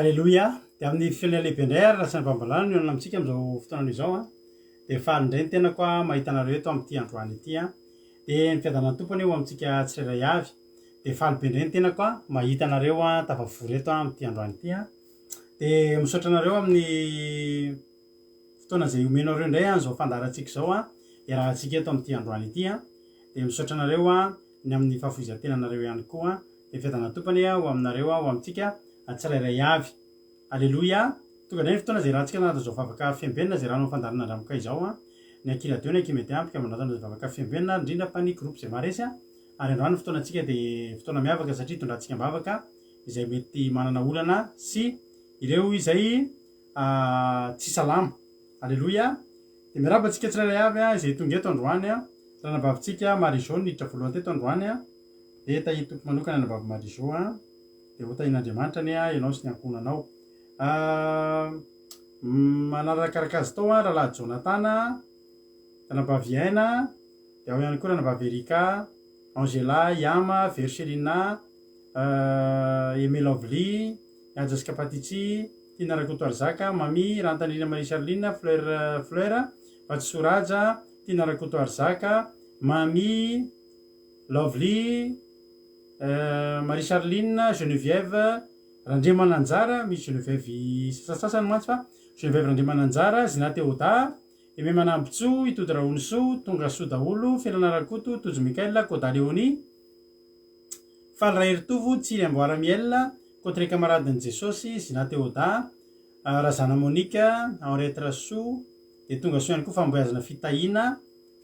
Haleloia! Dia amin'ny fihaonana lehibe indray ary Ratsianabambalala no hihaonana amintsika amin'izao fotoana izao an. Dia faly indray ny tenako an mahita anareo eto amin'ity androany ity an. Dia ny fiadanan'ny Tompo anie ho amintsika tsirairay avy. Dia faly be indray ny tenako an mahita anareo an tafavory eto an amin'ity androany ity an. Dia misaotra anareo amin'ny fotoana izay omenareo indray an izao fandaharantsika izao an iarahantsika eto amin'ity androany ity an. Dia misaotra anareo an ny amin'ny fahafoizan-tenanareo ihany koa. Dia fiadanan'ny Tompo anie ho aminareo ho amintsika tsirairay avy. Aleloia! Tonga indray ny fotoana izay iarahantsika anatin'izao vavaka fiambenana izay rano fandaharana andramoka izao an. Ny Aky Radio, ny Aky Media mpikambana ato anatin'ny vavaka fiambenana ary indrindra fa ny groupe izay maharesy an. Ary androany ny fotoanantsika dia fotoana miavaka satria itondrantsika am-bavaka izay mety manana olana sy ireo izay tsy salama. Aleloia! Dia miarahaba antsika tsirairay avy izay tonga eto androany. Ranabavintsika Marie Jo niditra voalohany teto androany. Dia tahin'ny Tompo manokana anabavy Marie Jo a. Dia ho tahin'Andriamanitra anie ianao sy ny ankohonanao. Manarakaraka azy tao rahalahy Jonathan, ranabavy Aina, dia ao ihany koa ranabavy Erika, Angela, Yama, Verchelina, Aimé Lovely, Haja sy Kapatichi, Tiana Rakotoarizaka, Mamy, Rantanirina Marie Charline, Fleur Fleur, Vatosoa Raja, Tiana Rakotoarizaka, Mamy, Lovely, Marie Charline, Geneviève Randriamananjara, misy Geneviève sasantsasany mantsy fa Geneviève Randriamananjara, Zina Théoda, Aimé Manambotsoa, Itody Rahonisoa, Tongasoa daholo, Felana Rakoto, Tojo Mickaël, Koda Léonie, Faly Raheritovo, Tsiry Amboara Miel, Cotre Camaradin'i Jesosy, Zina Théoda, Razana Monica, Henriette Rasoa, dia tongasoa ihany koa Fahombiazana Fitahiana,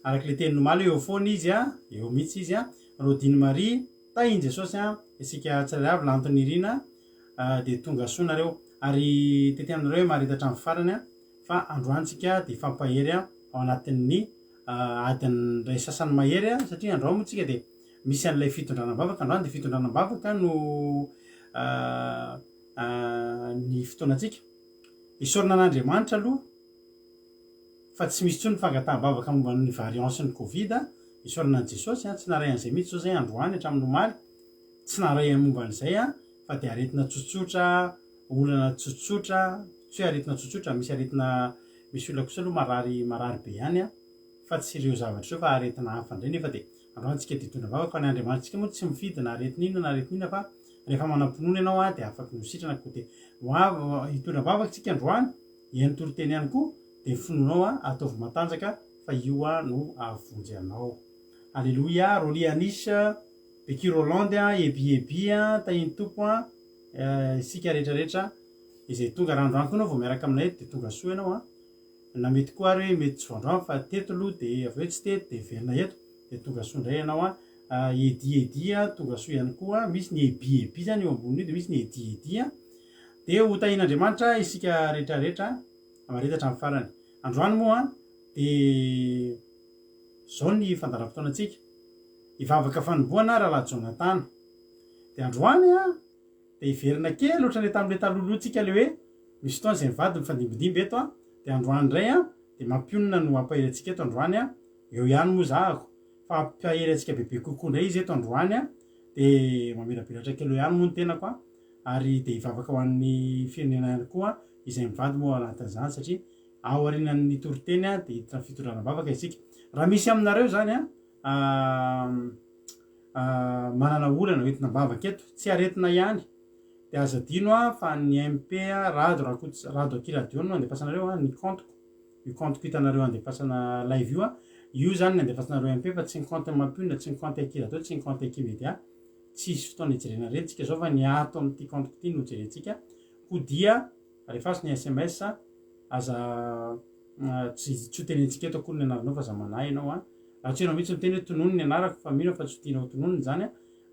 Araka ilay teniny omaly hoe eo foana izy a, eo mihitsy izy a, Rodine Marie, tahin'i Jesosy a, isika tsirairay avy Lanto Nirina dia tonga soa nareo ary tety aminareo hoe maharita hatramin'ny farany a, fa androany tsika dia hifampahery a ao anatin'ny adiny iray sasany mahery a, satria androany moa tsika dia misy an'ilay fitondrana am-bavaka, androany dia fitondrana am-bavaka no ny fotoanantsika. Isaorana an'Andriamanitra aloha. fa tsy misy intsony ny fangataham-bavaka momba ny variant sy ny covid, isaorana an'i Jesosy an, tsy naharay an'izay mihitsy izao zay androany hatramin'ny omaly, tsy naharay momba an'izay an, fa dia aretina tsotsotra, olana tsotsotra, tsy hoe aretina tsotsotra, misy aretina, misy olona kosa aloha marary marary be ihany an, fa tsy ireo zavatra ireo fa aretina hafa indray nefa dia androany tsika dia hitondra vavaka fa ny Andriamanitsika moa tsy mifidy na aretina inona na aretina inona fa rehefa manam-pinoana ianao an dia afaka ho sitrana koa dia ho avy hitondra vavaka tsika androany Hihaino toriteny ihany koa dia ny finoanao a ataovy matanjaka fa io a no ahavonjy anao. Aleloia Rolly Anish, Becky Rolland a, Ebi Ebi a, Tahin'ny Tompo a, isika rehetra rehetra izay tonga raha androany koa ianao vao miaraka aminay eto dia tonga soa ianao a, na mety koa ary hoe mety tsy vao androany fa teto aloha dia avy eo tsy teto dia hiverina eto dia tonga soa indray ianao a, Edi Edi a, tonga soa ihany koa, misy ny Ebi Ebi izany eo amboniny io dia misy ny Edi Edi a. Dia ho tahian'Andriamanitra isika rehetra rehetra hamarita hatramin'ny farany. Androany moa dia izao ny fandaharam-potoanantsika. Hivavaka fanombohana Rahalahy Jonathan. Dia androany dia hiverina kely ohatran'ilay tamin'ilay talohaloha tsika ilay hoe misy fotoana izay mivady mifandimbindimby eto an. Dia androany indray dia mampionona no hampahery antsika eto androany. Eo ihany moa zahako fa hampahery antsika bebe kokoa indray izy eto androany. Dia mamirabiratra kely eo ihany moa ny tenako an. Ary dia hivavaka ho an'ny firenena ihany koa izay mivady moa ao anatin'izany satria aorianan'ny toriteny dia hiditra amin'ny fitondrana am-bavaka isika. Raha misy aminareo izany manana olana hoentina am-bavaka eto, tsy aretina ihany, dia aza adino fa ny MP Rado Rakoto Rado Aky Radio no andefasanareo ny compte-ko, io compte-ko hitanareo andefasana live io, io izany ny andefasanareo MP fa tsy ny compte Mampionona, tsy ny compte Aky Radio, tsy ny compte Aky Media. Tsy hisy fotoana hijerena ireny tsika zao fa ny ato amin'ity compte-ko ity no jerentsika koa dia alefaso ny sms aza tsy tsy ho tenentsika eto akory ny anaranao fa aza manahy ianao an raha tsy ianao mihitsy miteny hoe tonony ny anarako fa mino aho fa tsy ho tianao ho tononina izany an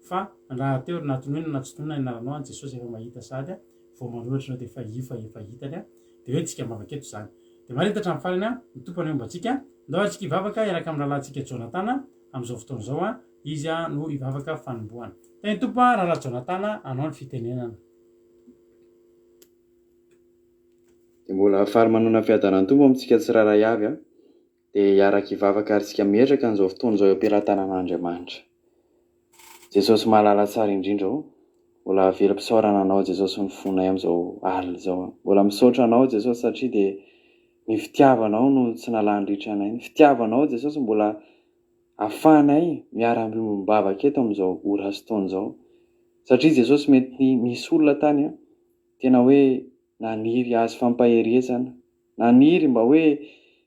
fa rahateo na tononina na tsy tononina ny anaranao an Jesosy efa mahita sahady an vao manoratra anao dia efa io fa efa hitany an dia hoe tsika mivavaka eto izany dia marina hatramin'ny farany an ny Tompo anie homba antsika ndao ary tsika hivavaka hiaraka amin'ny rahalahintsika Jonatana amin'izao fotoana izao an Izy no hivavaka fanombohana. Tahin'ny Tompo Rahalahy Jonatana anao ny fitenenana. Dia mbola faly manona fiadanan'ny Tompo amintsika tsirairay avy an! Dia hiaraka hivavaka ary isika miezaka an'izao fotoana izao eo am-pelatanan'Andriamanitra. Jesosy mahalala tsara indrindra ô! Mbola velom-pisaorana Anao Jesosy ny fonay amin'izao alina izao. Mbola misaotra Anao Jesosy satria dia ny fitiavanao no tsy nalany ritra anay. Ny fitiavanao Jesosy mbola ahafahanay miara-miombom-bavaka eto amin'izao ora sy taona izao. Satria Jesosy mety nisy olona tany tena hoe naniry hahazo fampaherezana, Naniry mba hoe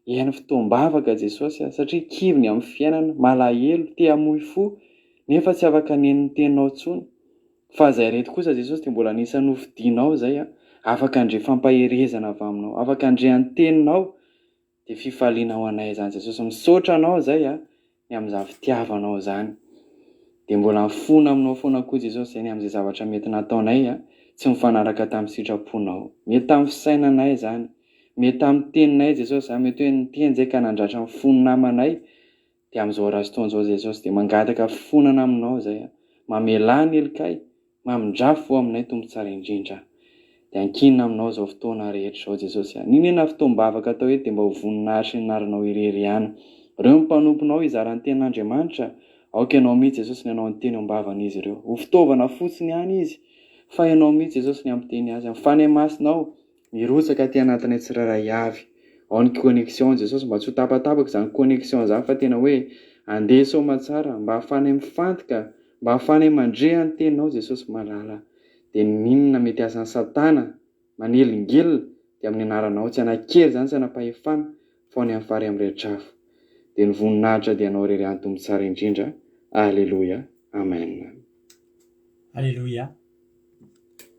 hihaino fotoam-bavaka Jesosy satria kivy ny amin'ny fiainana, malahelo, te hamoy fo, nefa tsy afaka nihaino ny teninao intsony. Fa izay ireto kosa Jesosy dia mbola anisan'ny nofidinao izay afaka handre fampaherezana avy aminao, afaka handre ny teninao, dia fifaliana ho anay izany Jesosy. Misaotra anao izay ny amin'izany fitiavanao izany. Dia mbola mifona aminao foana koa Jesosy izay ny amin'izay zavatra mety nataonay tsy mifanaraka tamin'ny sitraponao. Mety tamin'ny fisainanay izany, mety tamin'ny teninay Jesosy izany, mety hoe niteny izay ka nandratra ny fon'ny namanay, dia amin'izao ora sy taona izao Jesosy dia mangataka fifonana aminao izay, mamelà ny helokay, Mamindrà fo aminay Tompo tsara indrindra. Dia ankinina aminao izao fotoana rehetra izao Jesosy a. N'inona fotoam-bavaka atao eto dia mba ho voninahitry ny anaranao irery ihany. Ireo ny mpanomponao hizara ny tenin'Andriamanitra, aoka ianao mihitsy Jesosy ny hanao ny teny eo am-bavan'izy ireo. Ho fitaovana fotsiny ihany izy, fa ianao mihitsy Jesosy ny hampiteny azy. Amin'ny Fanahy Masinao, Mirotsaka aty anatinay tsirairay avy. Ao ny connexion Jesosy mba tsy ho tapatapaka izany connexion izany fa tena hoe andeha soamatsara mba ahafahanay mifantoka mba ahafahanay mandre ny teninao Jesosy malala dia n'inona mety asan'i satana manelingelina dia amin'ny anaranao tsy hanan-kery izany tsy hanam-pahefana fa ho any amin'ny farihy mirehitra afo dia ny voninahitra dia anao irery ihany Tompo tsara indrindra Aleloia Amen. Aleloia.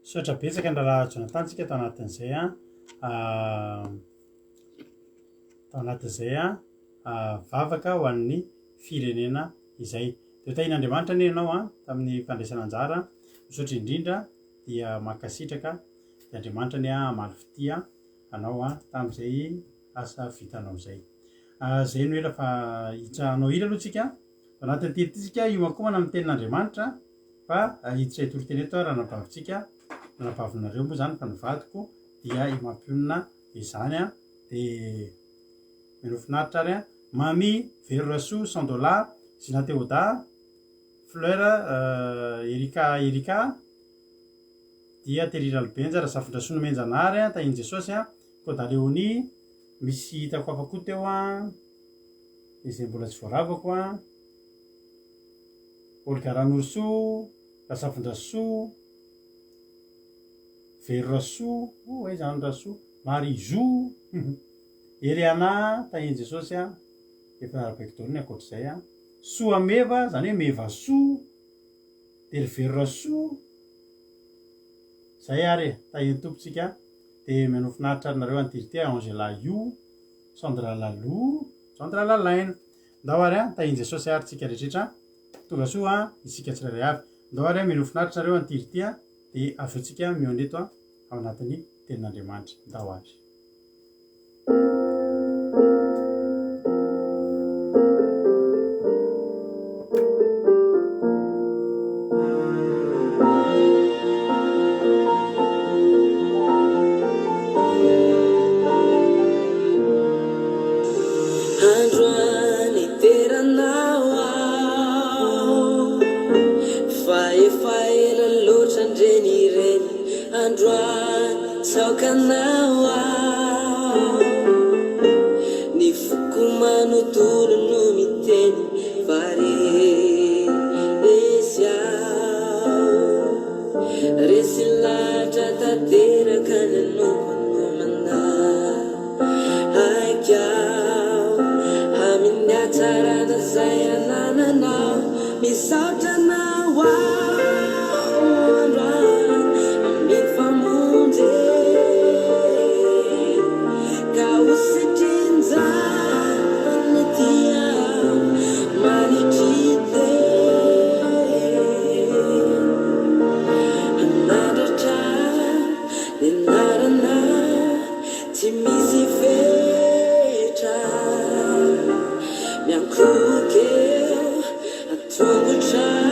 Misaotra betsaka ny rahalahy Jonathan tsika tao anatin'izay an tao anatin'izay an vavaka ho an'ny firenena izay. Dia tahian'Andriamanitra anie ianao an tamin'ny fandraisana anjara. Misaotra indrindra dia mankasitraka. Dia Andriamanitra anie hamaly fitia anao an tamin'izay asa vitanao izay. Izay no ela fa hiditra hanao hira aloha tsika. Ao anatin'ity hira ity tsika hiomankomana amin'ny tenin'Andriamanitra. Fa hiditra hitory teny eto aho ranabavintsika, ranabavinareo moa izany fa ny vadiko dia i Mampionona izany an, dia mino finaritra ary an, Mamy, Vero Rasoa, Sandola, Zina Theoda, Fleur, Erika Erika, dia Terry Ralibenja, Razafindrasoa Nomenjanahary an, Tahian'i Jesosy an, Koda Léonie, misy hitako hafa koa teo an, izay mbola tsy voaravako an. Olga Ranorosoa, Razafindrasoa, Vero Rasoa, oh aiza any Rasoa, Marie Jo, Eliana, Tahian'i Jesosy a, efa narabaiko daholo ny ankoatr'izay a, Soa Meva, izany hoe Mevasoa, dia ry Vero Rasoa, zay ary e, Tahian'ny Tompo tsika, dia mianao finaritra ary nareo any Tirty, Angela Io, Sandra Lalou, Sandra Lalaina. Ndao ary an, tahin'i Jesosy ary tsika rehetrretra an, tonga soa an, isika tsirairay avy. Ndao ary an, mino finaritra nareo an ity ity an, dia avy eo tsika mihaona eto an, ao anatin'ny tenin'Andriamanitra. Ndao ary. Androany hiteranao aho Fa efa ela loatra ndreny ireny Androany tsaokanao aho Ny foko manontolo no miteny Fa resy aho Resy lahatra tanteraka ny hanompo no manahy Aiko amin'ny hatsarana izay anananao Misaotra anao aho androany amin'ny famonjena Ka ho setrin'izany ity aho manetry tena Hanandratra ny anaranao Tsy misy fetra miankohoka eo an-tongotrao.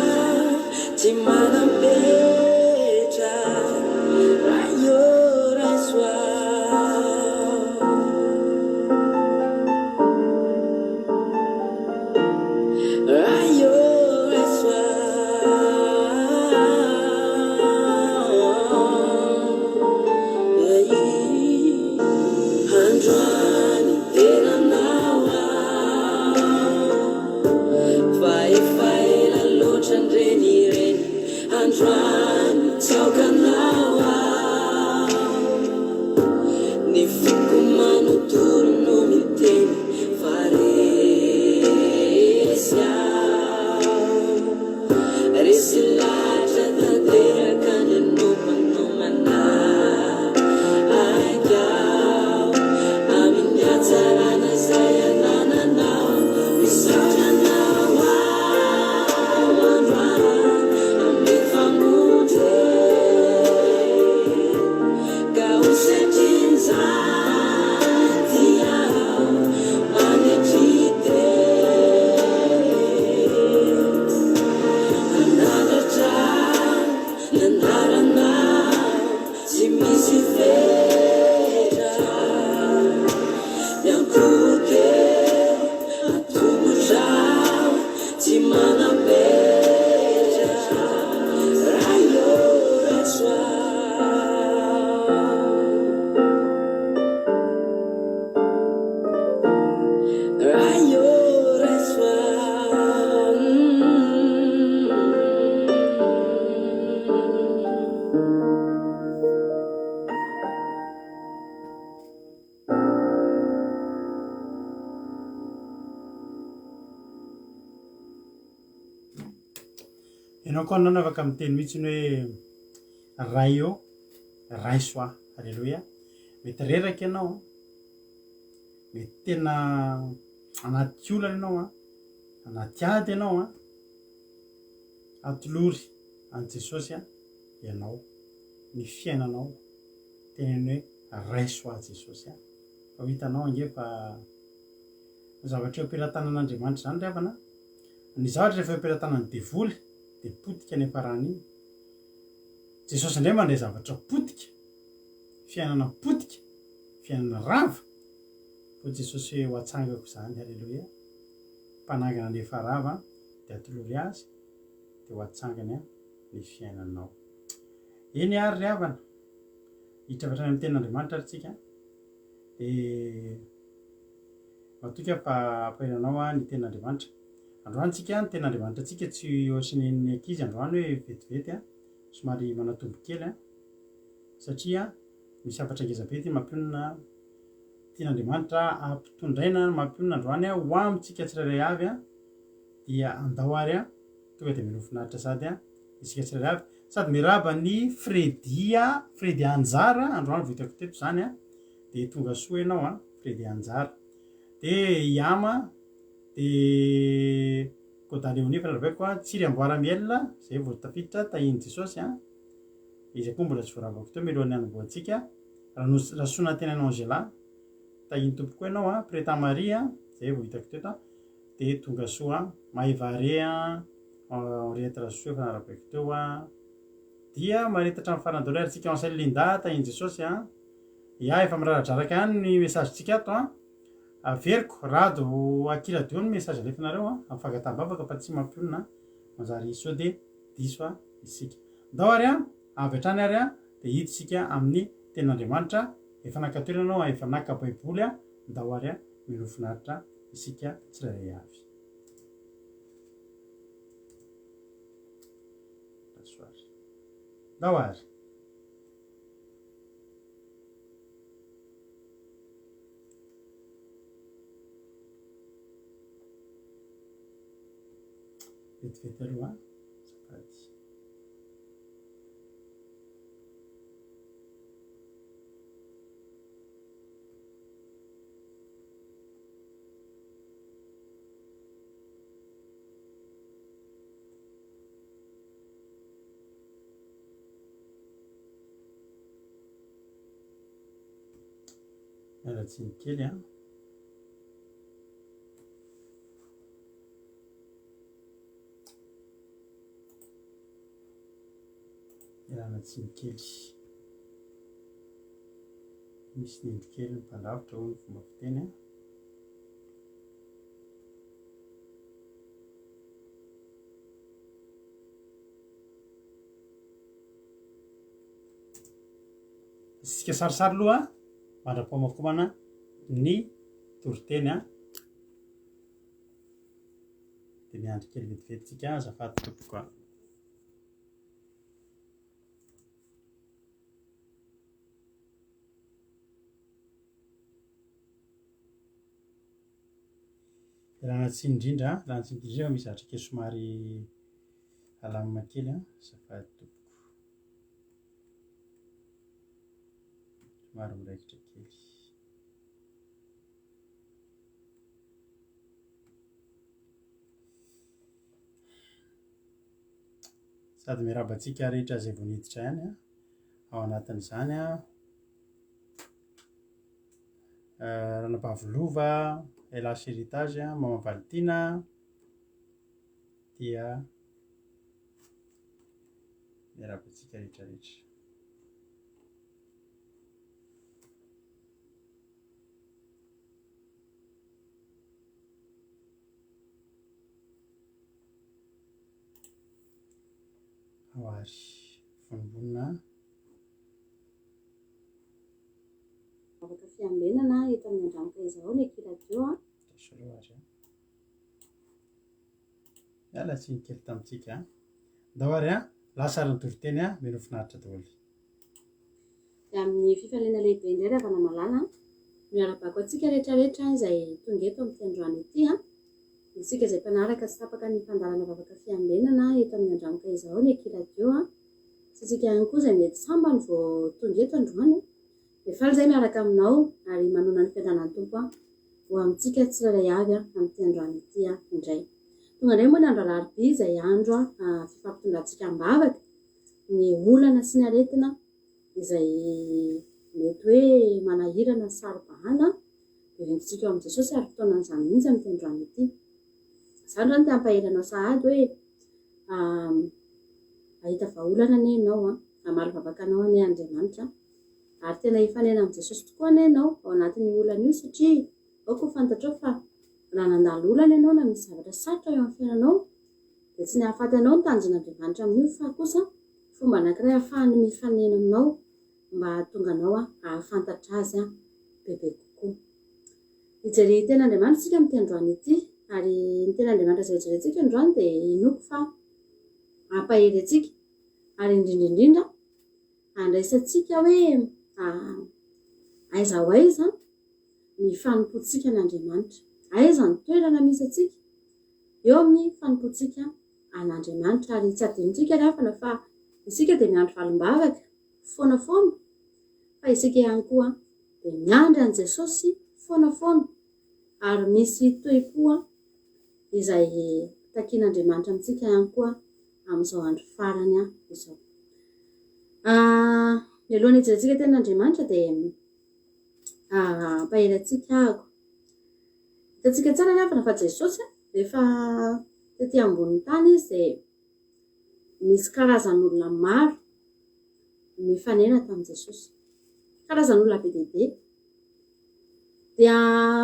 Ianao koa anona afaka miteny mihitsy ny hoe Ray ô, raiso aho. Aleloia. Mety reraka ianao an. Mety tena anaty olana ianao an. Anaty ady ianao an. Atolory an'i Jesosy an ianao. Ny fiainanao. Teneno hoe raiso aho Jesosy an. Fa ho hitanao ange fa ny zavatra eo am-pelatanan'Andriamanitra izany ry havana an. Ny zavatra rehefa eo am-pelatanan'ny devoly dia potika ny hafarany iny. Jesosy indray mandray zavatra potika, fiainana potika, fiainana rava. Hoy Jesosy hoe ho atsangako izany, haleloia. Mpanangana ny efa rava dia atolory azy dia ho atsangany ny fiainanao. Eny ary ry havana, hiditra avy hatrany amin'ny tenin'Andriamanitra ary tsika dia matoky aho fa hampahery anao ny tenin'Andriamanitra. Androany tsika, ny tenin'Andriamanitra tsika tsy ohatry ny an'ny ankizy androany hoe vetivety an, somary manatombo kely an, satria misy hafatra ngeza be ity mampionona, tian'Andriamanitra hampitondraina mampionona androany an, ho amintsika tsirairay avy an, dia andao ary an, tonga dia mino finaritra sady an, isika tsirairay avy, sady miarahaba an'i Freddy a, Freddy Anjara, androany vao hitako teto izany an, dia tonga soa ianao an, Freddy Anjara, dia i Ama, Dia Goda Léonie efa narabaiko an, Tsiry Amboara Miel, zay vao tafiditra, tahian'i Jesosy an, izy koa mbola tsy voarabako teo mialohan'ny hanombohantsika, Ranosy Rasoanantenaina Angela, tahian'ny Tompo koa ianao an, Preta Marie an, zay vao hitako teto an, dia tonga soa an, Maeva Re an, Henriette Rasoa efa narabaiko teo an, dia mahareta hatramin'ny farany daholo ary tsika Ansel Linda, tahian'i Jesosy an, ya efa miraradraraka ihany ny message-tsika ato an. Averiko, rado aky radio ny message alefanareo an, amin'ny fangataham-bavaka fa tsy mampionona an, manjary sao dia diso an isika. Ndao ary an, avy hatrany ary an, dia hiditra isika amin'ny tenin'Andriamanitra, efa naka toerana ianao an, efa naka baiboly an, ndao ary an, mino finaritra isika tsirairay avy. Ndao ary. Vetivety aloha an, azafady. Miala tsiny kely an. Mialana tsiny kely. Misy nindry kely ny mpandrafitra hoy ny fomba fiteny an. Isika sarisary aloha mandra-paomakomana ny toriteny an. Dia miandry kely vetivety tsika azafady tompoko a. Ialana tsiny indrindra, ialana tsiny indrindra fa misy zavatra kely somary alamina kely an, azafady tompoko. Somary miraikitra kely. Sady miarahaba antsika rehetra izay vao niditra ihany an, ao anatin'izany an. Ranabavy Lova, LH Heritage, Mama Valitiana dia miarahaba antsika rehetra rehetra. Ao ary vonombonona. Vavaka fiambenana eto amin'ny Andranoka izao ny Aky Radio a. Solo ary a. Miala tsiny kely tamintsika a. Ndao ary a, lasa ary ny toriteny a, mino finaritra daholo. Dia amin'ny fifaliana lehibe indray ry havana malala a, no iarahabako antsika rehetra rehetra izay tonga eto amin'ity androany ity a. Isika izay mpanaraka tsy tapaka ny fandaharana Vavaka Fiambenana eto amin'ny Andranoka izao ny Eky Radio sy isika ihany koa izay mety sambany vao tonga eto androany dia faly izahay miaraka aminao ary manona ny fiadanan'ny Tompo ho amintsika tsirairay avy amin'ity androany ity indray. Tonga indray moa ny andro alarobia izay andro fifampitondrantsika am-bavaka ny olana sy ny aretina izay mety hoe manahirana sy saro-bahana dia hoentintsika eo amin'i Jesosy ary fotoanan'izany mihitsy amin'ity androany ity. Izaho androany te hampahery anao sahady hoe hahita vahaolana anie ianao an, hamaly vavaka anao anie Andriamanitra ary tena hifanena amin'i Jesosy tokoa anie ianao ao anatin'io olana io satria aoka ho fantatrao fa raha nandalo olana ianao na misy zavatra sarotra eo amin'ny fiainanao dia tsy ny hahafaty anao ny tanjon'Andriamanitra amin'io fa kosa fomba anankiray ahafahany mifanena aminao mba hahatonga anao hahafantatra Azy bebe kokoa. Hijery teny Andriamanitra isika amin'ity androany ity, ary ny teny Andriamanitra izay hojerentsika androany dia inoako fa hampahery antsika, ary indrindra indrindra handraisantsika hoe aiza ho aiza ny fanompoantsika an'Andriamanitra, aiza ny toerana misy antsika eo amin'ny fanompoantsika an'Andriamanitra, ary tsy adinontsika ry havana fa isika dia miandry valim-bavaka foana foana, fa isika ihany koa dia miandry an'i Jesosy foana foana, ary misy toe-po izay takian'Andriamanitra amintsika ihany koa amin'izao andro farany izao. Mialohan'ny hijerentsika tenin'Andriamanitra dia hampahery antsika aho. Hitantsika tsara ry havana fa Jesosy rehefa tety ambonin'ny tany izy dia nisy karazan'olona maro nifanena tamin'i Jesosy. Karazan'olona be dia be. Dia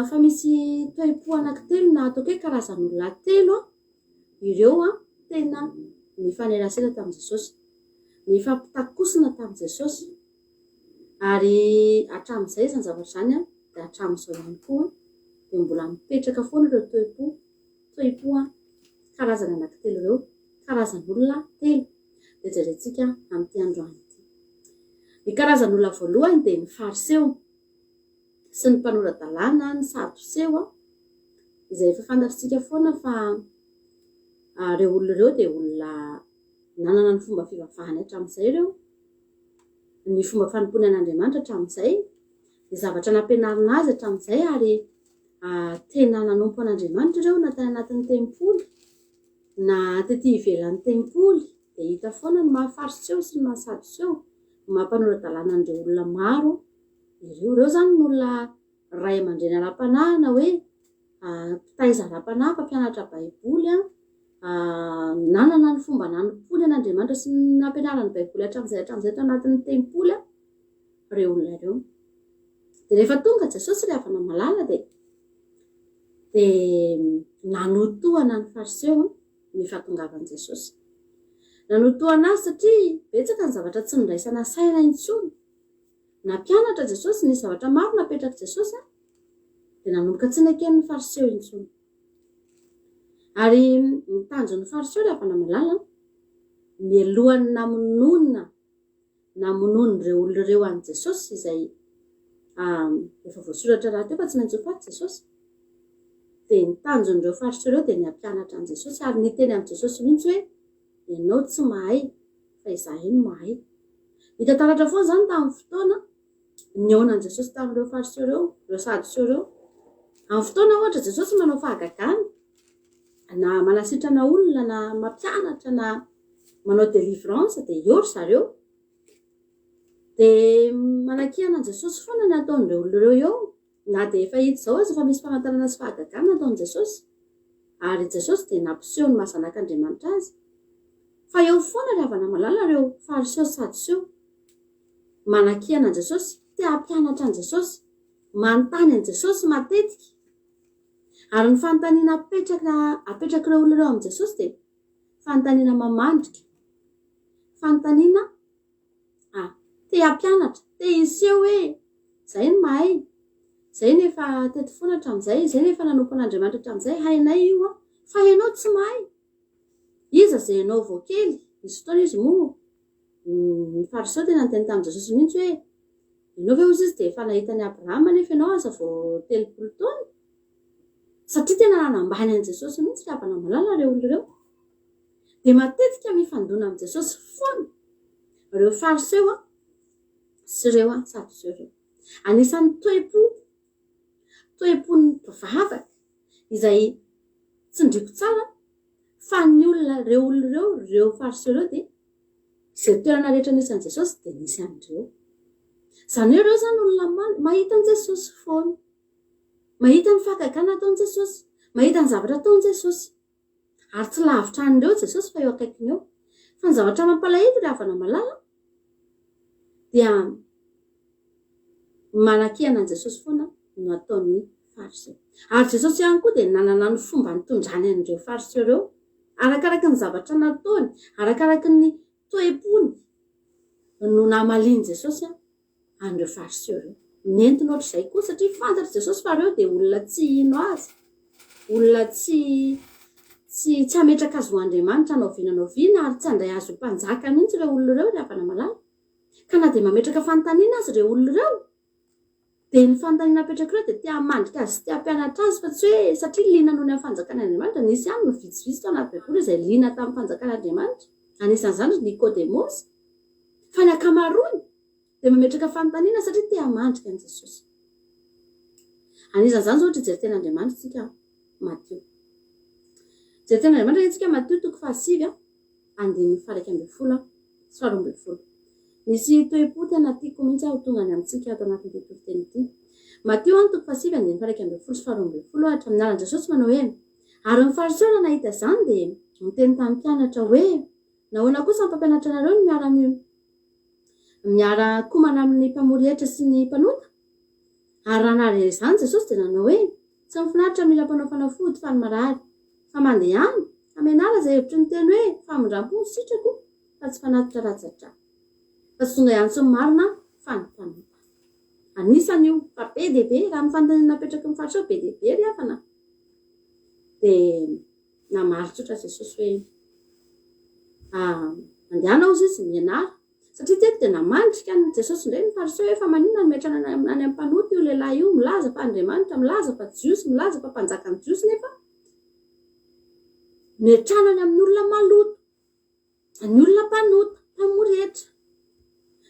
fa misy toe-po anankitelo na ataoko hoe karazan'olona telo ireo tena nifanerasera tamin'i Jesosy. Nifampitakosina tamin'i Jesosy. Ary hatramin'izay izany zavatra izany dia hatramin'izao ihany koa dia mbola mipetraka foana ireo toe-po, toe-po karazany anankitelo ireo, karazan'olona telo dia jerentsika amin'ity androany ity. Ny karazan'olona voalohany dia ny Fariseo sy ny mpanora-dalàna, ny Sadoseo, izay efa fantatritsika foana fa ireo olona ireo dia olona nanana ny fomba fivavahany hatramin'izay ireo, ny fomba fanompoany an'Andriamanitra hatramin'izay, ny zavatra nampianarina azy hatramin'izay ary tena nanompo an'Andriamanitra ireo na tany anatin'ny tempoly na tety ivelan'ny tempoly dia hita foana ny maha fariseo sy ny maha sadoseo, ny maha mpanora-dalàna an'ireo olona maro ireo. Ireo izany no olona ray aman-dreny ara-panahy na hoe mpitaiza ara-panahy, mpampianatra Baiboly, nanana ny fomba nanompoany an'Andriamanitra sy ny nampianarany Baiboly hatramin'izay hatramin'izay tao anatin'ny tempoly ireo olona ireo. Dia rehefa tonga Jesosy ry havana malala dia dia nanotohana ny Fariseo ny fahatongavan'i Jesosy. Nanotohana azy satria betsaka ny zavatra tsy niraisana saina intsony. Nampianatra Jesosy, nisy zavatra maro napetrak'i Jesosy dia nanomboka tsy neken'ny Fariseo intsony. Ary ny tanjon'ny Fariseo ry havana malala, mialohan'ny namonoana namonoan'ireo olona ireo an'i Jesosy izay efa voasoratra rahateo fa tsy maintsy ho faty Jesosy, dia ny tanjon'ireo Fariseo ireo dia ny hampianatra an'i Jesosy ary niteny amin'i Jesosy mihitsy hoe ianao tsy mahay fa izahay no mahay. Hita taratra foana izany tamin'ny fotoana nihaonan'i Jesosy tamin'ireo Fariseo ireo, ireo Sadoseo ireo. Amin'ny fotoana ohatra Jesosy manao fahagagana na manasitrana olona na mampianatra na manao délivrance dia eo ry zareo. Dia manakiana an'i Jesosy foana ny ataon'ireo olona ireo eo. Na dia efa hita izao aza fa misy famantarana sy fahagagana nataon'i Jesosy, ary Jesosy dia nampiseho ny maha Zanak'Andriamanitra Azy. Fa eo foana ry havana malala ireo Fariseo sy Sadoseo, manakiana an'i Jesosy, te hampianatra an'i Jesosy, manontany an'i Jesosy matetika. Ary ny fanontaniana apetraka apetrak'ireo olona ireo amin'i Jesosy dia fanontaniana mamandrika, fanontaniana Ah, te hampianatra, te hiseho hoe izay no mahay, izay no efa teto foana hatramin'izay, izay no efa nanompo an'Andriamanitra hatramin'izay, hainay io an, fa ianao tsy mahay. Iza izay ianao vao kely? Nisy fotoana izy moa, ny Fariseo tena niteny tamin'i Jesosy mihitsy hoe, ianao ve hozy izy dia efa nahita an'i Abrahama nefa ianao aza vao 30 taona? Satria tena nanambany an'i Jesosy mihitsy ry havana malala ireo olona ireo. Dia matetika mifandona amin'i Jesosy foana ireo Fariseo sy ireo Sadoseo ireo. Anisan'ny toe-po, toe-pon'ny mpivavaka izay tsindriako tsara fa ny olona, ireo olona ireo, ireo Fariseo ireo dia izay toerana rehetra nisy an'i Jesosy dia nisy an'ireo. Izany hoe ireo izany olona mahita an'i Jesosy foana. Mahita ny fahagagana ataon'i Jesosy. Mahita ny zavatra ataon'i Jesosy. Ary tsy lavitra an'ireo Jesosy fa eo akaikiny eo. Fa ny zavatra mampalahelo ry havana malala dia manakihana an'i Jesosy foana no ataon'ny Fariseo. Ary Jesosy ihany koa dia nanana ny fomba nitondrany an'ireo Fariseo ireo. Arakaraky ny zavatra nataony, arakaraky ny toe-pony no namalian'i Jesosy an'ireo Fariseo ireo. Nentiny ohatr'izay koa satria fantatr'i Jesosy fa ireo dia olona tsy hino Azy, olona tsy tsy tsy hametraka Azy ho Andriamanitra na oviana na oviana ary tsy handray Azy ho Mpanjaka mihitsy ireo olona ireo ry havana malala. Ka na dia mametraka fanontaniana aza ireo olona ireo, dia ny fanontaniana apetrak'ireo dia te hamandrika Azy sy te hampianatra Azy fa tsy hoe satria liana noho ny amin'ny fanjakan'Andriamanitra. Nisy ihany ny vitsivitsy tao anaty Baiboly izay liana tamin'ny fanjakan'Andriamanitra, anisan'izany ry Nikodemosy. Fa ny ankamaroany dia mametraka fanontaniana satria te hamandrika an'i Jesosy. Anisan'izany izao ohatra hijery tenin'Andriamanitra isika Matio. Hijery tenin'Andriamanitra isika Matio toko fahasivy andininy faha-11 sy faha-12. Misy toe-po tena tiako mihitsy aho tonga any amintsika ato anatin'ity toriteny ity. Matio toko fahasivy andininy faha-11 sy faha-12 ohatra, amin'ny anaran'i Jesosy manao hoe, Ary ny Fariseo raha nahita izany dia niteny tamin'ny mpianatra hoe, Nahoana kosa ny mpampianatra anareo no miara miara-komana amin'ny mpamory hetra sy ny mpanota? Ary raha nahare izany Jesosy dia nanao hoe, Tsy ny finaritra mila mpanao fanafody fa ny marary. Fa mandehana, hamenara izay hevitry ny teny hoe, famindram-po no sitrako fa tsy fanatitra ratsa-drà. Fa tsy tonga hiantso ny marina aho fa ny mpanota. Anisany io, fa be dia be, raha ny fanontaniana napetraky ny Fariseo be dia be ry havana. Dia. Namaly tsotra Jesosy hoe, Mandehana hozy izy, mianara. Satria teto dia namandrika an'i Jesosy indray ny Fariseo hoe, fa maninona no miatrana any amin'ny mpanota io lehilahy io, milaza fa Andriamanitra, milaza fa Jiosy, milaza fa mpanjakan'ny Jiosy nefa miatrana any amin'ny olona maloto. Ny olona mpanota, mpamory hetra.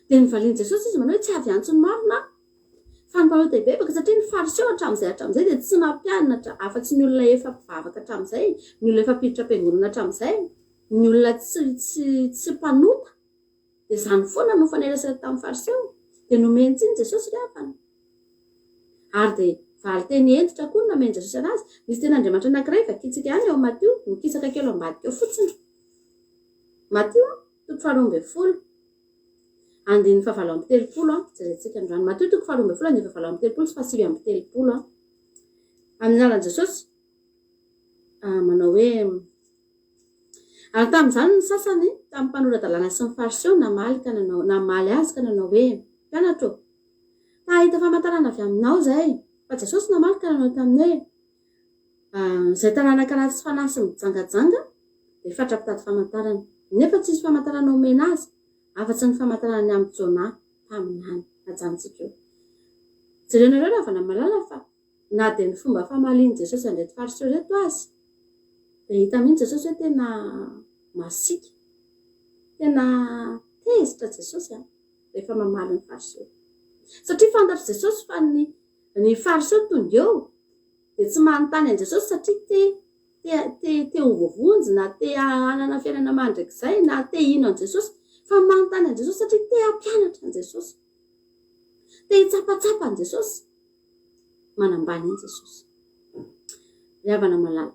Dia novalian'i Jesosy izy manao hoe tsy avy hiantso ny marina aho, fa ny mpanota hibebaka, satria ny Fariseo hatramin'izay hatramin'izay dia tsy nampianatra afa-tsy ny olona efa mpivavaka hatramin'izay, ny olona efa mpiditra am-piangonana hatramin'izay, ny olona tsy tsy tsy mpanota. Dia izany foana no nifanerasera tamin'ny Fariseo. Dia nomeny tsiny Jesosy ry havana. Ary dia valin-teny hentitra koa no namen'i Jesosy anazy. Misy tenin'Andriamanitra anankiray vakintsika ihany ao Matio, mikisaka kely ao ambadika ao fotsiny. Matio toko faharoa ambin'ny folo, andininy fahavalo amby telopolo, jerentsika androany. Matio toko faharoa ambin'ny folo, andininy fahavalo amby telopolo sy fahasivy amby telopolo. Amin'ny anaran'i Jesosy, manao hoe, Ary tamin'izany ny sasany tamin'ny mpanora-dalàna sy ny Fariseo namaly ka nanao, namaly azy ka nanao hoe, Mpianatra ô, ta hahita famantarana avy aminao izahay. Fa Jesosy namaly ka nanao taminy hoe, Izay taranaka ratsy fanahy sy mijangajanga dia fatra-pitady famantarana, nefa tsy hisy famantarana homena azy afa-tsy ny famantarana ny amin'i Jonà mpaminany. Ajanontsika eo. Jerenareo ry havana malala fa na dia ny fomba famalian'i Jesosy an'ireto Fariseo ireto aza dia hita mihitsy Jesosy hoe tena masiaka, tena tezitra Jesosy rehefa mamaly ny Fariseo. Satria fantatr'i Jesosy fa ny ny Fariseo tonga eo dia tsy manontany an'i Jesosy satria te te te te ho voavonjy na te hanana fiainana mandrakizay na te hino an'i Jesosy fa manontany an'i Jesosy satria te hampianatra an'i Jesosy. Te hitsapatsapa an'i Jesosy. Manambany an'i Jesosy. Ry havana malala.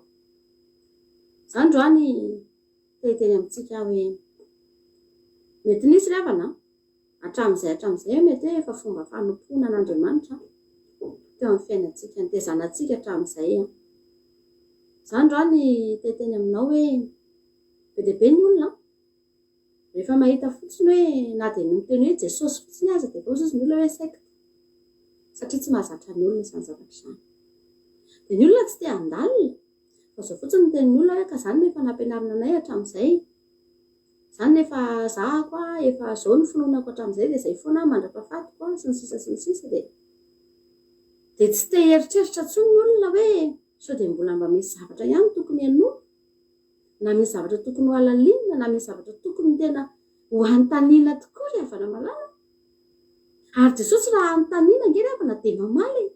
Za androany te hiteny amintsika aho hoe mety nisy ry havana Hatramin'izay hatramin'izay mety hoe efa fomba fanompoana an'Andriamanitra teo amin'ny fiainantsika, nitezana antsika hatramin'izay. Izaho androany te hiteny aminao hoe be dia be ny olona rehefa mahita fotsiny hoe na dia ny miteny hoe Jesosy fotsiny aza dia efa hoy ny olona hoe secte satria tsy mahazatra ny olona izany zavatra izany. Dia ny olona tsy te handalina fa izao fotsiny ny tenin'ny olona hoe ka izany no efa nampianarina anay hatramin'izay. Zany nefa zahako a, efa zao ny finoanako hatramin'izay dia zay foana aho mandra-pahafatiko a, sy ny sisa sy ny sisa dia dia tsy te hieritreritra intsony ny olona hoe. Sao dia mbola mba misy zavatra ihany tokony henoina? Na misy zavatra tokony ho halalinina, na misy zavatra tokony tena ho anontaniana tokoa ry havana malala a! Ary Jesosy raha anontaniana ange ry havana dia mamaly e!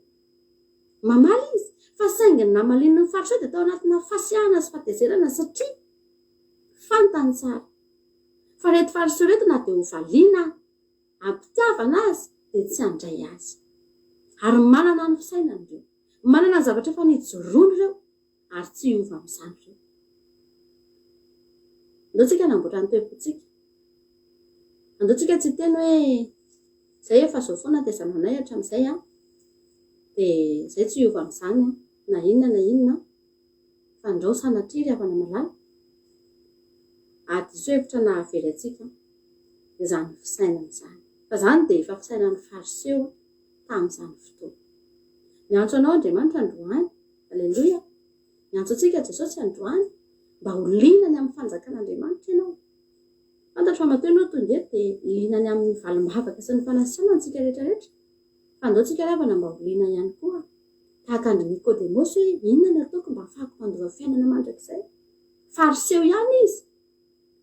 Mamaly Izy, fa saingy ny namaliany ny Fariseo dia tao anatina fasiahana sy fahatezerana satria fantany tsara fa ireto Fariseo ireto na dia ho valiana am-pitiavana aza dia tsy handray azy. Ary manana ny fisainany ireo. Manana ny zavatra efa nijoroany ireo ary tsy hiova amin'izany ireo. Andao tsika hanamboatra ny toe-pontsika. Andao tsika tsy hiteny hoe izay efa izao foana ny tezananay hatramin'izay an, dia izay tsy hiova amin'izany an, na inona na inona an, fa andrao sanatria ry havana malala, hahadiso hevitra na hahavery antsika izany fisainana izany. Fa izany dia efa fisainan'ny Fariseo tamin'izany fotoana. Miantso anao Andriamanitra androany. Aleloia! Miantso antsika Jesosy androany mba ho liana ny amin'ny fanjakan'Andriamanitra ianao. Fantatro fa matoa ianao tonga eto dia liana ny amin'ny valim-bavaka sy ny fanasana antsika rehetra rehetra. Fa andao tsika ry havana mba ho liana ihany koa tahaka an-dry Nikodemosy hoe inona no ataoko mba hahafahako mandova fiainana mandrakizay. Fariseo ihany izy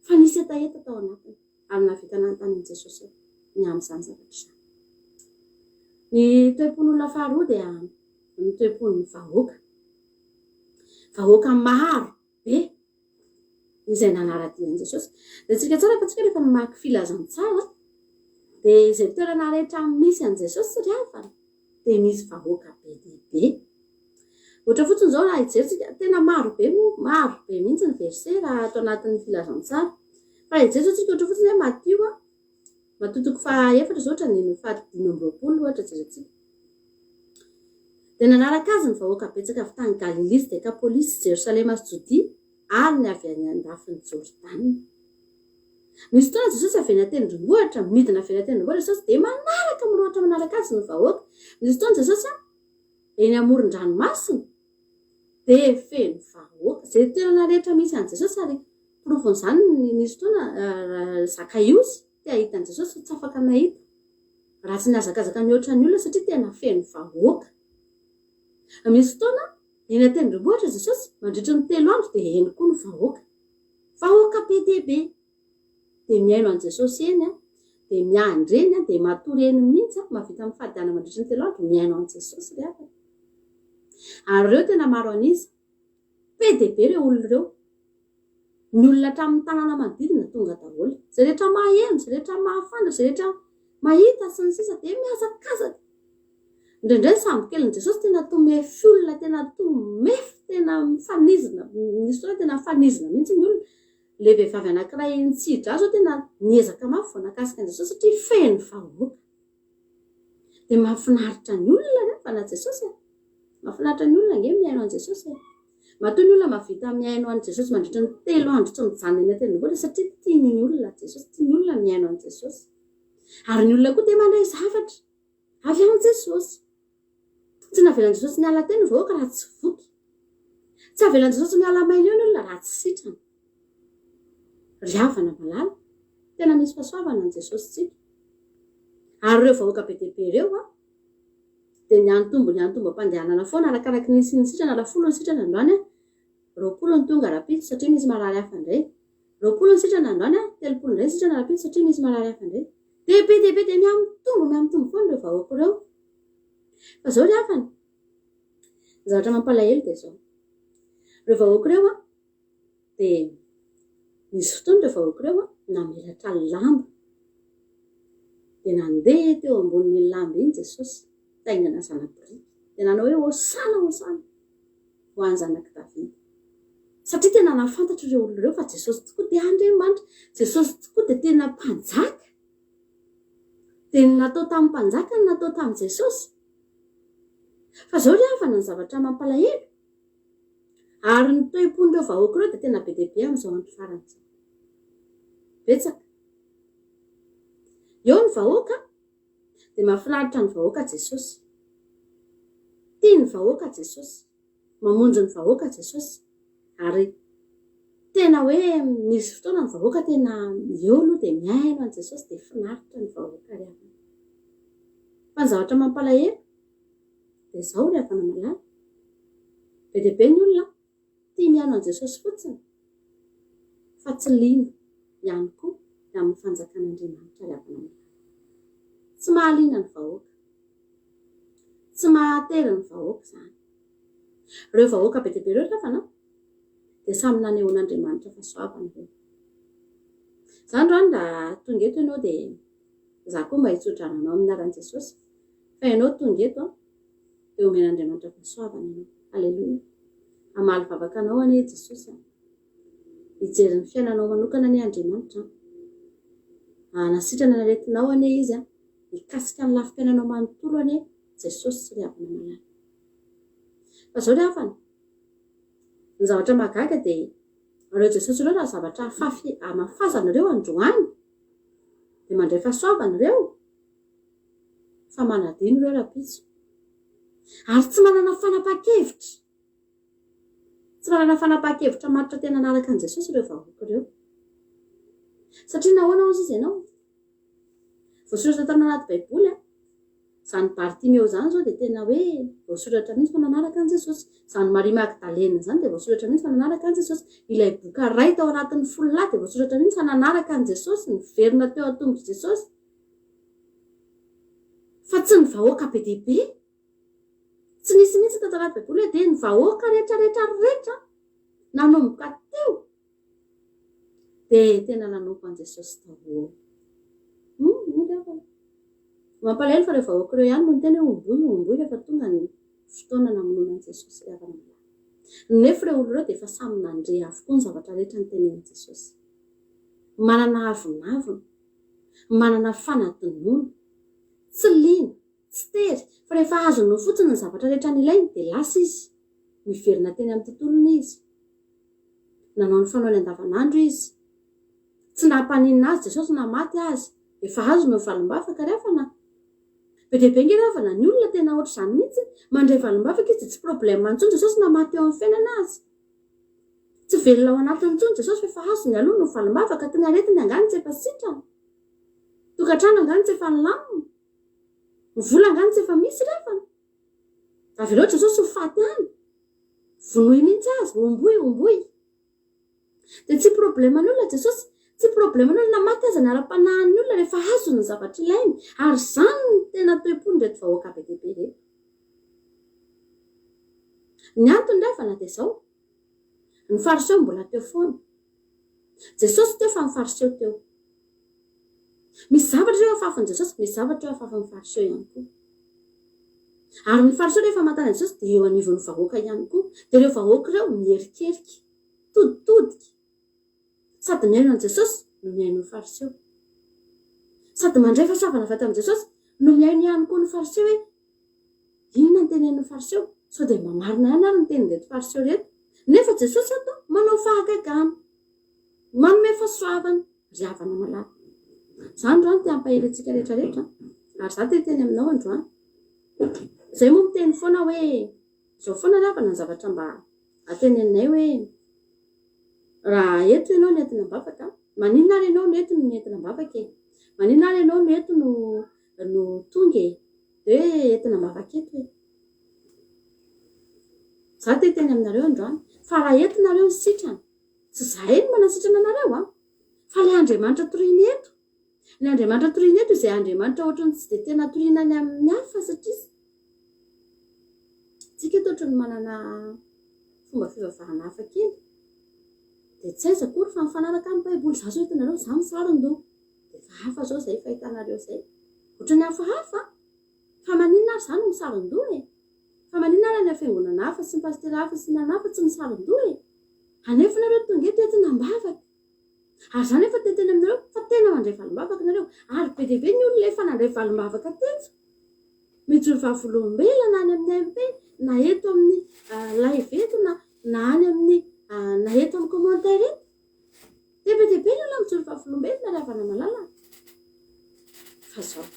fa nisy hetaheta tao anatiny ary nahavita nanontany an'i Jesosy ny amin'izany zavatra izany. Ny toe-pon'olona faharoa dia ny toe-pon'ny vahoaka. Vahoaka maro be izay nanara-dia an'i Jesosy. Hitantsika tsara fa tsika rehefa mamaky filazantsara dia izay toerana rehetra misy an'i Jesosy ry havana dia misy vahoaka be dia be. Ohatra fotsiny izao raha hijery tsika, tena maro be moa, maro be mihitsy ny verset raha ato anatin'ny filazantsara. Fa raha hijery izao tsika ohatra fotsiny hoe Matio, Matio toko faha efatra izao ohatra andininy faha 25 ohatra jerentsika. Dia nanaraka azy ny vahoaka betsaka avy tany Galilia sy Dekapolisy sy Jerosalema sy Jodia ary ny avy any an-dafin'i Jordana. Misy fotoana Jesosy avy eny an-tendrombohitra, midina avy eny an-tendrombohitra Jesosy dia manaraka mirohotra manaraka azy ny vahoaka. Misy fotoana Jesosy eny amoron-dranomasina dia feno vahoaka. Izay toerana rehetra misy an'i Jesosy ary porofon'izany nisy fotoana Zakaiosy te hahita an'i Jesosy fa tsy afaka nahita raha tsy nihazakazaka mihoatra ny olona satria tena feno vahoaka. Misy fotoana eny an-tendrombohitra Jesosy mandritry ny telo andro dia eny koa ny vahoaka. Vahoaka be dia be. Dia mihaino an'i Jesosy eny an, dia miandry eny an, dia matory eny mihitsy an, mahavita mifady hanina mandritry ny telo andro, mihaino an'i Jesosy ry havana. Ary ireo tena maro an'isa. Be dia be ireo olona ireo. Ny olona hatramin'ny tanàna manodidina tonga daholo. Izay rehetra maheno, izay rehetra mahafantatra, izay rehetra mahita sy ny sisa dia mihazakazaka. Indraindray ny sambokelin'i Jesosy tena tomefy olona, tena tomefy, tena mifanizina, misy fotoana tena mifanizina mihitsy ny olona. Ilay vehivavy anankiray nitsidra azy izao tena niezaka mafy vao nakasika an'i Jesosy satria feno vahoaka. Dia mahafinaritra ny olona re fa na Jesosy e. Mahafinaritra ny olona ange mihaino an'i Jesosy e. Matoa ny olona mahavita mihaino an'i Jesosy mandritra ny telo andro tsy mijanona eny an-tendrombohitra satria tian'ny olona Jesosy, tian'ny olona mihaino an'i Jesosy. Ary ny olona koa dia mandray zavatra avy amin'i Jesosy. Tsy navelan'i Jesosy niala teo ny vahoaka raha tsy voky. Tsy avelan'i Jesosy miala maina eo ny olona raha tsy sitrana. Ry havana malala, tena misy fahasoavana an'i Jesosintsika. Ary ireo vahoaka be dia be ireo an, dia niantombo niantombo am-pandehanana foana arakaraky ny nisian'ny sitrana, raha folo ny sitrana androany an, 20 ny tonga rahampitso satria misy marary hafa indray. 20 ny sitrana androany an, 30 indray ny sitrana rahampitso satria misy marary hafa indray. Dia be dia be dia mihamitombo mihamitombo foana ireo vahoaka ireo. Fa izao ry havana, ny zavatra mampalahelo dia izao. Ireo vahoaka ireo an, dia nisy fotoana ireo vahoaka ireo namelatra lamba, dia nandeha teo ambonin'iny lamba iny Jesosy, nitaingina zana-boriky, dia nanao hoe, Hosana, Hosana, ho an'ny zanak'i Davida. Satria tena nahafantatra ireo olona ireo fa Jesosy tokoa dia Andriamanitra, Jesosy tokoa dia tena Mpanjaka. Dia ny natao tamin'ny Mpanjaka no natao tamin'i Jesosy. Fa izao ry havana ny zavatra mampalahelo, Ary ny toe-pon'ireo vahoaka ireo dia tena be dia be amin'izao andro farany izao. Betsaka. Eo ny vahoaka dia mahafinaritra ny vahoaka Jesosy. Tia ny vahoaka Jesosy. Mamonjy ny vahoaka Jesosy. Ary tena hoe misy fotoana ny vahoaka tena eo aloha dia mihaino an'i Jesosy dia finaritra ny vahoaka ry havana. Fa ny zavatra mampalahelo dia izao ry havana malala. Be dia be ny olona tia mihaino an'i Jesosy fotsiny fa tsy liana ihany koa ny amin'ny fanjakan'Andriamanitra ry havana malala. Tsy mahaliana ny vahoaka. Tsy mahatery ny vahoaka izany. Ireo vahoaka be dia be ireo ry havana dia samy nanehoan'Andriamanitra fahasoavana ireo. Izany androany raha tonga eto ianao dia izaho koa mba hitsodrano anao amin'ny anaran'i Jesosy fa ianao tonga eto an, dia omen'Andriamanitra fahasoavana ianao. Aleloia. Hamaly vavaka anao anie i Jesosy an. Hijery ny fiainanao manokana anie Andriamanitra an. Hanasitrana ny aretinao anie Izy an. Hikasika ny lafim-piainanao manontolo anie Jesosy ry havana malala. Fa izao ry havana, ny zavatra mahagaga dia ireo Jesosy ireo raha zavatra afafy amafazana ireo androany dia mandray fahasoavana ireo fa manadino ireo rahampitso. Ary tsy manana fanapahan-kevitra. Tsy manana fanapahan-kevitra matotra tena hanaraka an'i Jesosy ireo vahoaka ireo. Satria nahoana hozy izy ianao? Voasoratra tao anaty Baiboly an. Izany Bartimeo izany izao dia tena hoe voasoratra mihitsy fa nanaraka an'i Jesosy. Izany Maria Magdalena izany dia voasoratra mihitsy fa nanaraka an'i Jesosy. Ilay boka iray tao anatin'ny fololahy dia voasoratra mihitsy fa nanaraka an'i Jesosy, niverina teo an-tongotr'i Jesosy. Fa tsy ny vahoaka be dia be. Tsy nisy mihitsy tato anaty Baiboly hoe dia ny vahoaka rehetra rehetra rehetra nanomboka teo dia tena nanompo an'i Jesosy daholo. Hum, ry havana. Mampalahelo fa ireo vahoaka ireo ihany no niteny hoe homboy, homboy rehefa tonga ny fotoana namonoana an'i Jesosy ry havana malala. Nefa ireo olona ireo dia efa samy nandre avokoa ny zavatra rehetra notenenin'i Jesosy. Manana avonavona, manana fanadinoana, tsy liana, tsy tery, fa rehefa azony fotsiny ny zavatra rehetra nilainy dia lasa izy. Niverina teny amin'ny tontolony izy. Nanao ny fanaony andavanandro izy. Tsy nampaninona azy Jesosy na maty aza. Efa azony ny valim-bavaka ry havana a. Be dia be ange ry havana ny olona tena ohatr'izany mihitsy. Mandray valim-bavaka izy dia tsy problème intsony Jesosy na maty eo amin'ny fiainana aza. Tsy velona ao anatiny intsony Jesosy fa efa azony aloha ny valim-bavaka, ny aretiny angaha no tsy efa sitrana? Tokantrano angaha no tsy efa nilamina? Ny vola angaha no tsy efa misy ry havana? Avelao Jesosy ho faty any. Vonoy mihitsy azy, homboy, homboy. Dia tsy problème ny olona Jesosy, tsy problème ny olona na maty aza ny ara-panahin'ny olona rehefa azony ny zavatra ilainy. Ary izany no tena toe-pon'ireto vahoaka be dia be ireto. Ny antony ry havana dia izao, ny fariseo mbola teo foana. Jesosy teo fa ny fariseo teo. Misy zavatra ireo afafin'i Jesosy, misy zavatra ireo afafin'ny fariseo ihany koa. Ary ny fariseo rehefa mantany an'i Jesosy dia eo anivon'ny vahoaka ihany koa. Dia ireo vahoaka ireo mierikerika, toditodika. Sady mihaino an'i Jesosy no mihaino ny fariseo. Sady mandray fahasoavana avy ato amin'i Jesosy no mihaino ihany koa ny fariseo hoe inona ny tenenin'ny fariseo? Sao dia mba marina ihany ary ny tenin'ireto fariseo ireto? Nefa Jesosy ato manao fahagagana, manome fahasoavana. Ry havana malala. Za androany te hampahery antsika rehetra rehetra ary za te hiteny aminao androany. Zay moa miteny foana hoe zao foana ry havana ny zavatra mba ateneninay hoe raha eto ianao no entina am-bavaka, maninona ary ianao no eto no entina am-bavaka e? Maninona ary ianao no eto no no tonga e? Dia hoe entina am-bavaka eto e? Za te hiteny aminareo androany fa raha eto nareo no sitrana, Tsy izahay no manasitrana anareo an! Fa ilay Andriamanitra toriana eto. Ilay Andriamanitra toriana eto izay Andriamanitra ohatran'ny tsy dia tena toriana any amin'ny hafa satria tsika eto ohatran'ny manana fomba fivavahana hafa kely. Dia tsy aiza akory fa mifanaraka amin'ny Baiboly. Izaho izao hitanareo, izaho misaron-doha. Dia efa hafa izao izay fahitanareo izay. Ohatran'ny hafahafa an! Fa maninona ary izaho no misaron-doha e? Fa maninona ary any amin'ny fiangonana hafa sy ny pasitera hafa sy ny namana hafa tsy misaron-doha e? Anefa nareo tonga eto entina am-bavaka. Ary za nefa te hiteny aminareo fa tena mandray valim-bavaka nareo. Ary be dia be ny olona efa nandray valim-bavaka teto. Mijoro vavolombelona any amin'ny MP na eto amin'ny live eto na na any amin'ny na eto amin'ny commentaire eto. Dia be dia be ny olona mijoro vavolombelona ry havana malala. Fa zao.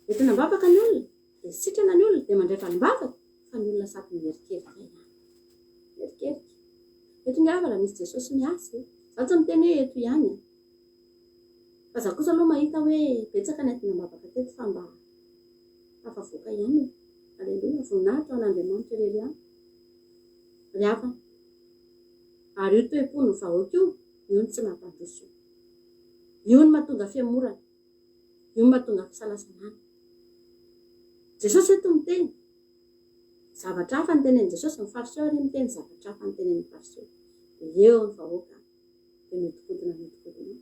Entina am-bavaka ny olona. Dia sitrana ny olona, dia mandray valim-bavaka, fa ny olona sady mierikerika ihany. Mierikerika. Eto nge havana misy Jesosy miasa e. Za tsy miteny hoe eto ihany e. Fa za kosa aloha mahita hoe betsaka ny entina am-bavaka teto fa mba tafavoaka ihany e. Aleloia, voninahitra ho an'Andriamanitra irery ihany. Ry havana, ary io toe-pon'ny vahoaka io, io no tsy mampandroso io. Io no mahatonga fihemorana. Io no mahatonga fisalasalana. Jesosy eto miteny. Zavatra hafa ny tenenin'i Jesosy, ny Fariseo ary miteny zavatra hafa ny tenenin'ny Fariseo. Dia eo ny vahoaka dia mihodinkodina mihodinkodina eo.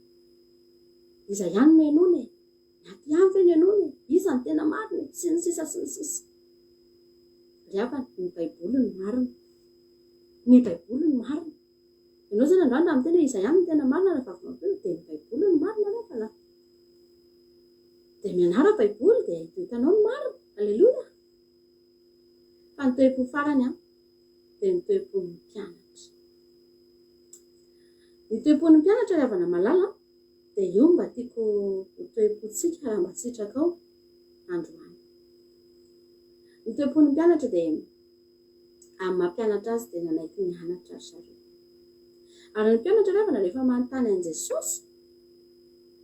Iza ihany no henoina e? Ny aty ihany ve no henoina e? Iza no tena marina e? Sy ny sisa sy ny sisa. Ry havana, ny Baiboly no marina. Ny Baiboly no marina. Ianao izany androany raha miteny hoe iza ihany no tena marina raha vavolombelona dia ny Baiboly no marina ry havana. Dia mianara Baiboly dia ho hitanao ny marina. Aleloia! Fa ny toe-po farany an, dia ny toe-pon'ny mpianatra. Ny toe-pon'ny mpianatra ry havana malala an, dia io mba tiako ho toe-pontsika raha mba sitrakao androany. Ny toe-pon'ny mpianatra dia amin'ny maha mpianatra azy dia nanaiky nianatra ry zareo. Ary ny mpianatra ry havana rehefa manontany an'i Jesosy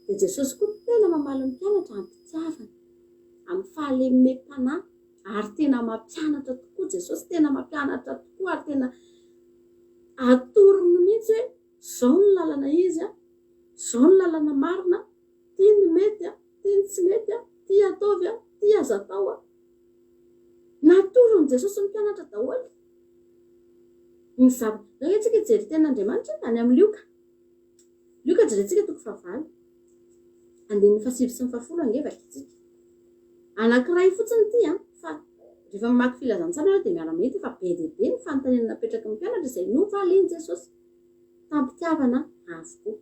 dia Jesosy koa tena mamaly ny mpianatra am-pitiavana, amin'ny fahalemem-panahy ary tena mampianatra tokoa Jesosy, tena mampianatra tokoa ary tena atorony mihitsy hoe izao ny lalana izy a, izao ny lalana marina, ity ny mety a, ity ny tsy mety a, ity ataovy a, ity aza atao a. Natoron'i Jesosy ny mpianatra daholo ny zava. Ndao ange tsika hijery tenin'Andriamanitra e, any amin'ny Lioka. Lioka jerentsika toko fahavalo. Andininy fahasivy sy ny fahafolo ange vakintsika. Anankiray fotsiny ity an, fa rehefa mamaky filazantsara ianao dia miara-mahita fa be dia be ny fanontaniana napetraky ny mpianatra izay novalian'i Jesosy tamim-pitiavana avokoa.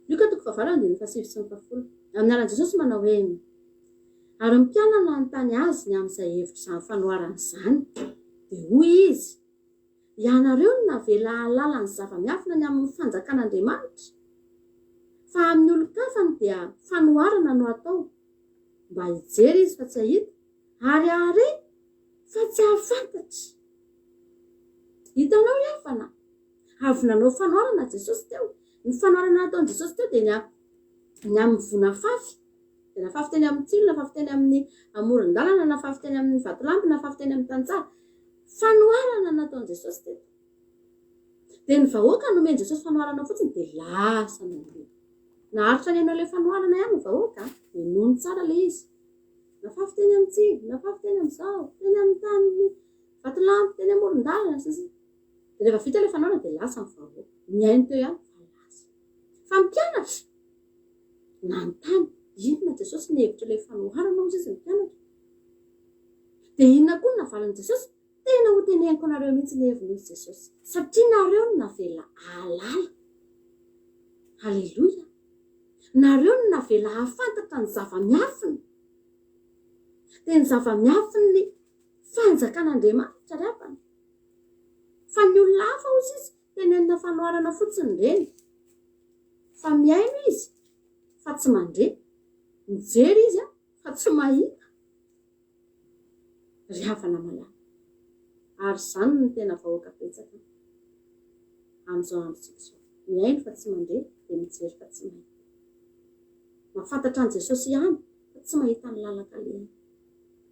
Lioka toko fahavalo andininy fahasivy sy ny fahafolo. Amin'ny anaran'i Jesosy manao hoe. Ary ny mpianany nanontany Azy ny amin'izay hevitr'izany fanoharana izany. Dia hoy Izy, Ianareo no navela hahalala ny zava-miafina ny amin'ny fanjakan'Andriamanitra, fa amin'ny olon-kafa ny dia fanoharana no atao, mba hijery izy fa tsy hahita, ary hahare fa tsy hahafantatra. Hitanao ry havana, avy nanao fanoharana Jesosy teo. Ny fanoharana nataon'i Jesosy teo dia ny amin'ny voa nafafy. Dia nafafy teny amin'ny tsilo, nafafy teny amin'ny amoron-dalana, nafafy teny amin'ny vatolampy, nafafy teny amin'ny tany tsara. Fanoharana nataon'i Jesosy teto. Dia ny vahoaka nomen'i Jesosy fanoharana fotsiny dia lasa nandeha. Naharitra nihaino ilay fanoharana ihany ny vahoaka, ninoany tsara ilay izy. Nafafy teny amin'ny tsilo, nafafy teny amin'izao, teny amin'ny tany vatolampy, teny amoron-dalana, sy ny sisa. Dia rehefa vita ilay fanoharana dia lasa ny vahoaka. Nihaino teo ihany fa lasa. Fa ny mpianatra, Nanontany, Inona Jesosy ny hevitr'ilay fanoharana hozy izy ny mpianatra. Dia inona koa no navalin'i Jesosy? Tena ho teneniko anareo mihitsy ny heviny hozy Jesosy. Satria nareo no navela hahalala. Aleloia! Nareo no navela hahafantatra ny zava-miafina. Dia ny zava-miafin'ny fanjakan'Andriamanitra ry havana. Fa ny olona hafa hozy izy, tenenina fanoharana fotsiny ireny. Fa mihaino izy fa tsy mandre, mijery izy fa tsy mahita. Ry havana malala, ary izany no tena vahoaka betsaka amin'izao androntsika izao. Mihaino fa tsy mandre, dia mijery fa tsy mahita. Mahafantatra an'i Jesosy ihany fa tsy mahita ny lalan-kalehany.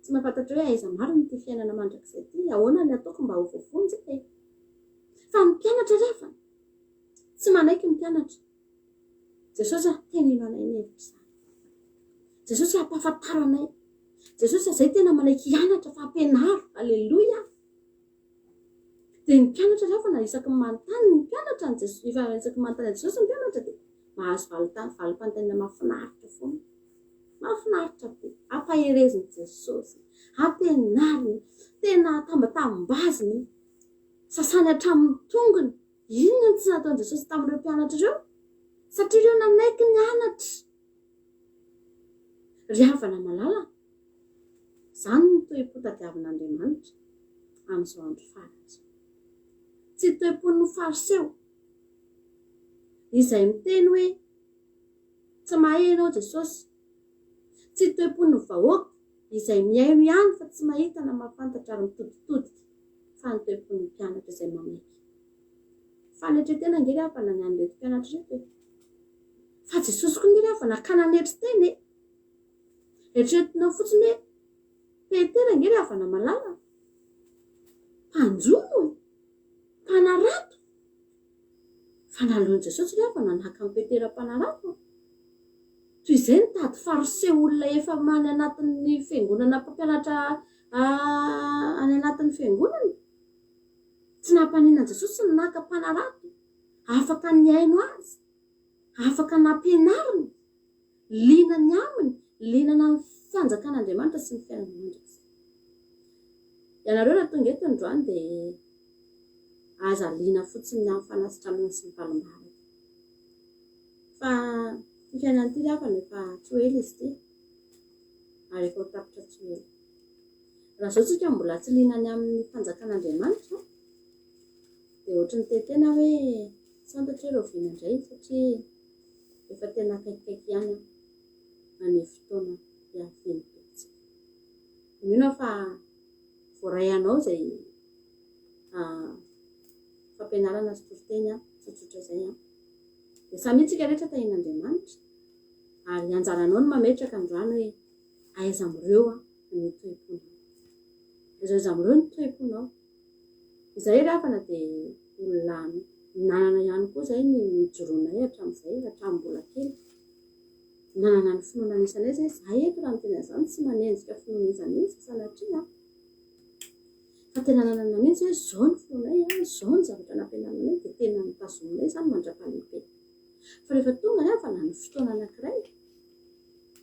Tsy mahafantatra hoe aiza marina ity fiainana mandrakizay ity, ahoana ny ataoko mba ho voavonjy e? Fa ny mpianatra ry havana, Tsy manaiky ny mpianatra. Jesosy a, teneno anay ny hevitr'izany. Jesosy a, ampahafantaro anay. Jesosy a, zay tena manaiky hianatra fa ampianaro. Aleloia. Dia ny mpianatra ry havana isaky ny manontany ny mpianatra an'i Jesosy, efa isaky ny manontany an'i Jesosy ny mpianatra dia mahazo valin-tany, valim-panontaniana mahafinaritra foana. Mahafinaritra be. Ampaherezin'i Jesosy, ampianariny, tena atambatambaziny, sasany hatramin'ny tongony. Inona no tsy nataon'i Jesosy tamin'ireo mpianatra ireo? Satria ireo nanaiky nianatra. Ry havana malala, izany no toe-po tadiavin'Andriamanitra amin'izao andro farany izao. Tsy toe-pon'ny Fariseo, izay miteny hoe, Tsy mahay ianao Jesosy. Tsy toe-pon'ny vahoaka, izay mihaino ihany fa tsy mahita na mahafantatra ary mitoditodika fa ny toe-pon'ny mpianatra izay manaiky. Fanetren-tena ange ry havana ny an'ireto mpianatra ireto e! Fa Jesosy koa ange ry havana ka nanetry tena e! Eritreretinao fotsiny hoe Petera ange ry havana malala mpanjono e! Mpanarato! Fa naloan'i Jesosy ry havana naka an'i Petera mpanarato. Toy izay nitady fariseo olona efa any anatin'ny fiangonana mpampianatra any anatin'ny fiangonana. Tsy nampaninona an'i Jesosy ny naka mpanarato. Afaka nihaino azy, afaka nampianariny, liana ny aminy, liana ny amin'ny fanjakan'Andriamanitra sy ny fiainana mandrakizay. Ianareo raha tonga eto androany dia aza liana fotsiny ny amin'ny fanasitranana sy ny valim-bavaka. Fa ity fiainana ity ry havana efa tsy ho ela izy ity ary efa ho tapitra tsy ho ela. Raha izao tsika mbola tsy liana ny amin'ny fanjakan'Andriamanitra dia ohatry ny te-tena hoe tsy fantatro hoe rahoviana indray satria efa tena akaikikaiky ihany any fotoana hiavian'ny Tompontsika. Mino aho fa voaray anao izay fampianarana sy toriteny tsotsotra izay an. Dia samia tsika rehetra tahian'Andriamanitra ary anjaranao ny mametraka androany hoe aiza amin'ireo ny toe-ponao. Aiza aiza amin'ireo ny toe-ponao. Izahay ry havana dia olona nanana ihany koa izay ny nijoroanay hatramin'izay, hatramin'ny mbola kely. Nanana ny finoana nisy anay izay. Izahay eto raha miteny an'izany tsy manenjika finoana iza n'iza sanatria an. Fa tena nanana mihitsy hoe izao ny finoanay an, izao ny zavatra nampianarina anay dia tena notazominay izany mandra-pahalehibe. Fa rehefa tonga ny havana ny fotoana anankiray,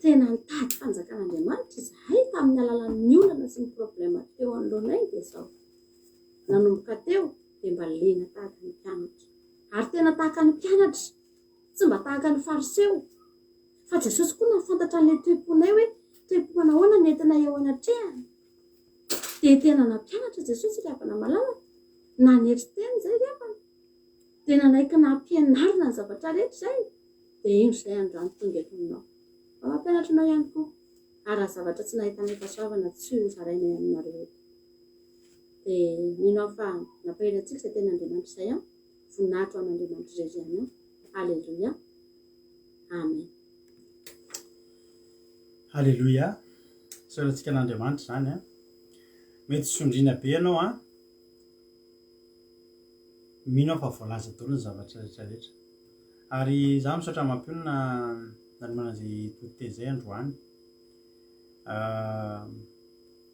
tena nitady fanjakan'Andriamanitra izahay tamin'ny alalan'ny olana sy ny problème teo anoloanay dia izao. Nanomboka teo dia mba liana tahaka ny mpianatra. Ary tena tahaka ny mpianatra, tsy mba tahaka ny fariseo. Fa Jesosy koa nahafantatra an'ilay toe-ponay hoe toe-po manahoana no entinay eo anatrehany. Dia tena nampianatra Jesosy ry havana malala, nanetry tena izay ry havana. Dia nanaiky nampianarina ny zavatra rehetra izay, dia indro izay androany tonga eto aminao. Mba mampianatra anao ihany koa. Ary raha zavatra tsy nahitanay fahasoavana tsy ho zarainay aminareo eto. Dia mino aho fa nampahery antsika izay tenin'Andriamanitra izay an. Voninahitra ho an'Andriamanitra irery ihany an. Aleloia. Amen. Aleloia. Isaorantsika an'Andriamanitra izany an. Mety sondriana be ianao an. Mino aho fa voalaza daholo ny zavatra rehetra rehetra. Ary izaho misaotra mampionona nanomana izay toriteny izay androany.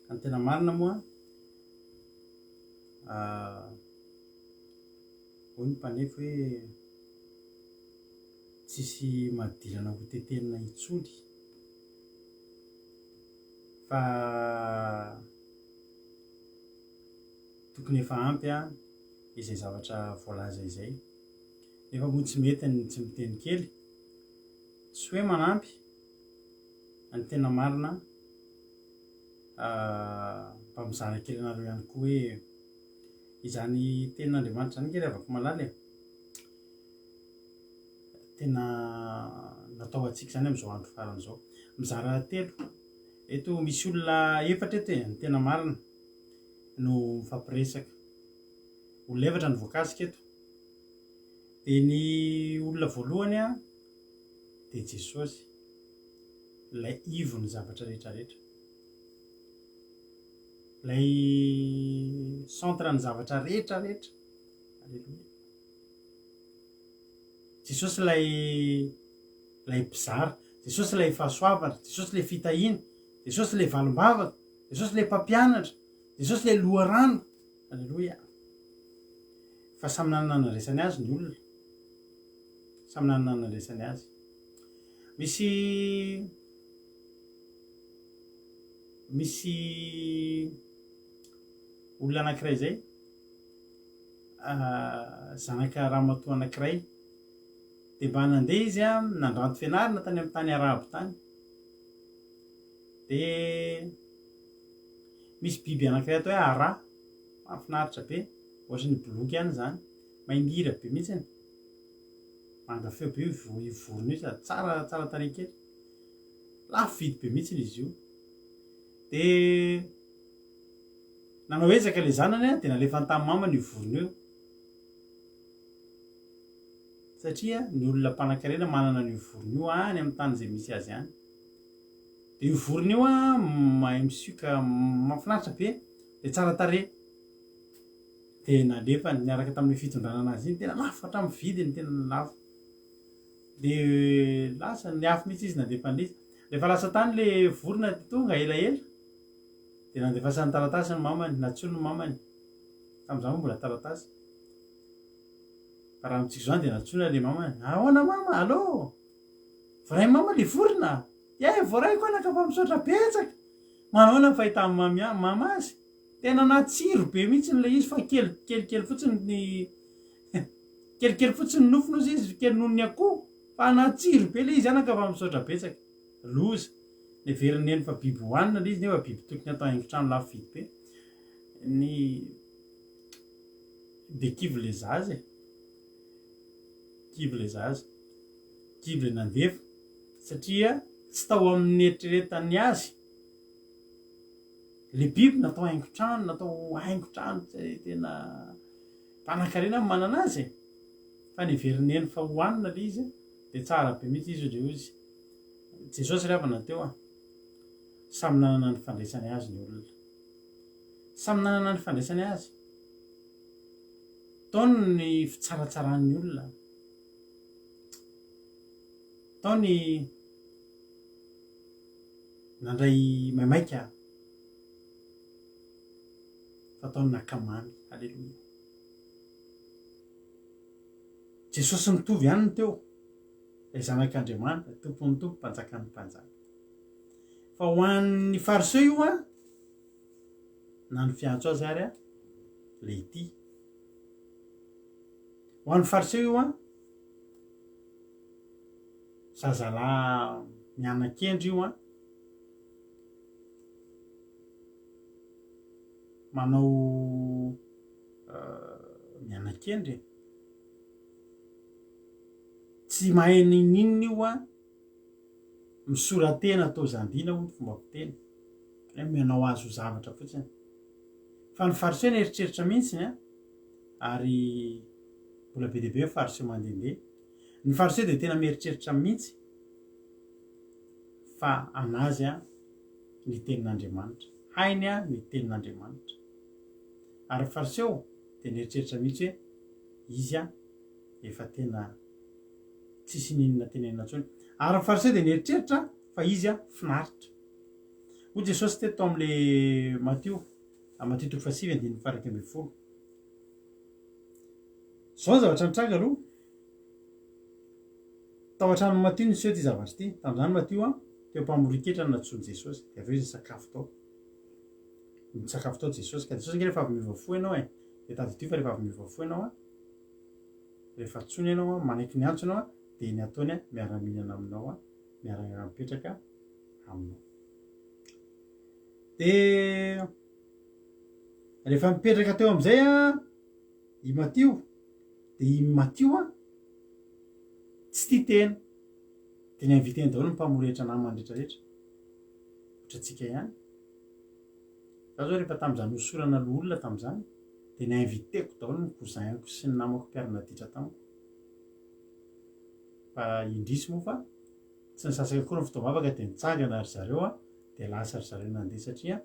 Ny tena marina moa hoy ny mpanefy hoe tsisy madilana ho tetenina intsony fa tokony efa ampy izay zavatra voalaza izay. Nefa moa tsy mety ny tsy miteny kely. Tsy hoe manampy, ny tena marina mba mizara kely anareo ihany koa hoe izany tenin'Andriamanitra izany nge ry havako malala e. Tena natao ho antsika izany amin'izao andro farany izao. Mizara telo. Eto misy olona efatra eto e, ny tena marina no mifampiresaka. Olona efatra no voakasika eto. Dia ny olona voalohany an, dia Jesosy, ilay ivon'ny zavatra rehetra rehetra. Ilay centre ny zavatra rehetra rehetra. Aleloia. Jesosy ilay ilay mpizara, Jesosy ilay fahasoavana, Jesosy ilay fitahiana, Jesosy ilay valim-bavaka, Jesosy ilay mpampianatra, Jesosy ilay loharano. Aleloia. Fa samy nanana ny nandraisany azy ny olona. Samy nanana ny nandraisany azy. Misy misy olona anankiray izay, zanaka ramatoa anankiray, dia mba nandeha izy an, nandranto fianarana tany amin'ny tany arabo tany. Dia misy biby anankiray atao hoe ara, mahafinaritra be, ohatry ny boloky ihany izany, mahay mihira be mihitsy. Manga feo be io io vorona io sady tsara tsara tarehy kely. Lafo vidy be mihitsy izy io. Dia nanao ezaka ilay zanany dia nalefany tamin'ny mamany io vorona io. Satria ny olona mpanankarena manana an'io vorona io any amin'ny tany izay misy azy any. Dia io vorona io an, mahay misioka mahafinaritra be, dia tsara tarehy. Dia nalefany niaraka tamin'io fitondrana anazy iny, tena lafo hatramin'ny vidiny, tena lafo. Dia lasa niafy mihitsy izy nandefa an'ilay izy. Rehefa lasa tany ilay vorona dia tonga elaela, dia nandefasany taratasy ny mamany, nantsoiny ny mamany. Tamin'izany moa mbola taratasy. Fa raha amintsika izao dia nantsoina ilay mamany. Ahoana mama? Allô? Voaray mama ilay vorona? Ie, voaraiko anaka fa misaotra betsaka. Manahoana ny fahitan'i mamy mama azy? Tena natsiro be mihitsy ilay izy fa kely kelikely fotsiny ny kelikely fotsiny ny nofony ozy izy kely noho ny akoho fa natsiro be ilay izy anaka fa misaotra betsaka. Loza. Neverin'i neny fa biby hohanina ilay izy nefa biby tokony atao haingon-trano lafo vidy be. Ny dia kivy ilay zaza e. Kivy ilay zaza. Kivy ilay nandefa satria tsy tao amin'ny eritreretany azy ilay biby natao haingon-trano, natao haingon-trano tena mpanankarena ny manana azy e. Fa neverin'i Neny fa hohanina ilay izy dia tsara be mihitsy izy hoy izy. Jesosy ry havana teo a. Samy nanana ny fandraisany azy ny olona. Samy nanana ny fandraisany azy. Tao ny fitsaratsaran'ny olona. Tao ny nandray maimaika fa tao ny naka mamy. Aleloia. Jesosy mitovy ihany ny teo. Ilay Zanak'Andriamanitra, Tompon'ny Tompo, Mpanjakan'ny Mpanjaka. Fa ho an'ny Fariseo io an, na ny fiantso azy ary an, ilay ity. Ho an'ny Fariseo io an, zazalahy miana-kendry io an, manao miana-kendry e. Tsy mahay n'inon'inona io an, misora-tena toa zandina hoy ny fomba fiteny, hoe manao azy ho zavatra fotsiny. Fa ny fariseo nieritreritra mihitsy an, ary mbola be dia be ny fariseo mandehandeha. Ny fariseo dia tena mieritreritra mihitsy fa an'azy an ny tenin'Andriamanitra. Hainy an ny tenin'Andriamanitra. Ary ny fariseo dia nieritreritra mihitsy hoe izy an efa tena tsisy n'inona tenenina intsony. Ary ny fariseo dia nieritreritra fa izy an finaritra. Hoy Jesosy teto tao amin'ilay Matio, Matio toko fahasivy andininy faha-11. Izao ny zavatra nitranga aloha. Tao an-tranon'i Matio niseho ity zavatra ity. Tamin'izany Matio an, teo am-pamorin-ketra no nantsoin'i Jesosy. Dia avy eo izy nisakafo tao. Nisakafo tao Jesosy. Ka Jesosy ange rehefa avy miova fo ianao e. Dia tadidio fa rehefa avy miova fo ianao an, rehefa antsoina ianao an, manaiky ny antso ianao an, dia ny ataony an, miara-mihinana aminao an, miara-mipetraka aminao. Dia rehefa mipetraka teo amin'izay an, i Matio, dia i Matio an, tsy tia tena, dia ni-inviter-ny daholo ny mpamoretra namany rehetra rehetra, ohatrantsika ihany. Za zao rehefa tamin'izany nosorana loholona tamin'izany, dia ni-inviter-ko daholo ny cousin-ko sy ny namako mpiara-naditra tamiko. Fa indrisy moa fa tsy nisasaka akory ny fotoam-bavaka dia nitsangana ry zareo an, dia lasa ry zareo nandeha satria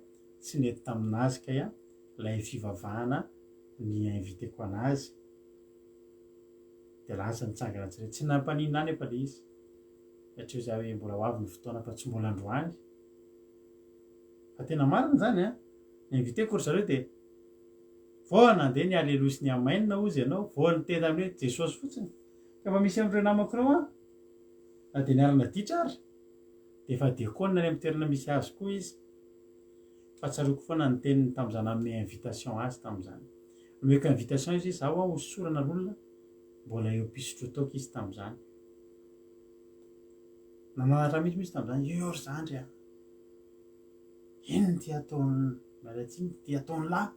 tsy nety tamin'azy kay an, ilay fivavahana ni-inviter-ko an'azy. Dia lasa nitsangana tsy re. Tsy nampaninona ahy nefa ilay izy. Satria za hoe mbola ho avy ny fotoana fa tsy mbola androany. Fa tena marina izany an! Ni-inviter-ko ry zareo dia vao nandeha ny Aleloia sy ny Amen hozy ianao, vao niteny tamin'ny hoe Jesosy fotsiny. Ka efa misy amin'ireo namako ireo an, na dia niara-naditra ary, dia efa diakona any amin'ny toerana misy azy koa izy. Fa tsaroako foana ny teniny tamin'izaho nanome invitation azy tamin'izany. Nomeko invitation izy hoe izaho aho hosorana olona, mbola eo am-pisotroan-toaka izy tamin'izany. Nananatra mihitsy moa izy tamin'izany, io ry zandry a! Inona ity ataon'ny, miala tsiny, ity ataon'ny lahy?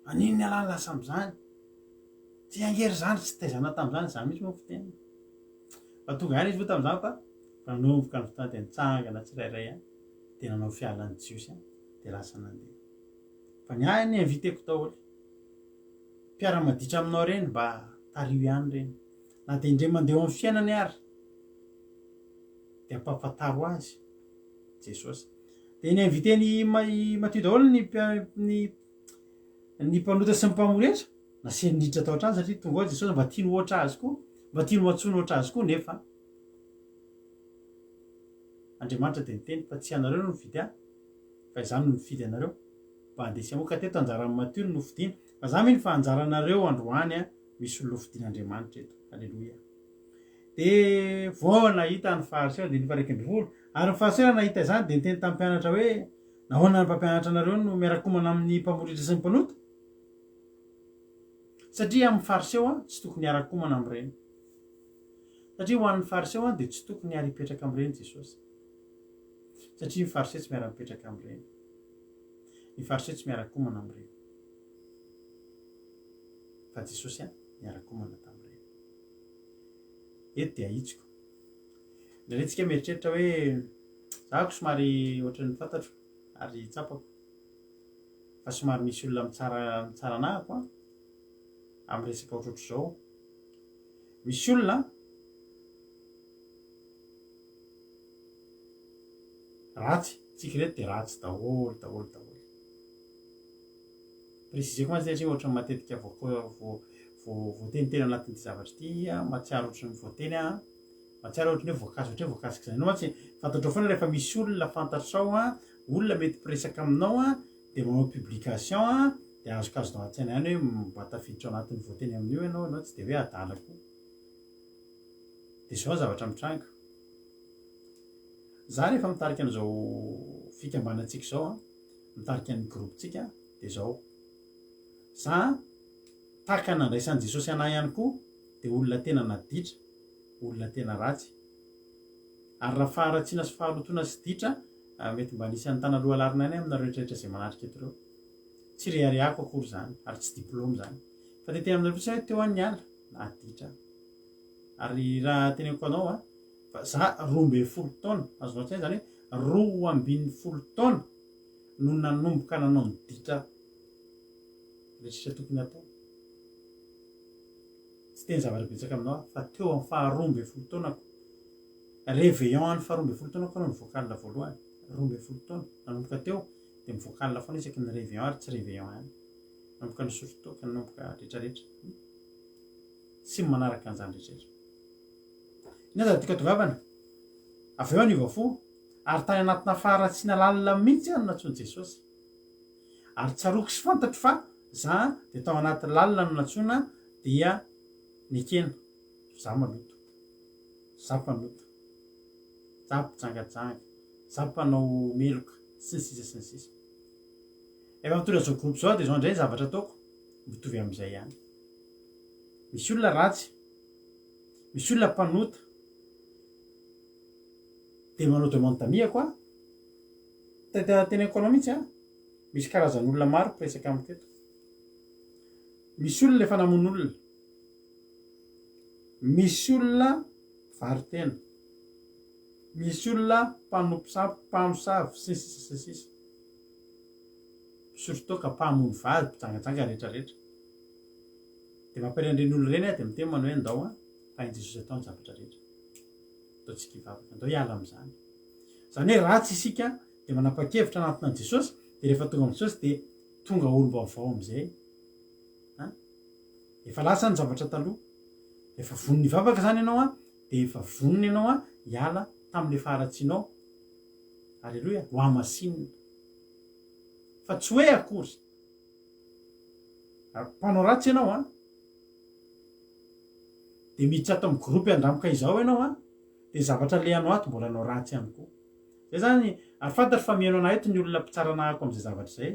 Maninona ialahy no lasa amin'izany? Tsy ange ry zandry tsy taizana tamin'izany, izany mihitsy moa ny fiteniny. Fa tonga ihany izy moa tamin'izany fa nanomboka ny fotoana dia nitsangana tsirairay ihany, dia nanao fialan'ny Jiosy ihany, dia lasa nandeha. Fa ny ahy ny invité-ko daholo. Mpiara-maditra aminao ireny mba tariho ihany ireny. Na dia indray mandeha eo amin'ny fiainany ary dia ampahafantaro azy Jesosy. Dia ni-invité an'i i Mathieu daholo ny ny Ny mpanota sy ny mpamory hetra, nasiany niditra tao an-trano satria tonga ao Jesosy mba tiany ho hoatra azy koa, mba tiany ho antsoina hoatra azy koa, nefa Andriamanitra dia niteny fa tsy ianareo no nifidy ahy, fa izaho no nifidy anareo mba handeha sy hamoa, ka teto anjaran'i Matio no nofidina, fa za mino fa anjaranareo androany an, misy olona hofidin'Andriamanitra eto, aleloia. Dia vao nahita ny Fariseo, andininy faha 11, ary ny Fariseo raha nahita izany dia niteny tamin'ny mpianatra hoe, Nahoana ny mpampianatra anareo no miara-komana amin'ny mpamoritra sy ny mpanota? Satria amin'ny Fariseo tsy tokony hiara-komana amin'ireny. Satria ho an'ny Fariseo dia tsy tokony hiara hipetraka amin'ireny Jesosy. Satria ny Fariseo tsy miara-mipetraka amin'ireny. Ny Fariseo tsy miara-komana amin'ireny. Fa Jesosy niara-komana tamin'ireny. Eto dia ahitsiko. Indraindray tsika mieritreritra hoe za ko somary ohatran'ny fantatro ary tsapako fa somary misy olona mitsara mitsara anahako an amin'ny resaka ohatrohatr'izao. Misy olona ratsy, tsika ireto dia ratsy daholo daholo daholo. Préciseko mantsy satria ohatran'ny matetika voateniteny ao anatin'ity zavatra ity aho, mahatsiaro ohatran'ny voateny aho. Mahatsiaro ohatran'ny hoe voakasika, ohatran'ny hoe voakasika izany. Ianao mantsy fantatrao foana rehefa misy olona fantatrao an, olona mety mpiresaka aminao an, dia manao publication an, dia azokazonao an-tsaina ihany hoe mba tafiditra ao anatin'ny voateny amin'io ianao, ianao tsy dia hoe adala koa. Dia izao ny zavatra mitranga. Za rehefa mitarika an'izao fikambanantsika izao an, mitarika ny groupe-tsika dia izao. Za tahaka ny nandraisan'i Jesosy anah ihany koa dia olona tena naditra, olona tena ratsy. Ary raha faharatsiana sy fahalotoana sy ditra, mety mba anisan'ny tana lohalarina ihany aminareo rehetra rehetra izay manatrika eto ireo. Tsy reharehako akory izany, ary tsy diplôme izany. Fa dia tena aminareo fotsiny hoe teo aho niala, naditra aho. Ary raha teneniko anao a, fa za 12 taona, azonao an-tsaina izany hoe 12 taona no nanomboka nanao ny ditra rehetra tokony hatao. Tsy teny zavatra betsaka aminao aho fa teo amin'ny faha 12 taonako, réveillon an'ny faha 12 taonako aho no nivoaka alina voalohany, 12 taona, nanomboka teo dia mivoaka alina foana isaky ny réveillon ary tsy réveillon ihany, nanomboka nisotro toaka, nanomboka retraretra, sy ny manaraka an'izany retraretra. Inona zany tiako atongavana? Avy eo aho niova fo, ary tany anatina faharatsiana lalina mihitsy aho no nantsoin'i Jesosy. Ary tsaroako sy fantatro fa za dia tao anaty lalina no nantsoina dia nekena, za maloto, za mpanota, za mpijangajanga, za mpanao meloka, sy ny sisa sy ny sisa. Efa mitondra izao groupe izao aho dia izao indray ny zavatra ataoko, mitovy amin'izay ihany. Misy olona ratsy, misy olona mpanota, dia manao demande d'amis-ako aho, Teneniko anao mihitsy an, misy karazan'olona maro mpiresaka amiko eto. Misy olona efa namono olona. Misy olona mpivaro-tena. Misy olona mpanompo sampy, mpamosavy, sy ny sisa sy ny sisa. Mpisotro toaka, mpamono vady, mpijangajanga rehetra rehetra. Dia mampahery an'ireny olona ireny aho dia miteny manao hoe ndao an, fa hain'i Jesosy atao ny zavatra rehetra. Ndao tsika hivavaka, ndao hiala amin'izany. Izany hoe ratsy isika dia manapa-kevitra hanantona an'i Jesosy, dia rehefa tonga amin'i Jesosy dia tonga olom-baovao amin'izay. An? Efa lasa ny zavatra taloha. Efa vonona hivavaka izany ianao an, dia efa vonona ianao an hiala tamin'ilay faharatsianao. Aleloia, ho hamasinina. Fa tsy hoe akory mpanao ratsy ianao an, dia miditra ato amin'ny groupe andramoka izao ianao an, Dia zavatra alehanao ato mbola anao ratsy ihany koa. Zay zany, ary fantatro fa mihaino anah eto ny olona mpitsara anahako amin'izay zavatra izay.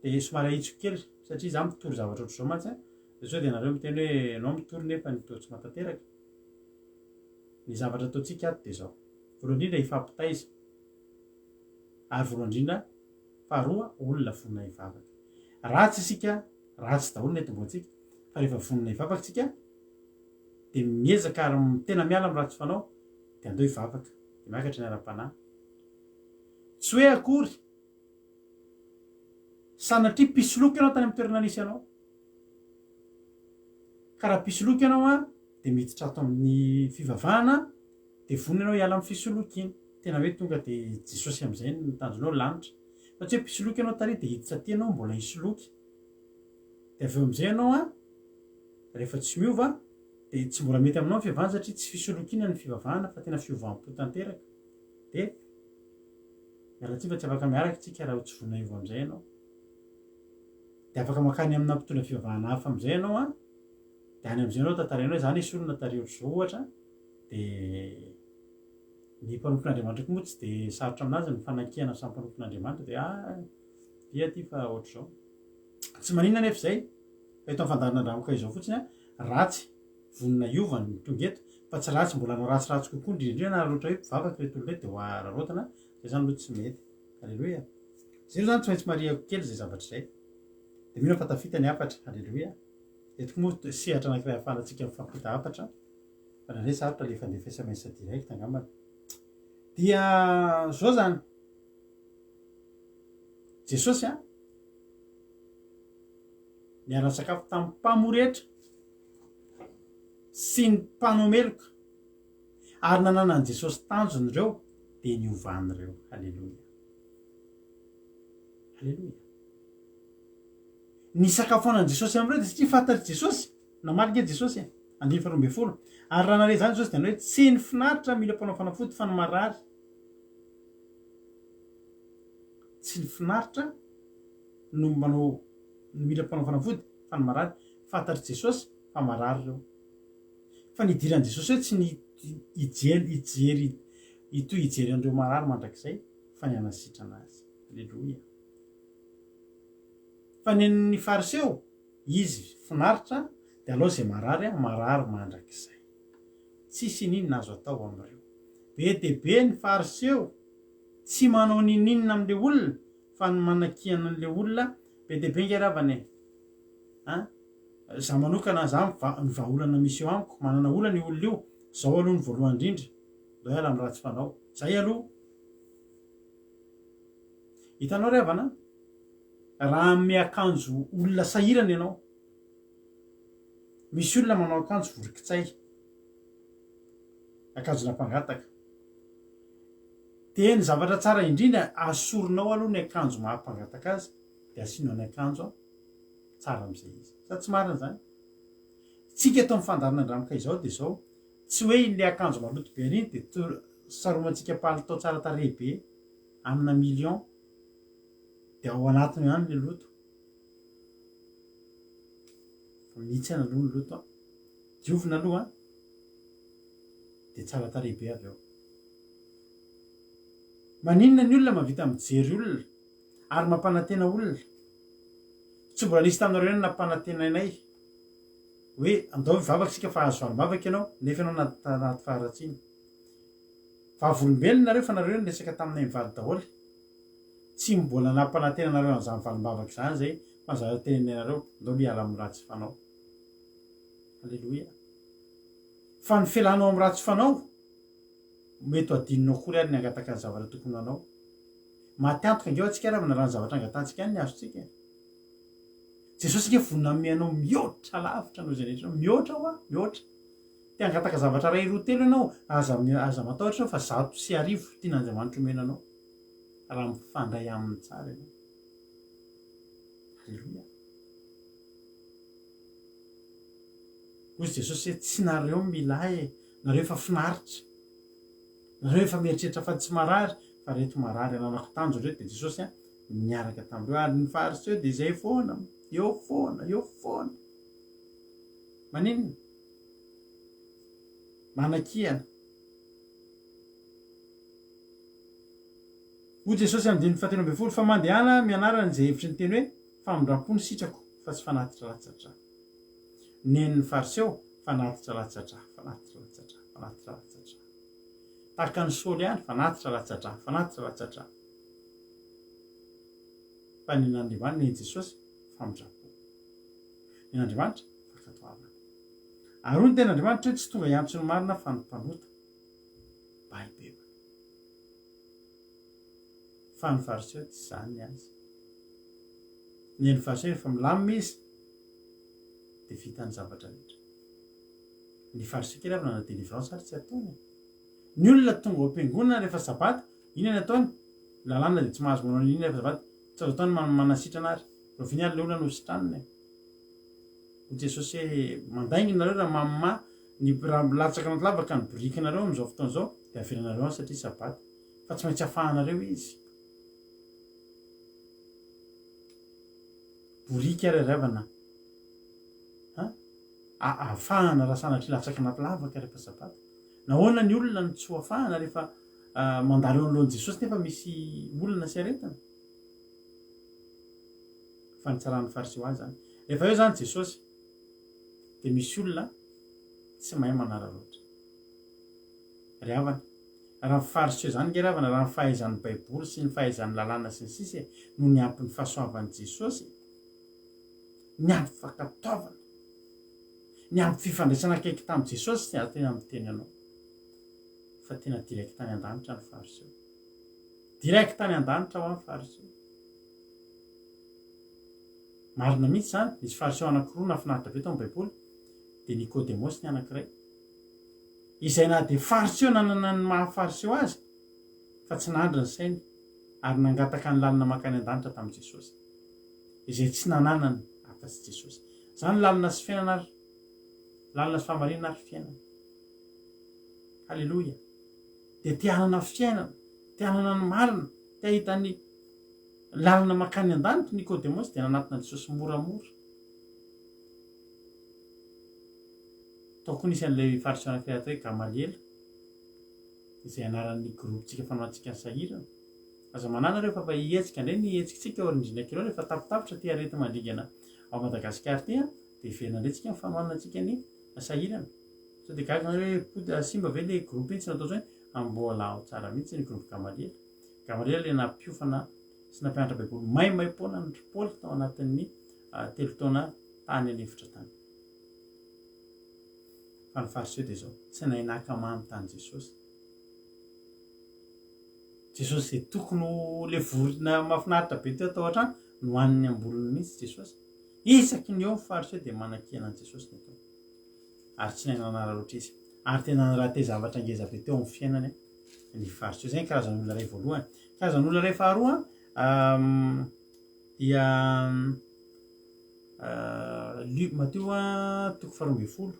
Dia somary ahitsiko kely, satria za mitory zavatra ohatr'izao mantsy an, dia sao dia nareo miteny hoe ianao mitory nefa ny toa tsy mahatanteraka. Ny zavatra ataontsika ato dia izao, voalohany indrindra hifampitaiza, ary voalohany indrindra faharoa olona vonona hivavaka. Ratsy isika, ratsy daholo ny etomboantsika, fa rehefa vonona hivavaka isika, dia miezaka ary tena miala amin'ny ratsy fanao dia andao hivavaka dia miakatra ny ara-panahy. Tsy hoe akory sanatria mpisoloky ianao tany amin'ny toerana nisy anao. Ka raha mpisoloky ianao an, dia miditra ato amin'ny fivavahana dia vonona ianao hiala amin'ny fisolokiana. Tena hoe tonga dia Jesosy amin'izay ny tanjonao, lanitra. Fa tsy hoe mpisoloky ianao tary dia hiditra aty ianao mbola hisoloky. Dia avy eo amin'izay ianao an, rehefa tsy miova dia tsy mbola mety aminao ny fivavahana satria tsy fisolokiana ny fivavahana fa tena fiovam-po tanteraka. Dia miala tsiny fa tsy afaka miaraka isika raha tsy vonona hiova amin'izay ianao. Dia afaka mankany amina mpitondra fivavahana hafa amin'izay ianao an, dia any amin'izay ianao tantarainao hoe za nisy olona tary ohatr'izao ohatra, dia ny mpanompon'Andriamanitra koa moa tsy dia sarotra aminazy ny fanakiana samy mpanompon'Andriamanitra dia ah dia aty fa ohatr'izao. Tsy maninona anefa izay fa eto amin'ny fandaharana Andramoka izao fotsiny an, ratsy vonona hiova ny tonga eto fa tsy ratsy mbola hanao ratsiratsy kokoa indrindra indrindra na ohatra hoe mpivavaka ireto olona ireto dia ho araraotina, izay izany aloha tsy mety. Aleloia. Izay aloha izany tsy maintsy marihako kely izay zavatra izay. Dia mino aho fa tafita ny hafatra. Aleloia. Eto koa moa sehatra anankiray ahafahantsika mifampita hafatra. Fa indraindray sarotra ilay fandefa sms direct angambany. Dia zao zany. Jesosy an, niara-nisakafo tamin'ny mpamory hetra sy ny mpanao meloka ary nananan'i Jesosy tanjona ireo dia niovany ireo. Haleloia. Haleloia. Ny hisakafoanan'i Jesosy amin'ireo dia satria fantatr'i Jesosy Namaly ange Jesosy e! Andininy faharoa ambinifolo. Ary raha nahare izany Jesosy dia nanao hoe, Tsy ny finaritra mila mpanao fanafody fa ny marary. Tsy ny finaritra no manao no mila mpanao fanafody fa ny marary. Fantatr'i Jesosy fa marary ireo. Fa ny idiran'i Jesosy hoe tsy ny hijery hijery hitohy hijery an'ireo marary mandrakizay fa ny hanasitrana azy. Aleloia. Fa ny an'ny Fariseo Izy finaritra dia alao izay marary an, marary mandrakizay. Tsisy ininona azo atao amin'ireo. Be dia be ny fariseo tsy manao ninoninona amin'ilay olona fa ny manakiana an'ilay olona be dia be nge ravana e! An! Za manokana za ny vahaolana misy eo amiko, manana olana io olona io, zao aloha ny voalohany indrindra, ndao hiala amin'ny ratsy fanao. Zay aloha. Hitanao ry havana an! Raha hanome akanjo olona sahirana ianao, misy olona manao akanjo volon-kitsay, akanjona mpangataka, dia ny zavatra tsara indrindra asorinao aloha ny akanjo maha mpangataka azy dia asianao ny akanjo tsara amin'izay izy. Sa tsy marina izany? Tsika eto amin'ny fandaharana Andramoka izao dia izao, tsy hoe ilay akanjo maloto be an'iny dia saromantsika palitao tsara tarehy be amina million Dia ao anatiny ihany ilay loto. Fa mihitsy aloha ny loto an. Diovina aloha an. Dia tsara tarehy be avy eo. Maninona ny olona mahavita mijery olona ary mampanantena olona? Tsy mbola nisy taminareo ihany nampanantenainay hoe andao hivavaka isika fa azo valim-bavaka ianao nefa ianao anaty faharatsiana. Vavolombelona nareo fa nareo niresaka taminay mivady daholo. Tsy mbola nampanantena anareo an'izany valim-bavaka izany izay fa ny zavatra tenenay anareo, ndao miala amin'ny ratsy fanao. Aleloia. Fa ny fialanao amin'ny ratsy fanao, mety ho adinonao akory ary ny hangataka ny zavatra tokony ho anao. Maty antoka ange ho antsika ravina raha ny zavatra angatahantsika ihany ny azontsika e. Jesosy ange vonona hanome anao mihoatra lavitra noho izay rehetra, mihoatra hoa, mihoatra. Te hangataka zavatra iray, roa, telo ianao, aza, aza matahotra ianao fa 1100 tian'Andriamanitra omena anao. Raha mifandray aminy tsara ianao. Aleloia. Hoy Jesosy hoe tsy nareo mila ahy e, nareo efa finaritra. Nareo efa mieritreritra fa tsy marary, fa reto marary ananako tanjona ireto dia Jesosy a niaraka tamin'ireo ary ny fariseo dia izay foana, eo foana, eo foana. Maninona? Manakihana. Hoy Jesosy andininy fahatelo ambinifolo, Fa mandehana mianara an'izay hevitry ny teny hoe, famindram-po ny sitrako, fa tsy fanatitra latsa-drà. Nen'ny Fariseo, fanatitra latsa-drà, fanatitra latsa-drà, fanatitra latsa-drà. Tahaka an'i Saoly ihany, fanatitra latsa-drà, fanatitra latsa-drà. Fa nen'Andriamanitra, nen'i Jesosy, famindram-po. Nen'Andriamanitra, fankatoavana. Ary hoy ny tenin'Andriamanitra hoe, tsy tonga hiantso ny marina fa ny mpanota. Mba hibebaka. Fa ny Fariseo tsy izany ny azy. Ny an'ny Fariseo rehefa milamina izy dia vita ny zavatra rehetra. Ny Fariseo kely avy nanao délivrance ary tsy ataony. Ny olona tonga ao am-piangonana rehefa sabata, inona ny ataony? Lalàna dia tsy mahazo manao n'inona rehefa sabata. Tsy azo atao ny manasitrana ary. Rahoviana ary ilay olona no hositranina e? Hoy Jesosy hoe, Mandainga nareo raha mamma ny raha milatsaka anaty lavaka ny birikinareo amin'izao fotoana izao dia avelanareo any satria sabata. Fa tsy maintsy afahanareo izy. Boriky ary ry havana a! Afahana raha sanatria latsaka anaty lavaka rehefa sabata. Nahoana ny olona no tsy ho afahana rehefa mandalo eo anoloan'i Jesosy nefa misy olana sy aretina? Fa nitsaran'ny Fariseo azy izany. Rehefa eo izany Jesosy dia misy olona tsy mahay manararaotra. Ry havana, raha ny Fariseo izany nge ry havana, raha ny fahaizan'ny Baiboly sy ny fahaizan'ny lalàna sy ny sisa e, no niampy ny fahasoavan'i Jesosy, niampy fankatoavana, niampy fifandraisana akaiky tamin'i Jesosy, aho tena miteny anao fa tena direct any an-danitra ny Fariseo. Direct any an-danitra hoa ny Fariseo. Marina mihitsy izany, nisy Fariseo anankiroa nahafinaritra be tao amin'ny Baiboly, dia Nikodemosy ny anankiray. Izay na dia Fariseo nanana ny maha Fariseo azy, fa tsy nandry ny sainy ary nangataka ny lalana mankany an-danitra tamin'i Jesosy, izay tsy nananany afa-tsy Jesosy. Izany lalana sy fiainana ary lalana sy fahamarinana ary fiainana. Haleloia! Dia te hanana fiainana, te hanana ny marina, te hahita ny lalana mankany an-danitra Nikodemosy dia nanatona an'i Jesosy moramora. Tao koa nisy an'ilay Fariseo anankiray atao hoe Gamaliela, izay anaran'ny groupe-tsika fanaontsika ny sahirana. Aza manahy nareo fa fa hihetsika indray ny hetsikitsika ao rindrina kely ao rehefa tapitapitra ity areti-mandringana ao Madagasikara ity an, dia hiverina indray tsika ny fanohanantsika ny sahirana. Sao dia gaga nareo hoe potika simba ve ilay groupe iny tsy natao intsony? Mbola ao tsara mihitsy ny groupe Gamaliela. Gamaliela ilay nampiofana sy nampianatra baiboly maimaimpoana an-dry Paoly tao anatin'ny telo taona tany an'efitra tany. Fa ny Fariseo dia izao, tsy nahay naka mamy tany Jesosy. Jesosy izay tokony ho le vorona mahafinaritra be teo tao an-trano, nohaniny am-bolony mihitsy Jesosy. Isaky ny eo ny Fariseo dia manakiana an'i Jesosy ny ataony. Ary tsy nahay nanararaotra izy. Ary tena nirate zavatra ngeza be teo amin'ny fiainany ny Fariseo. Izay ny karazan'olona iray voalohany. Karazan'olona iray faharoa dia Lio, Matio toko faharoa ambin'ny folo.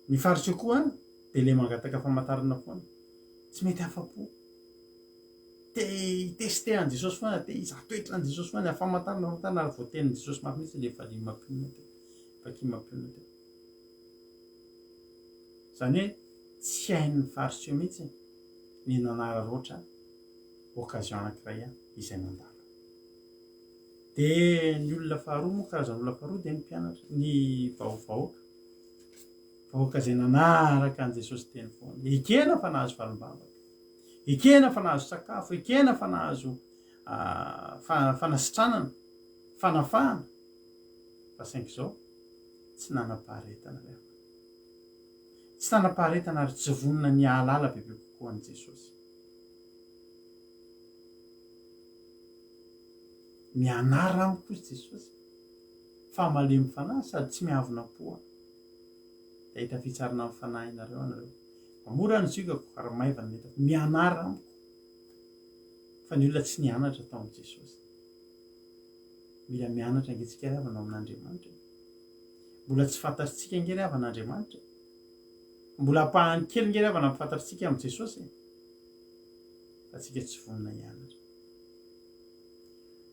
Ny Fariseo koa dia ilay mangataka famantarana foana. Tsy mety afa-po. Te hi-tester an'i Jesosy foana, te hizaha toetra an'i Jesosy foana, famantarana, famantarana, ary voatenin'i Jesosy mafy mihitsy ilay valiha mampionona teo. Vaky mampionona teo. Izany hoe tsy hain'ny Fariseo mihitsy ny nanararaotra occasion anankiray izay nandalo. Dia ny olona faharoa moa, karazan'olona faharoa dia ny mpianatra, ny vahoaka. Vahoaka izay nanaraka an'i Jesosy teny foana. Ekena fa nahazo valim-bavaka. Ekena fa nahazo sakafo, ekena fa nahazo fanasitranana, fanafahana. Fa saingy izao, tsy nanam-paharetana ry havana. Tsy nanam-paharetana ary tsy vonona ny hahalala bebe kokoa an'i Jesosy. Mianara amiko hozy Jesosy, fa malemy fanahy sady tsy miavona am-po aho. Dia hahita fitsarana amin'ny fanahinareo ianareo. Fa mora ny ziogako ary maivana ny entako. Mianara amiko. Fa ny olona tsy nianatra tao amin'i Jesosy. Mila mianatra ange tsika ry havana ao amin'Andriamanitra e. Mbola tsy fantatritsika ange ry havana Andriamanitra e. Mbola ampahany kely ange ry havana no fantatritsika amin'i Jesosy e. Fa tsika tsy vonona hianatra.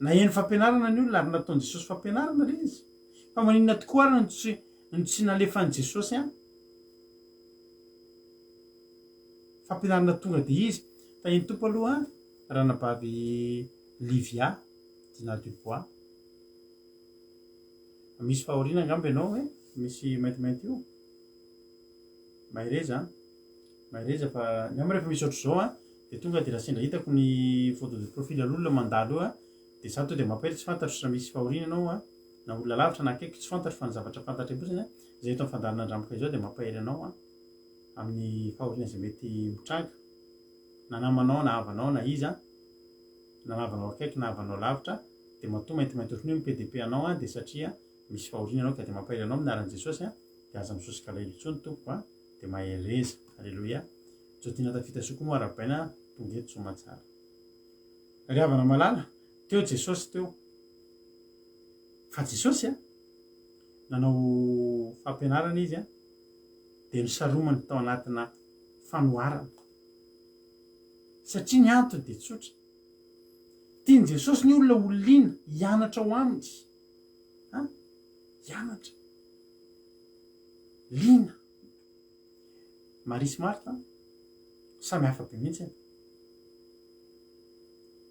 Naheno fampianarana ny olona ary nataon'i Jesosy fampianarana ilay izy. Fa maninona tokoa ary no tsy no tsy nalefan'i Jesosy any? Fampianarana tonga dia izy. Tahin'ny Tompo aloha ranabavy Livia Dina Dubois. Misy fahoriana angamba ianao e, misy maintimainty io. Mahereza an. Mahereza fa ny ahy rehefa misy ohatr'izao an, dia tonga dia raha sendra hitako ny photo de profil olona mandalo eo an, dia za tonga dia mampahery tsy fantatro raha misy fahoriana ianao an, na olona lavitra na akaiky tsy fantatro fa ny zavatra fantatray fotsiny an, izay eto amin'ny fandaharana Andramboka izao dia mampahery anao an, amin'ny fahoriana izay mety mitranga, na namanao na havanao na iza, na havanao akaiky na havanao lavitra, dia matoa maintimainty ohatran'io ny PDP anao an, dia satria misy fahoriana ianao ka dia mampahery anao amin'ny anaran'i Jesosy an. Dia aza misosoka alahelo intsony tompoko a! Dia mahereza. Aleloia. Jodina tafita soa koa moa arahabaina tonga eto soamatsara. Ry havana malala, teo Jesosy teo. Fa Jesosy a, nanao fampianarana izy a, dia nosaromany tao anatina fanoharana. Satria ny antony dia tsotra. Tian'i Jesosy ny olona ho liana hianatra ao aminy. Ha? Hianatra. Liana. Maria sy Martha, samy hafa be mihitsy.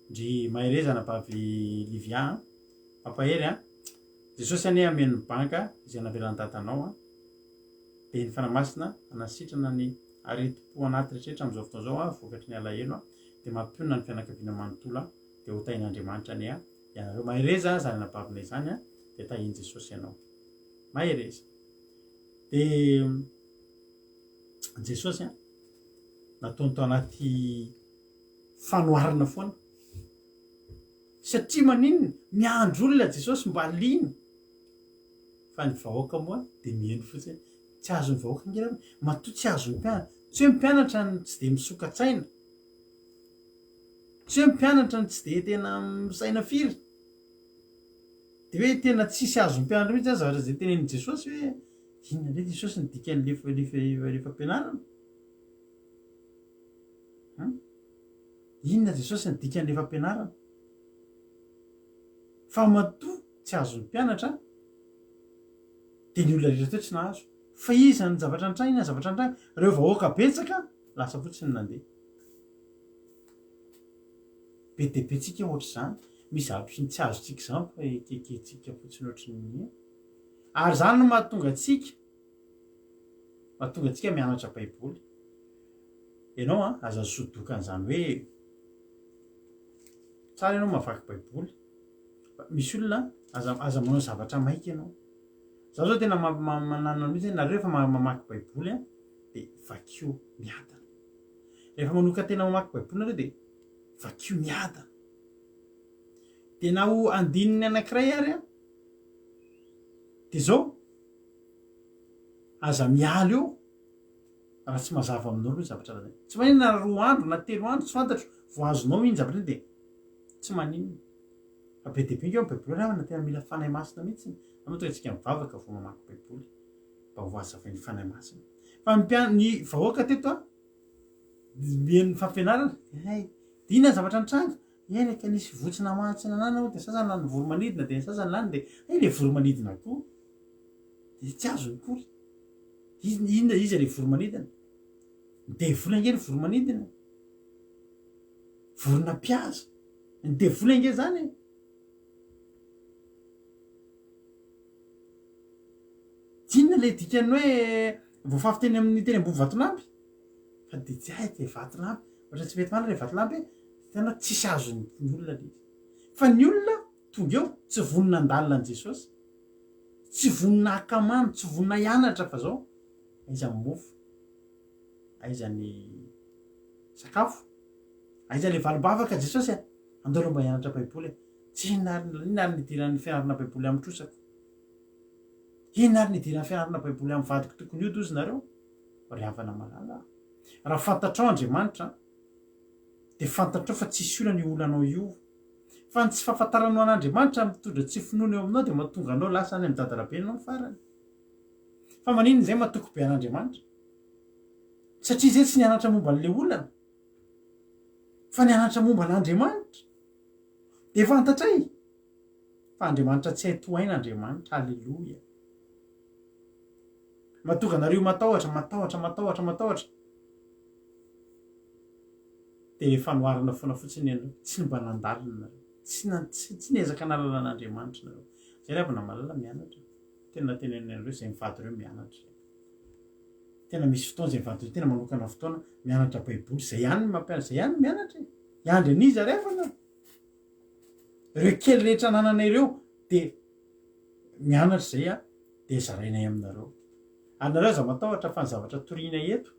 Ndry mahereza anabavy Livia a. Mampahery a. Jesosy anie hameno ny banga izay navelan'ny dadanao a. Dia ny Fanahy Masina hanasitrana ny aretim-po anaty rehetrarehetra amin'izao fotoana izao a, vokatry ny alahelo a. Dia mampionona ny fianakaviana manontolo a. Dia ho tahin'Andriamanitra anie a. Ianareo mahereza izany anabavinay izany a. Dia tahin'i Jesosy ianao. Mahereza. Dia Jesosy a, nataony tao anaty fanoharana foana. Satria maninona? Miandry olona Jesosy mba liana. Fa ny vahoaka moa dia mihaino fotsiny. Tsy azon'ny vahoaka ange raha matoa tsy azon'ny mpianatra. Tsy hoe mpianatra no tsy dia misoka-tsaina. Tsy hoe mpianatra no tsy dia tena misaina firy. Dia hoe tena tsisy azon'ny mpianatra mihitsy zany zavatra izay tenenin'i Jesosy hoe inona indray Jesosy ny dikan'le le fampianarana? Hum? Inona Jesosy ny dikan'le fampianarana? Fa matoa tsy azon'ny mpianatra dia ny olona rehetra teo tsy nahazo. Fa iza ny zavatra nitranga, inona ny zavatra nitranga? Ireo vahoaka betsaka lasa fotsiny nandeha. Be dia be tsika ohatr'izany. Misy zavatra tsy azontsika izany fa ekekentsika fotsiny ohatran'ny Ary izany no mahatonga antsika mahatonga antsika mianatra Baiboly. Ianao an, aza sodokan'izany hoe tsara ianao mamaky Baiboly. Fa misy olona aza aza manao zavatra maika ianao. Za zao tena manana mihitsy hoe nareo rehefa mamaky Baiboly an, dia vakio miadana. Rehefa manokan-tena mamaky Baiboly nareo dia vakio miadana. Dia na ho andininy anankiray ary an, dia zao, aza miala eo raha tsy mazava aminao aloha ny zavatra lazainy. Tsy maninona na roa andro na telo andro, tsy fantatro, vao azonao iny zavatra iny dia tsy maninona. Fa be dia be ange ao amin'ny Baiboly ravana tena mila Fanahy Masina mihitsy. Zany mahatonga antsika mivavaka vao mamaky Baiboly, mba ho hazavain'ny Fanahy Masina. Fa ny mpian- ny vahoaka teto an, mihaino ny fampianarana, hay, dia inona ny zavatra nitranga? Eny ka nisy voa tsy namaha tsy nanana hono dia sasany lany voromanidina dia ny sasany lany dia hay le voromanidina koa dia tsy azony kory. Inona iza le voromanidina? Ny devoly ange ny voromanidina. Vorona mpihaza. Ny devoly ange zany e. Inona le dikan'ny hoe voafafy teny amin'ny teny ambony vatolampy? Fa dia tsy hay dia vatolampy. Ohatra tsy mety marina le vatolampy e. Hitanao tsisy azon'ny olona le izy. Fa ny olona tonga eo tsy vonona handalina an'i Jesosy. Tsy vonona haka mamy, tsy vonona hianatra fa zao aiza ny mofo? Aiza ny sakafo? Aiza le valim-bavaka Jesosy a? Andao aloha mba hianatra baiboly e. Tsy inona ary inona ary ny idiran'ny fianarana baiboly amin'ny trosako? Inona ary ny idiran'ny fianarana baiboly amin'ny vadiko tokony hody hozy nareo? Ry havana malala a. Raha fantatrao Andriamanitra dia fantatrao fa tsisy olana io olanao io. Fa ny tsy fahafantaranao an'Andriamanitra mitondra tsy finoana eo aminao dia mahatonga anao lasa any amin'ny dadarabe ianao ny farany. Fa maninona izay matoky be an'Andriamanitra? Satria izay tsy nianatra momba an'ilay olana fa nianatra momba an'Andriamanitra. Dia fantatray fa Andriamanitra tsy hay tohaina Andriamanitra. Aleloia. Mahatonga anareo matahotra, matahotra, matahotra, matahotra. Dia le fanoharana foana fotsiny ianareo. Tsy mba nandalina nareo. Tsy, tsy, tsy niezaka nahalala an'Andriamanitra nareo. Zay ry havana malala mianatra. Tena tenenina anareo izay mivady ireo mianatra. Tena misy fotoana izay mivady ireo tena manokana fotoana mianatra baiboly. Zay ihany no mampianatra, zay ihany no mianatra e. Hiandry an'iza ry havana? Ireo kely rehetra ananana ireo dia mianatra izay a. dia zarainay aminareo. Ary nareo aza matahotra fa ny zavatra toriana eto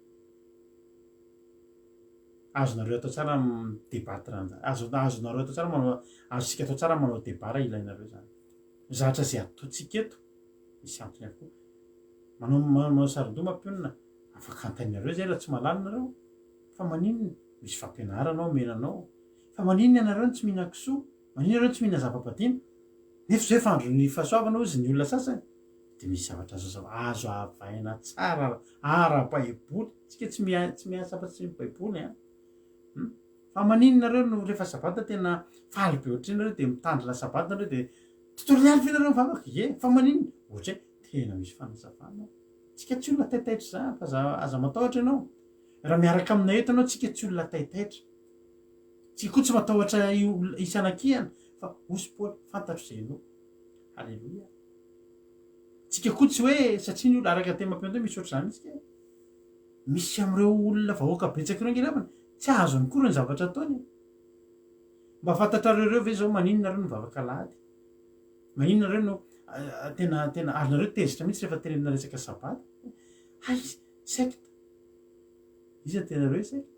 azonareo atao tsara mi-debattre an'izany. Azo azonareo atao tsara manao azontsika atao tsara manao debat raha ilainareo izany. Ny zavatra izay ataontsika eto misy antony avokoa. Manao manao saron-doha mampionona, afaka antaninareo izay raha tsy mahalala nareo. Fa maninona? Misy fampianarana ao omena anao. Fa maninona ianareo no tsy mihinan-kisoa? Maninona ianareo no tsy mihinana zava-badina? Nefa izao efa andron'ny fahasoavana hozy ny olona sasany. Dia misy zavatra azo azo avaina tsara ara-baiboly. Tsika tsy mia tsy miasa afa-tsy ny baiboly an. Hum. Fa maninona nareo no rehefa sabata tena faly be ohatr'izay nareo dia mitandrina sabata nareo dia tontolo ihany ve nareo mivavaka? Ie, fa maninona? Ohatra hoe tena misy fanazavana ao. Tsika tsy olona taitaitra izany fa aza aza matahotra ianao. Raha miaraka aminay eto ianao tsika tsy olona taitaitra. Tsika koa tsy matahotra hisy anakihana fa hozy Paoly fantatro izay inoako. Haleloia. Tsika koa tsy hoe satria ny olona araka ny teny mampianatra hoe misy ohatr'izany mihitsy kay. Misy amin'ireo olona vahoaka betsaka ireo ange namana tsy azony akory ny zavatra ataony e. Mba fantatrareo ireo ve izao maninona nareo no mivavaka alahady? Maninona nareo no tena tena ary nareo tezitra mihitsy rehefa tenenina resaka sabata? Hay secte. Iza no tenareo hoe secte?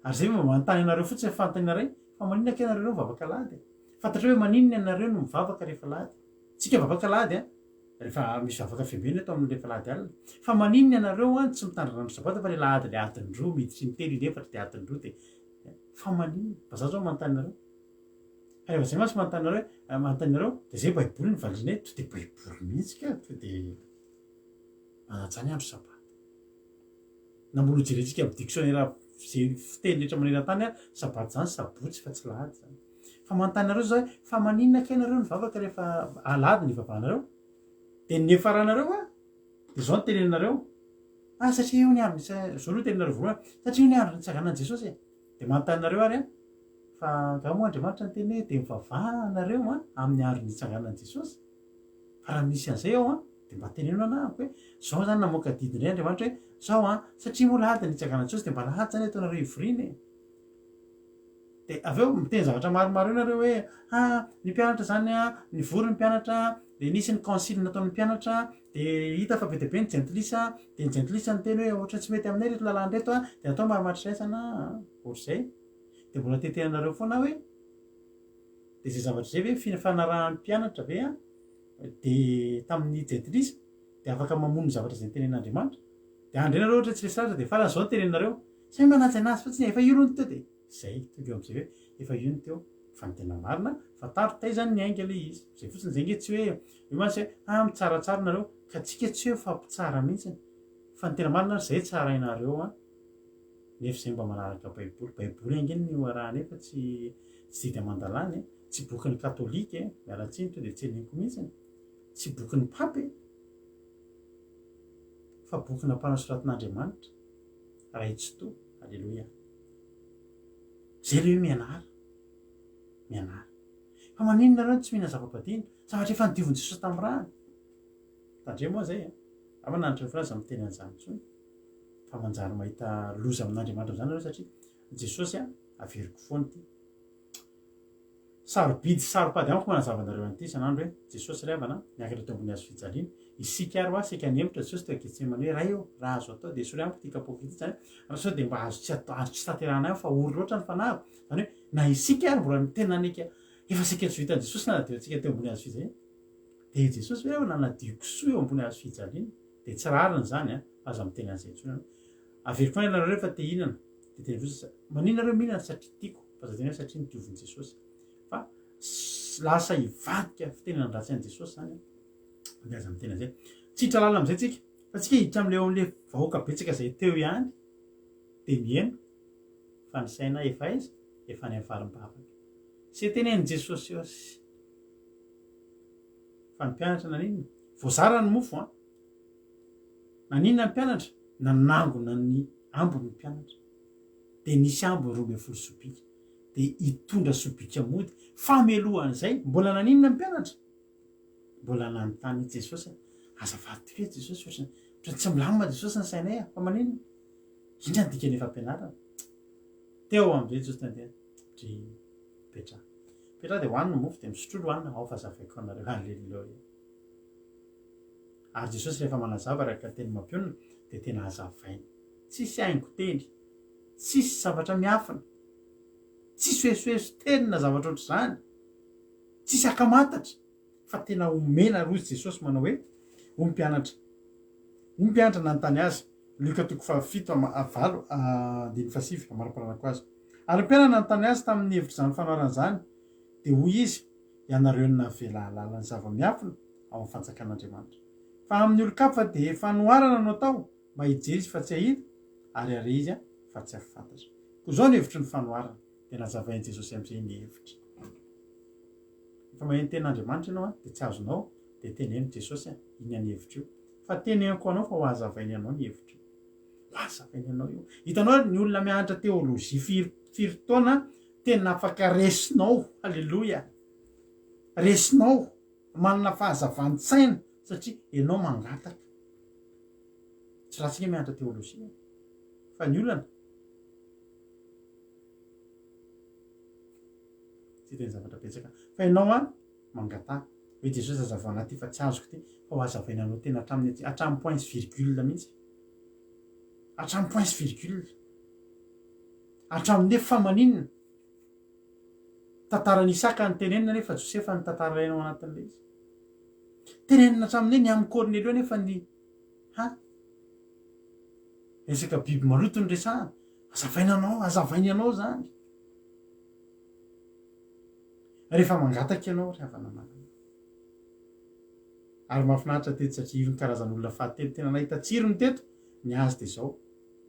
Ary zay mba manontany anareo fotsiny fanontaniana iray, fa maninona kay nareo ireo mivavaka alahady e? Fantatrareo hoe maninona ianareo no mivavaka rehefa alahady? Tsika mivavaka alahady an! Rehefa misy vavaka fiambenana eto amin'ny rehefa alahady alina. Fa maninona ianareo an tsy mitandrina andro sabata fa le alahady le adiny roa miditry ny telo inefatra de adiny roa de fa maninona? Fa za zao manontany anareo. Fa rehefa zay mantsy manontany anareo hoe manontany anareo de zay baiboly no valiana eto, to de baiboly mihitsy ka, to de manaja ny andro sabata. Na mbola ho jerentsika amin'ny dictionnaire ze fiteny rehetra maneran-tany ary sabata zany sabotsy fa tsy lahady zany. Fa manontany anareo za hoe fa maninona kay nareo nivavaka rehefa alahady no ivavahanareo? De ny niafaranareo a de zao no teneninareo ah satria io ny andro nitsa- zao aloha teneninareo voalohany satria io ny andro nitsanganan'i Jesosy e. De manontany anareo ary a fa angaha moa Andriamanitra niteny hoe de mivavaha nareo a amin'ny andro nitsanganan'i Jesosy? Fa raha misy an'izay ao an, dia mba teneno anahako hoe, zao zany namoaka didy indray Andriamanitra hoe, zao an, satria moa lahady ny nitsanganan'i Jesosy dia mba lahady zany ataonareo hivoriana e. Dia avy eo miteny zavatra maromaro eo nareo hoe, ha, ny mpianatra zany an, nivory ny mpianatra, dia nisy ny concile nataon'ny mpianatra, dia hita fa be dia be ny jentilisa, dia ny jentilisa niteny hoe ohatran'ny tsy mety aminay ireto lalàna ireto an, dia atao marimaritra iraisana an, ohatr'izay. Dia mbola tetehanareo foana hoe. Dia izay zavatra izay ve fifanarahan'ny mpianatra ve an, dia tamin'ny jentilisa dia afaka mamono ny zavatra izay notenenin'Andriamanitra? Dia andrey nareo ohatra tsy resy lahatra dia farany izao no teneninareo, samy manaja anazy fotsiny e, efa io aloha ny teo dia izay, tonga eo amin'izay hoe efa io ny teo, fa ny tena marina fantaro taiza ny niainga ilay izy, izay fotsiny izay ange tsy hoe io mantsy hoe ah mitsaratsara nareo, ka tsika tsy hoe mifampitsara mihitsy fa ny tena marina ary izay tsarainareo an, nefa izay mba manaraka baiboly, baiboly ange no arahana eo fa tsy Tsy didy aman-dalàna e, tsy bokin'ny katolika e, miala tsiny tonga dia tsy henoko mihitsy, tsy bokin'ny papa e, fa boky nampanasoratin'Andriamanitra, Ray Tsitoha, Aleloia. Zay le hoe mianara, mianara. Fa maninona nareo no tsy mihina zava-badina, zavatra efa nodiovin'i Jesosy tamin'ny rany. Tandremo hoa zay a, angamba na ny trano aza miteny an'izany intsony, fa manjary mahita loza amin'Andriamanitra amin'izany nareo satria Jesosy a, averiko foana ity. Sarobidy sy saropady amiko manazava anareo an'ity isan'andro hoe Jesosy ry havana niakatra teo ambony hazo fijaliana, isika ary hoa saika nihemotra Jesosy teo Getsemane hoe Ray ô, raha azo atao dia esory amiko ity kapoaka ity, izany hoe raha sao dia mba azo tsy atao, azo tsy tanterahana ahy fa ory loatra ny fanahiko, izany hoe na isika ary mbola tena naika efa saika tsy vitan'i Jesosy nanadio antsika teo ambony hazo fijaliana, dia Jesosy ve nanadio kisoa eo ambony hazo fijaliana, dia tsy rariny izany an, fa aza miteny an'izay intsony ianao. Averiko foana ianareo rehefa te hihinana dia teny fotsiny maninona nareo mihinana satria tiako fa za teny hoe satria nodiovin'i Jesosy fa lasa hivadika fitenenandratsy an'i Jesosy zany dia aza miteny an'izay tsy hiditra lalina amin'izay tsika fa tsika hiditra amin'ilay eo amin'ilay vahoaka betsaka izay teo ihany dia miheno fa ny saina efa aiza efa any amin'ny farim-bavaka sy tenenin'i Jesosy eo fa ny mpianatra naninona voazara ny mofo an Naninona ny mpianatra? Nanangona ny ambiny ny mpianatra. Dia nisy ambiny 12 sobika. Dia hitondra sobika mody. Fa mialohan'izay, mbola naninona ny mpianatra? Mbola nanontany i Jesosy. Azafady tokoa e Jesosy, ohatran'ny ohatran'ny tsy milamina Jesosy ny sainay a. Fa maninona? Inona ny dikan'ilay fampianarana? Teo amin'izay Jesosy nandeha, dry Petra. Petra dia hohanina ny mofo, dia misotroa hohanina, ao fa zavaiko anareo. Aleloia. Ary Jesosy rehefa manazava araka teny mampionona dia tena hazavainy. Tsisy haingo teny, tsisy zavatra miafina, tsisy esoeso teny na zavatra ohatr'izany, tsisy akamatatra fa tena omena rozy Jesosy manao hoe, hoy ny mpianatra. Hoy ny mpianatra nanontany azy, Lioka toko fahafito valo andininy fahasivy, amaraparanako azy. Ary ny mpianany nanontany azy tamin'ny hevitr'izany fanoharana izany, dia hoy izy, Ianareo no navela hahalala ny zava-miafina ao amin'ny fanjakan'Andriamanitra. Fa amin'ny olon-kafa dia fanoharana no atao, mba hijery izy fa tsy hahita, ary hahare izy fa tsy hahafantatra. Koa izao no hevitry ny fanoharana, dia nazavain'i Jesosy amin'izay ny hevitra. Rehefa maheno tenin'Andriamanitra ianao dia tsy azonao, dia teneno Jesosy inona ny hevitra io. Fa teneniko anao fa ho hazavainy anao ny hevitra io. Ho hazavainy anao io. Hitanao ary ny olona mianatra teolojia firy firy taona tena afaka resinao. Aleloia. Resinao. Manana fahazavan-tsaina satria ianao mangataka. Tsy ratsy nge mianatra teolojia e. Fa ny olana tsy hiteny zavatra betsaka. Fa ianao an mangataha. Hoe Jesosy hazavao anah ty fa tsy azoko ty fa ho hazavaina anao tena hatramin'ny aty hatramin'ny point sy virgule mihitsy. Hatramin'ny point sy virgule. Hatramin'ny hoe fa maninona? Tantaran'i Isaka no tenenina nefa Josefa no tantaraina ao anatin'ilay izy. Tenenina hatramin'ny hoe ny amin'i Kornelio nefa ny ha? Resaka biby maloto no resahana. Hazavaina anao, hazavainy anao izany. Rehefa mangataka ianao ry havana malala. Ary mahafinaritra teto satria io ny karazan'olona fahatelo tena nahita tsirony teto, ny azy dia izao,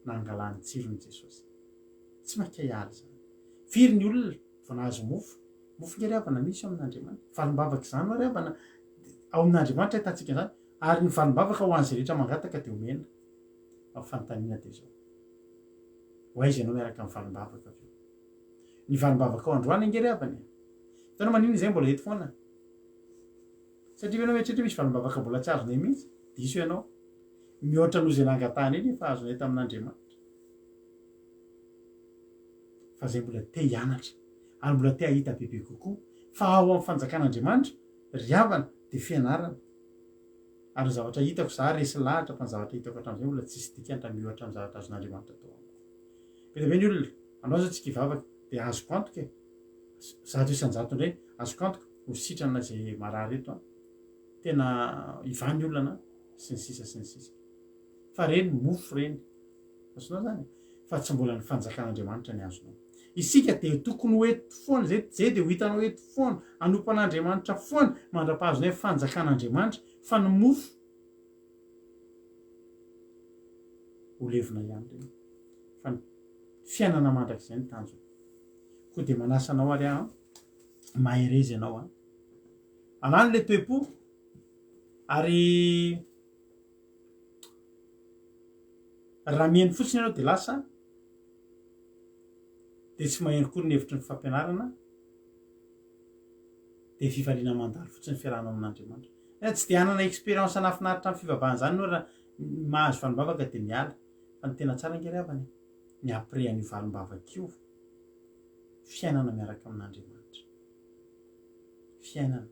nangalany tsirony Jesosy. Tsy maika hiala izany. Firy ny olona vao nahazo mofo? Mofo nge ry havana misy ao amin'Andriamanitra. Valim-bavaka izany ho'a ry havana, ao amin'Andriamanitra ahitantsika izany. Ary ny valim-bavaka ho an'izay rehetra mangataka dia omena. Fa fanontaniana dia izao. Ho aiza ianao miaraka amin'ny valim-bavaka avy eo? Ny valim-bavakao androany ange ry havana e! Hitanao maninona izay mbola eto foana? Satria ve ianao mieritreritra misy valim-bavaka mbola tsy azonay mihitsy? Diso ianao. Mihoatra noho izay nangatahanay ny efa azonay tamin'Andriamanitra. Fa izay mbola te hianatra ary mbola te hahita bebe kokoa fa ao amin'ny fanjakan'Andriamanitra ry havana dia fianarana. Ary ny zavatra hitako, za resy lahatra fa ny zavatra hitako hatramin'izay mbola tsisy dikany raha miohatra amin'ny zavatra azon'Andriamanitra atao amiko. Be dia be ny olona, androany zao tsika hivavaka dia azoko antoka e, 100% indray azoko antoka ho sitrana izay marary eto an, tena hivaha ny olana sy ny sisa sy ny sisa. Fa reny mofo reny. Azonao zany e? Fa tsy mbola ny fanjakan'Andriamanitra ny azonao. Isika dia tokony ho eto foana, zay zay dia ho hitanao eto foana, hanompo an'Andriamanitra foana mandra-pahazonay fanjakan'Andriamanitra, fa ny mofo ho levona ihany ireny. Fa ny fiainana mandrakizay ny tanjona. Koa dia manasa anao ary aho, mahereza ianao an. Anano le toe-po ary Raha mihaino fotsiny ianao dia lasa dia tsy maheno akory ny hevitry ny fampianarana dia fifaliana mandalo fotsiny ny fiarahanao amin'Andriamanitra. Eh, tsy dia hanana expérience nahafinaritra amin'ny fivavahana izany ianao raha mahazo valim-bavaka dia miala. Fa ny tena tsara ange ry havana e, ny après an'io valim-bavaka io, fiainana miaraka amin'Andriamanitra. Fiainana.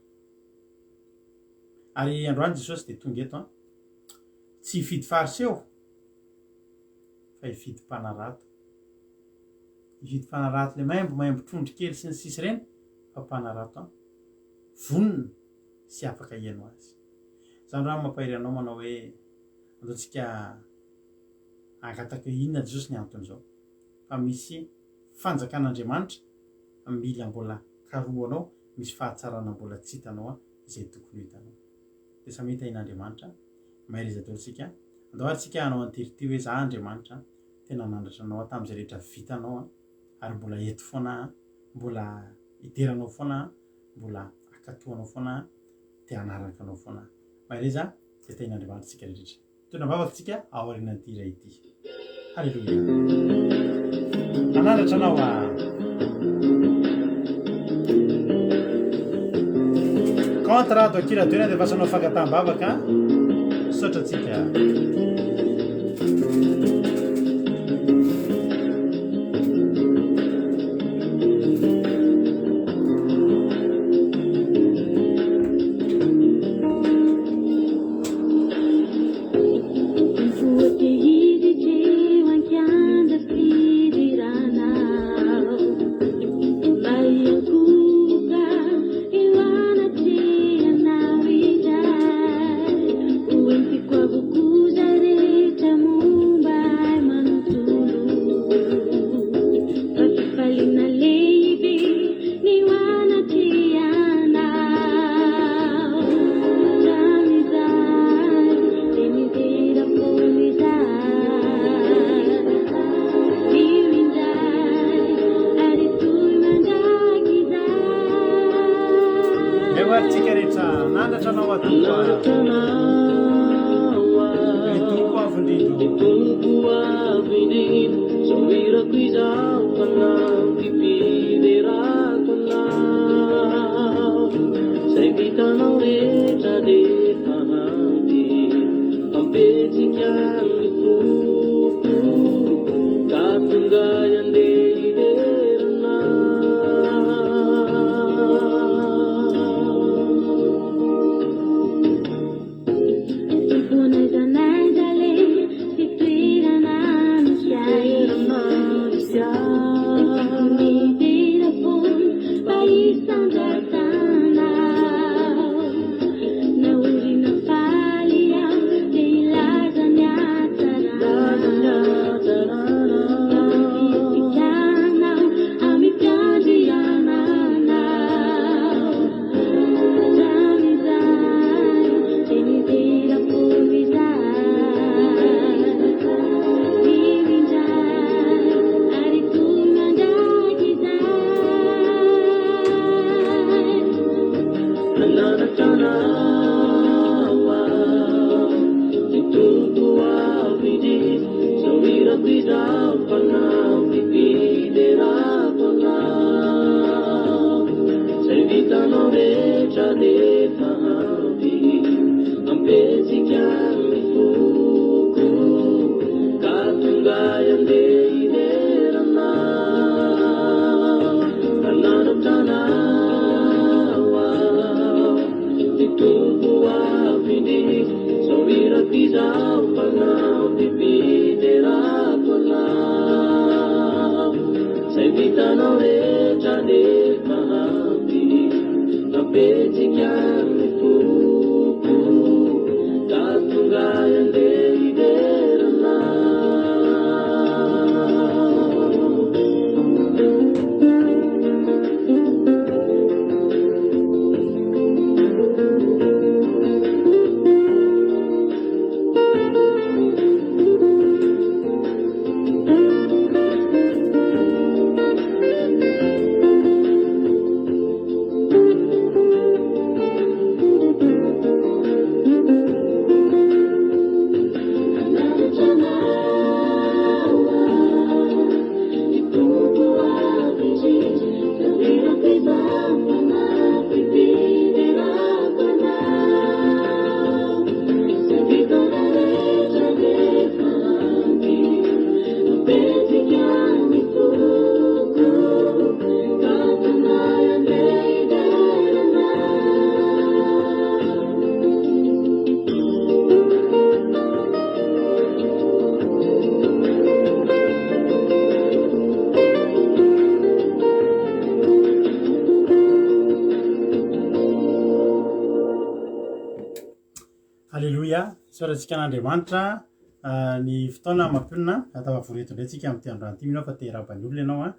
Ary androany Jesosy dia tonga eto an. Tsy hifidy fariseo fa hifidy mpanarato. Hifidy mpanarato le maimbo maimbo trondro kely sy ny sisa ireny fa mpanarato an. Vonona sy afaka hihaino azy. Zany raha mampahery anao manao hoe andao tsika hangataka hoe inona Jesosy ny anton'izao. Fa misy fanjakan'Andriamanitra mila mbola karohanao, misy fahatsarana mbola tsy hitanao an izay tokony ho hitanao. Dia samia tahin'Andriamanitra. Mahereza daholo tsika. Andao ary tsika hanao an'ity hoe za Andriamanitra tena nanandratra anao aho tamin'izay rehetra vitanao an, ary mbola eto foana aho, mbola hidera anao foana aho, mbola hankatoa anao foana aho, dia hanaraka anao foana aho. Mahereza dia tahin'Andriamanitra tsika rehetra. Tona vavaka tsika aorianan'ity hira ity. Haleloia. Hanandratra anao aho. Compte raha ato Akira Dona dia fasanao fangataham-bavaka. Misaotra antsika. Tsika rehetra hanandratra anao aho Tompo a. Ry Tompo avo indrindra ô. Tompo avo indrindra, zao hirako izao fanampim-piderako anao. Zay vitanao rehetra rehefa ampy, ampetsika ny foko, ka tonga andeha hidera anao. Tompo n'aiza n'aiza aleha sy toerana misy ahy. Tiako midera foana mba hisandratanao. Na ory na faly aho dia hilaza ny hatsaranao. Mampihetsika anao amim-piandriananao. Hatramin'izay dia nidera foana izahay. Io indray ary toy mandrakizay. Nananatra anao aho, ny Tompo avo indrindra, zao hirako izao fanampim-piderako anao. Zay vitanao rehetra rehefa ampy, ampetsika ny foko, ka tonga andeha hidera anao. Nananatra anao aho, ny Tompo avo indrindra, zao hirako izao fanampim-piderako anao. Zay vitanao rehetra rehefa ampy, ampetsika ny foko, ka tonga andeha hidera anao. Nananatra anao aho, ny Tompo avo indrindra, zao hirako izao fanampim-piderako anao. Zay vitanao rehetra rehefa ampy, ampetsika ny foko, ka tonga andeha hidera anao. Aleloia, isaorantsika an'Andriamanitra ny fotoana mampionona tafavory eto indray tsika amin'ity androany ity. Mino aho fa te hiarahaba ny olona ianao an,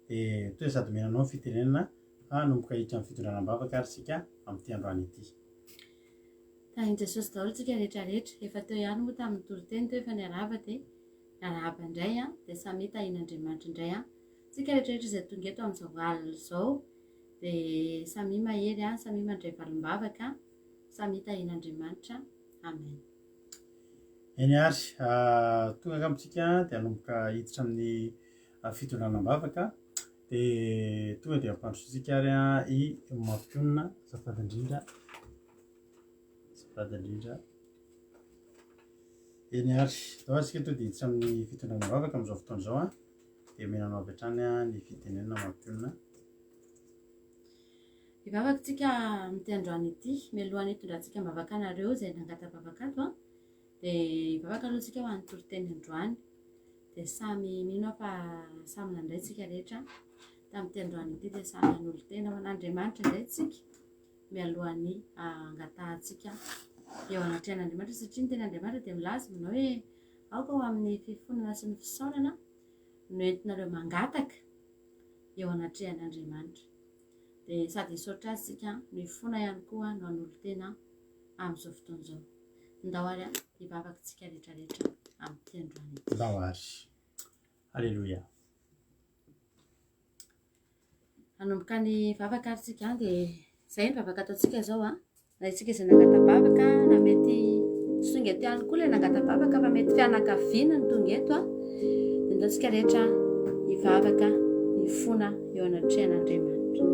dia toa sady omena anao ny fitenenana fa hanomboka hiditra amin'ny fitondrana am-bavaka ary isika amin'ity androany ity. Tahin'i Jesosy daholo tsika rehetra rehetra. Efa teo ihany moa tamin'ny toriteny teo efa niarahaba dia niarahaba indray an, dia samia tahin'Andriamanitra indray an. Tsika rehetra rehetra izay tonga eto amin'izao alina izao dia samia mahery an, samia mandray valim-bavaka. Samia tahin'Andriamanitra. Amen. Eny ary, tonga angamba tsika dia hanomboka hiditra amin'ny fitondrana am-bavaka dia tonga dia ampandrosoantsika ary i Mampionona, azafady indrindra, azafady indrindra. Eny ary, ndao ary tsika tonga dia hiditra amin'ny fitondrana am-bavaka amin'izao fotoana izao an, dia omena anao avy hatrany ny fitenenana Mampionona. Hivavaka tsika amin'ity androany ity, mialohan'ny hitondrantsika am-bavaka anareo izay nangata-bavaka ato an, dia hivavaka aloha tsika ho an'ny toriteny androany. Dia samy mino aho fa samy nandray tsika rehetra tamin'ity androany ity, dia samy hanolo-tena ho an'Andriamanitra indray tsika mialohan'ny hangatahantsika eo anatrehan'Andriamanitra, satria ny tenin'Andriamanitra dia milaza manao hoe aoka ho amin'ny fifonana sy ny fisaorana no entinareo mangataka eo anatrehan'Andriamanitra. Dia sady hisaotra azy isika no hifona ihany koa no hanolo-tena amin'izao fotoana izao. Ndao ary hivavaka isika rehetra rehetra amin'ity androany ity. Ndao ary. Aleloia. Hanomboka ny vavaka ary isika dia Izay ny vavaka ataontsika izao an. Na isika izay nangata-bavaka na mety tsy tonga eto ihany koa ilay nangata-bavaka fa mety fianakaviana no tonga eto an. Dia ndao isika rehetra hivavaka hifona eo anatrehan'Andriamanitra.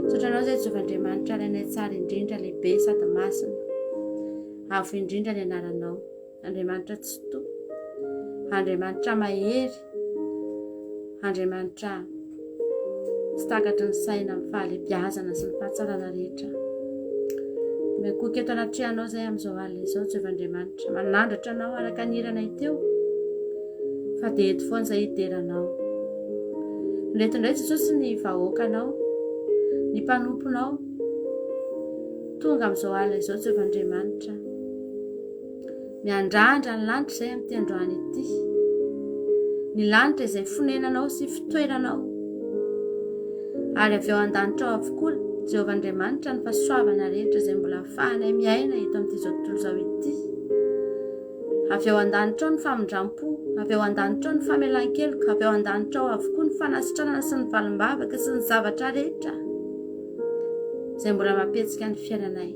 Misaotra anao izay Jehovah Andriamanitra Rainay tsara indrindra, lehibe sady masina. Avo indrindra ny anaranao. Andriamanitra Tsitoha, Andriamanitra mahery, Andriamanitra tsy takatry ny saina amin'ny fahalehibiazana sy ny fahatsarana rehetra. Miankohoka eto anatrehanao izay amin'izao alina izao, Jehovah Andriamanitra. Manandratra anao araka ny hiranay teo, fa dia eto foana izay hidera anao. Ireto indray Jesosy ny vahoakanao, ny mpanomponao, tonga amin'izao alina izao, Jehovah Andriamanitra. Miandrandra ny lanitra izay amin'ity androany ity. Ny lanitra izay fonenanao sy fitoeranao. Ary avy ao an-danitra ao avokoa, Jehovah Andriamanitra, ny fahasoavana rehetra izay mbola ahafahanay miaina eto amin'ity izao tontolo izao ity. Avy ao an-danitra ao ny famindram-po, avy ao an-danitra ao ny famelan-keloka, avy ao an-danitra ao avokoa ny fanasitranana sy ny valim-bavaka sy ny zavatra rehetra izay mbola mampihetsika ny fiainanay.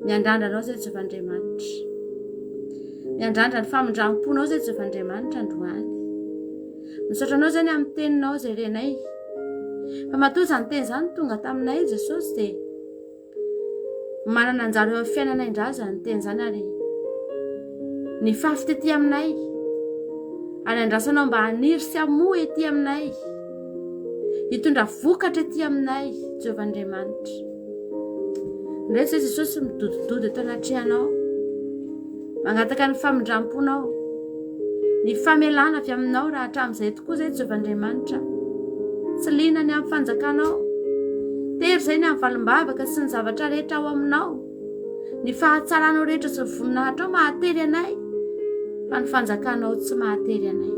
Miandrandra anao izay Jehovah Andriamanitra. Miandrandra ny famindram-ponao izay Jehovah Andriamanitra androany. Misaotra anao izay ny amin'ny teninao izay renay. Fa matoa izany teny izany tonga taminay Jesosy dia manana anjara eo amin'ny fiainanay indray izany teny izany ary nifafy tety aminay ary andrasanao mba haniry sy hamoa ety aminay hitondra vokatra ety aminay Jehovah Andriamanitra. Indray izay Jesosy midodododo eto anatrehanao. Mangataka ny famindram-ponao. Ny famelana avy aminao raha hatramin'izay tokoa izay Jehovah Andriamanitra. Tsy liana ny amin'ny fanjakanao. Tery izay ny amin'ny valim-bavaka sy ny zavatra rehetra ao aminao. Ny fahatsaranao rehetra sy ny voninahitrao mahatery anay, fa ny fanjakanao tsy mahatery anay.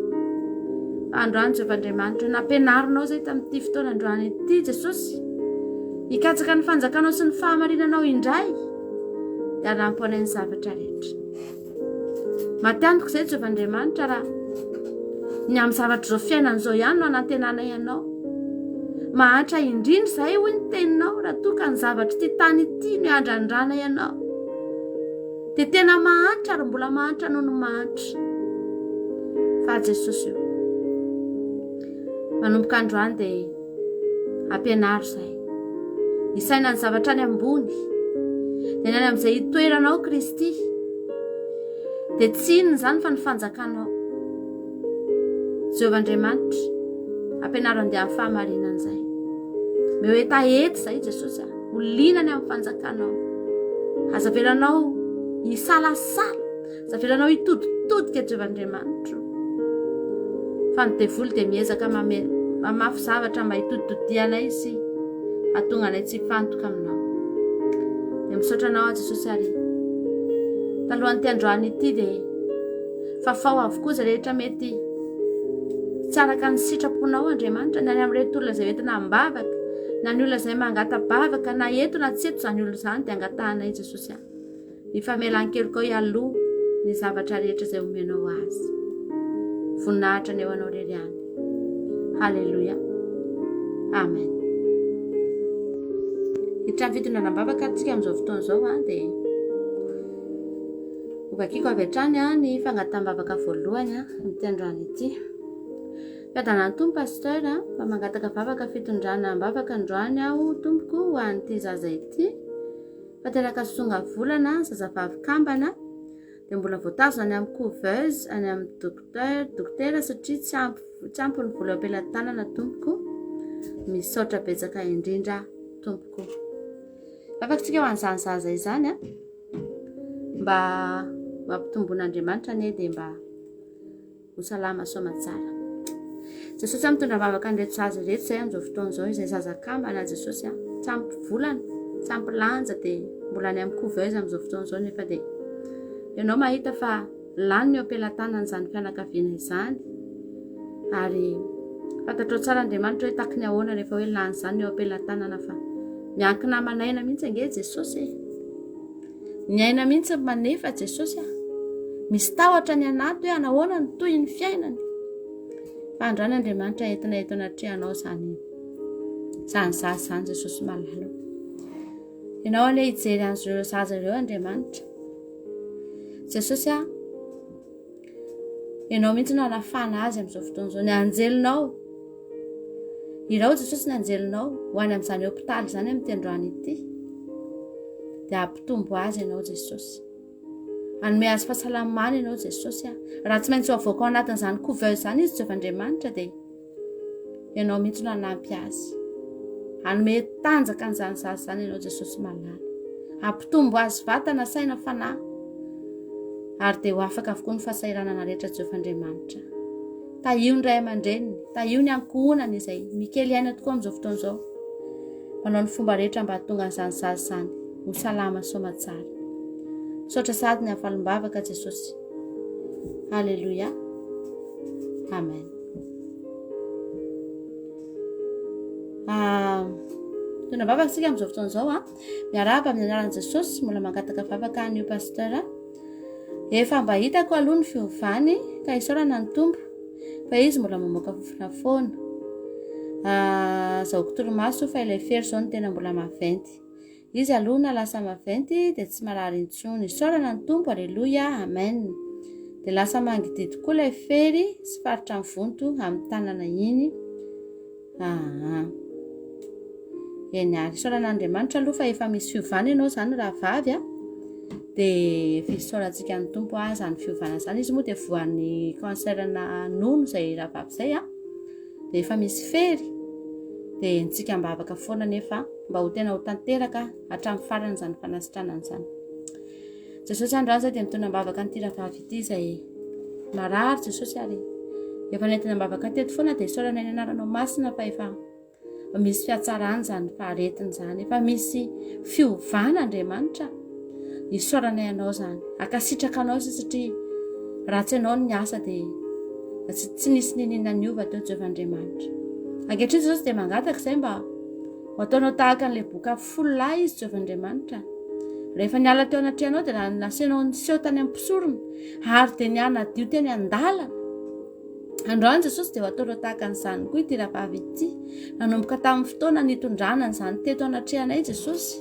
Fa androany Jehovah Andriamanitra, nampianarinao izay tamin'ity fotoana androany ity Jesosy. Hikatsaka ny fanjakanao sy ny fahamarinanao indray, dia hanampy anay ny zavatra rehetra. Matiantoka izay Jehovah Andriamanitra raha ny amin'ny zavatra izao fiainana izao ihany no anantenanay anao. Mahantra indrindra izahay hoy ny teninao raha toa ka ny zavatra ity tany ity no iandrandranay anao. Dia tena mahantra ary mbola mahantra noho ny mahantra. Fa Jesosy io. Manomboka androany dia Ampianaro izay. Hisaina ny zavatra any ambony. Dia ny any amin'izay hitoeranao Kristy. Dia tsy inona izany fa ny fanjakanao. Jehovah Andriamanitra, ampianaro andeha amin'ny fahamarinana izay. Meo hetaheta izay Jesosy a. Ho liana ny amin'ny fanjakanao. Aza avelanao hisalasala. Aza avelanao hitoditodika Jehovah Andriamanitro. Fa ny devoly dia miezaka mamafy zavatra mba hitoditodihanay sy hahatonga anay tsy hifantoka aminao. Dia misaotra anao aho Jesosy ary talohan'ity androany ity dia fafao avokoa izay rehetra mety tsy araka ny sitraponao Andriamanitra na ny amin'ireto olona izay entina am-bavaka na ny olona izay mangata-bavaka na eto na tsy eto izany olona izany dia angatahanay Jesosy ahy. Ny famelan-kelokao hialoha ny zavatra rehetra izay omenao azy. Voninahitra ny eo anao irery ihany. Haleloia. Amen. Hiditra amin'ny fitondrana am-bavaka tsika amin'izao fotoana izao an dia hovakiko avy hatrany an ny fangataham-bavaka voalohany an amin'ity androany ity. Fiadanan'ny Tompo Pasteur a, mba mangataka vavaka fitondrana am-bavaka androany aho tompoko ho an'ity zaza ity. Fa teraka sy tonga volana, zazavavy kambana, dia mbola voatazona any amin'ny couveuse, any amin'ny docteur, dokotera satria tsy ampy tsy ampy ny vola eo am-pelatanana tompoko. Misaotra betsaka indrindra tompoko. Vavaka tsika ho an'izany zaza izany a. Mba ho ampitomboan'Andriamanitra anie dia mba Ho salama soamatsara. Jesosy a mitondra vavaka an'ireto zaza ireto izay amin'izao fotoana izao izay zaza kambana Jesosy a tsy ampy volana tsy ampy lanja dia mbola any amin'ny couveuse amin'izao fotoana izao nefa dia ianao mahita fa lany ny eo am-pelatanana izany fianakaviana izany ary fantatrao tsara Andriamanitra hoe taky ny ahoana rehefa hoe lany izany ny eo am-pelatanana fa miankina aman'aina mihitsy ange Jesosy e Ny aina mihitsy no manefa Jesosy a. Misy tahotra ny anaty hoe anahoana ny tohin'ny fiainany. Fa androany Andriamanitra entina eto anatrehanao izany. Izany zaza izany Jesosy malala. Ianao anie hijery an'ireo zaza ireo Andriamanitra. Jesosy a, Ianao mihitsy no hanafana azy amin'izao fotoana izao. Ny anjelinao, irao Jesosy ny anjelinao ho any amin'izany hopitaly izany amin'ity androany ity. Dia hampitombo azy ianao Jesosy. Hanome azy fahasalamana ianao Jesosy a. Raha tsy maintsy ho avoaka ao anatin'izany couveuse izany izy Jehovah Andriamanitra dia Ianao mihitsy no hanampy azy. Hanome tanjaka an'izany zaza izany ianao Jesosy malala. Hampitombo azy vatana, saina, fanahy. Ary dia ho afaka avokoa ny fahasahiranana rehetra Jehovah Andriamanitra. Tahio ny ray aman-dreniny, tahio ny ankohonany izay mikely aina tokoa amin'izao fotoana izao. Manao ny fomba rehetra mba hahatonga an'izany zaza izany ho salama soamatsara. Misaotra sady ny hafalimbavaka Jesosy. Alléluia. Amen. Ah, tena vavaka isika amin'izao fotoana izao a. Miarahaba amin'ny anaran'i Jesosy, mbola mangataka vavaka an'io pasteur. Efa mba hitako aloha ny fiovany ka isaorana ny Tompo fa izy mbola mamoaka fofona foana. Ah, azahoako torimaso fa ilay fery izao no tena mbola maventy. Izy aloha na lasa maventy dia tsy marary intsony. Isaorana ny Tompo, aleloia, amen. Dia lasa mangididy koa ilay fery sy faritra mivonto amin'ny tanana iny. Aa. Eny ary, isaorana Andriamanitra aloha fa efa misy fiovana ianao izany rahavavy a. Dia fisaorantsika ny Tompo a, izany fiovana izany. Izy moa dia voan'ny cancer-na nono izay rahavavy izay a. Dia efa misy fery. Dia entsika am-bavaka foana nefa mba ho tena ho tanteraka hatramin'ny farany izany fanasitranana izany. Jesosy androany izay dia mitondra am-bavaka an'ity rahavavy ity izay marary Jesosy ary efa nentina am-bavaka teto foana dia isaorana ny anaranao masina fa efa misy fiatsarana izany faharetina izany, efa misy fiovana Andriamanitra. Isaoranay anao izany, akasitraka anao izay satria raha tsy ianao ny asa dia tsy nisy niniana niova teo Jehovah Andriamanitra. Ankehitriny Jesosy dia mangataka izay mba Ho ataonao tahaka an'ilay boka fololahy izy, Jehovah Andriamanitra. Rehefa niala teo anatrehanao dia nasainao niseho tany amin'ny mpisorona ary dia nihanadio teny an-dalana. Androany Jesosy dia ho ataonao tahaka an'izany koa ity rahavavy ity. Nanomboka tamin'ny fotoana nitondrana an'izany teto anatrehanay Jesosy.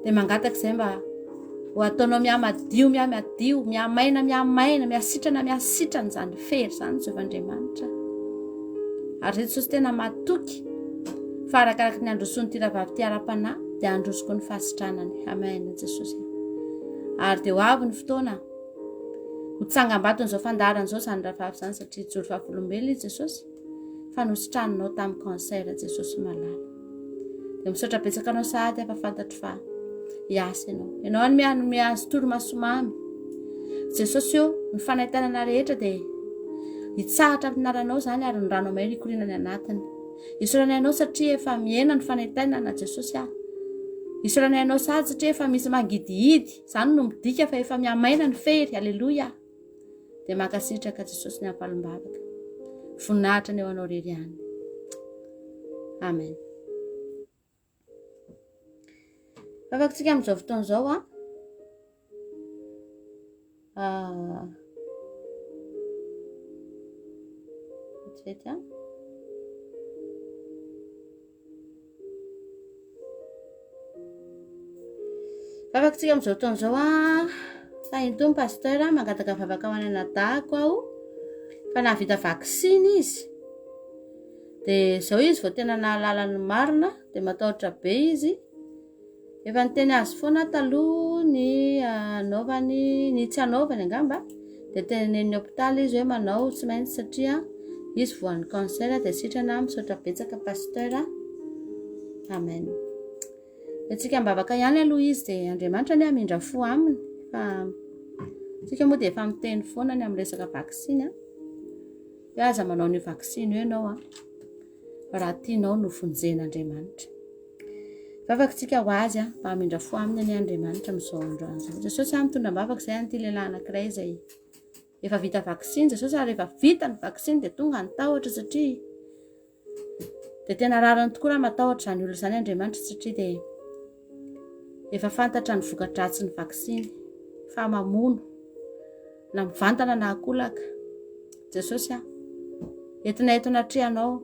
Dia mangataka izay mba Ho ataonao mihamadio, mihamadio, mihamaina, mihamaina, mihasitrana, mihasitrana izany fery izany, Jehovah Andriamanitra. Ary Jesosy tena matoky fa arakaraky ny androsoan'ity rahavavy ity ara-panahy dia handroso koa ny fahasitranany. Amen, Jesosy. Ary dia ho avy ny fotoana ho tsangambaton'izao fandaharana izao izany rahavavy izany satria joro vavolombelona i Jesosy fa nositraninao tamin'ny cancer Jesosy malala. Dia misaotra betsaka anao sahady aho fa fantatro fa hiasa ianao. Ianao hanome hanome azy torimaso mamy. Jesosy ô, ny fanaintainana rehetra dia hitsahatra amin'ny anaranao izany ary ny rano mahery hikoriana any anatiny. Isaoranay anao satria efa mihena ny fanaintainana Jesosy ah. Isaoranay anao sahady satria efa misy mangidihidy. Izany no midika fa efa mihamaina ny fery. Aleloia. Dia mankasitraka Jesosy ny ampalimbavaka. Voninahitra ny eo anao rery ihany. Amen. Vavakitsika amin'izao fotoana izao a. Ah. Vetivety a. Vavakitsika amin'izao fotoana izao a. Tahin'ny Tompo Pasteur, mangataka vavaka ho an'ny anadahiko aho fa nahavita vaksiny izy. Dia izao izy vao tena nahalala ny marina, dia matahotra be izy. Efa niteny azy foana aho taloha ny hanaovany, ny tsy hanaovany angamba. Dia tenenin'ny hopitaly izy hoe manao tsy maintsy satria izy voan'ny cancer dia sitrana. Misaotra betsaka Pasteur. Amen. Antsika ambavaka ihany aloha izy dia Andriamanitra anie hamindra fo aminy fa tsika moa dia efa miteny foana ny amin'ny resaka vaksiny a. Hoe aza manao an'io vaksiny io ianao a. Raha tianao no vonjen'Andriamanitra. Vavaka tsika ho azy a, mba hamindra fo aminy anie Andriamanitra amin'izao androany izao. Jesosy a, mitondra am-bavaka izay an'ity lehilahy anankiray izay efa vita vaksiny Jesosy ary efa vita ny vaksiny dia tonga ny tahotra satria dia tena rariny tokoa raha matahotra izany olona izany Andriamanitra satria dia efa fantatra ny voka-dratsin'ny vaksiny fa mamono na mivantana na akolaka. Jesosy a, entina eto anatrehanao.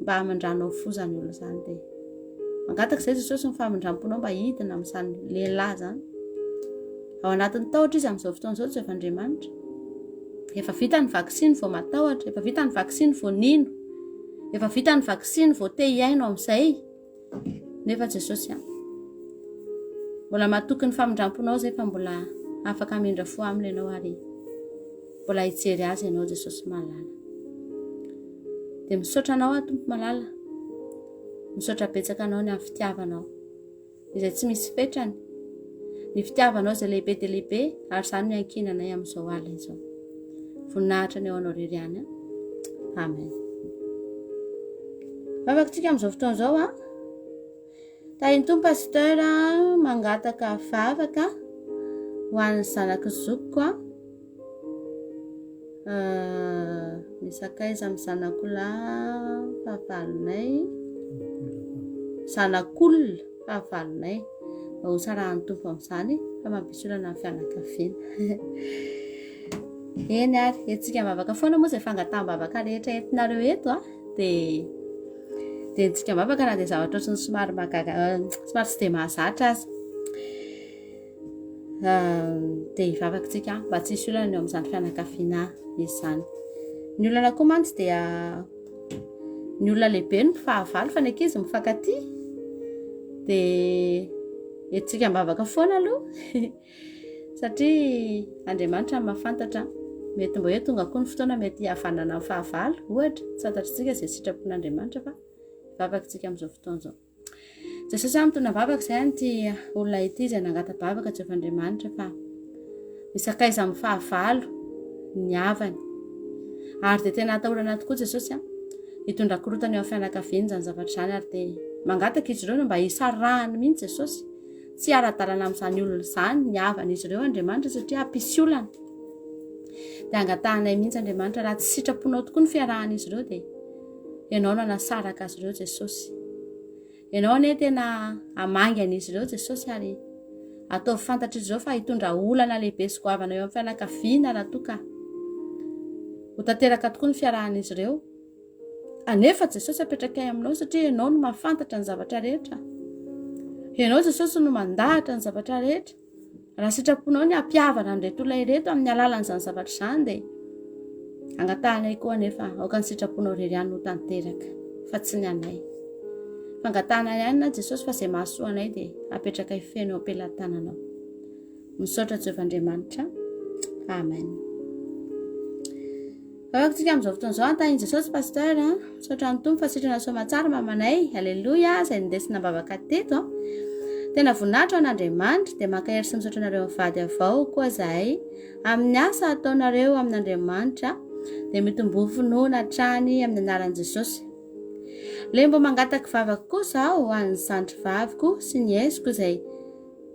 mba hamindranao fo izany olona izany dia mangataka izay Jesosy ny famindram-ponao mba hidina amin'izany lehilahy izany. Ao anatin'ny tahotra izy amin'izao fotoana izao Jehovah Andriamanitra. Efa vita ny vaksiny vao matahotra, efa vita ny vaksiny vao nino, efa vita ny vaksiny vao te hihaino amin'izay. Nefa Jesosy an, mbola matoky ny famindram-ponao izay fa mbola afaka hamindra fo aminy ianao ary mbola hijery azy ianao Jesosy malala. Dia misaotra anao aho Tompo malala, misaotra betsaka anao ny amin'ny fitiavanao. izay tsy misy fetrany, ny fitiavanao izay lehibe dia lehibe, ary izany no iankinanay amin'izao alina izao. Voninahitra ny eo anao irery ihany. Amen. Vavaka tsika amin'izao fotoana izao a. Tahin'ny Tompo Pasteur mangataka vavaka ho an'ny zanak'i zokiko a. Misakaiza amin'ny zanak'olahy fahavalonay, zanak'olona fahavalonay, mba ho sarahan'ny Tompo amin'izany fa mampisy olana ny fianakaviana. Eny ary, entintsika am-bavaka foana moa izay fangataham-bavaka rehetra entinareo eto a, dia dia entintsika am-bavaka na dia zavatra ohatran'ny somary mahagaga, somary tsy dia mahazatra aza. Dia hivavaka isika mba tsy hisy olana eo amin'izany fianakaviana izany. Ny olana koa mantsy dia ny olona lehibe no fahavalo fa ny ankizy mifankatia. Dia entintsika am-bavaka foana aloha satria Andriamanitra no mahafantatra. Mety mba hoe tonga koa ny fotoana mety hihavanana amin'ny fahavalo ohatra. Tsy fantatr'isika izay sitrapon'Andriamanitra fa hivavaka isika amin'izao fotoana izao. Jesosy a, mitondra vavaka izay an'ity olona ity izay nangata-bavaka Jehovah Andriamanitra fa misakaiza amin'ny fahavalo ny havany. Ary dia tena atahorana tokoa Jesosy a, hitondra korotana eo amin'ny fianakaviany izany zavatra izany ary dia mangataka izy ireo mba hisarahany mihitsy Jesosy. Tsy hiara-dalana amin'izany olona izany ny havan'izy ireo Andriamanitra satria hampisy olana. Dia angatahanay mihitsy Andriamanitra raha tsy sitraponao tokoa ny fiarahan'izy ireo dia Ianao no hanasaraka azy ireo Jesosy. Ianao anie tena hamangy an'izy ireo Jesosy ary ataovy fantatr'izy ireo fa hitondra olana lehibe sy goavana eo amin'ny fianakaviana raha toa ka ho tanteraka tokoa ny fiarahan'izy ireo. Anefa Jesosy apetrakay aminao satria Ianao no mahafantatra ny zavatra rehetra. Ianao Jesosy no mandahatra ny zavatra rehetra. Raha sitraponao ny hampihavana an'ireto olona ireto amin'ny alalan'izany zavatra izany dia angatahanay koa anefa aoka ny sitraponao irery ihany no tanteraka fa tsy ny anay. Fangatahana ihany na Jesosy fa izay mahasoa anay dia apetrakay feno eo am-pelatananao. Misaotra Jehovah Andriamanitra. Amen. Vavaka tsika amin'izao fotoana izao antahin'i Jesosy Pasteur a. Misaotra ny Tompo fa sitrana soamatsara mamanay. Aleloia izay nindesina am-bavaka teto. Tena voninahitra ho an'Andriamanitra dia mankahery sy misaotra anareo mivady avao koa zahay amin'ny asa ataonareo amin'Andriamanitra dia mitomboa finoana hatrany amin'ny anaran'i Jesosy. Le mbo mangataka vavaka koa zaho ho an'ny zandry vaviko sy ny esiko izay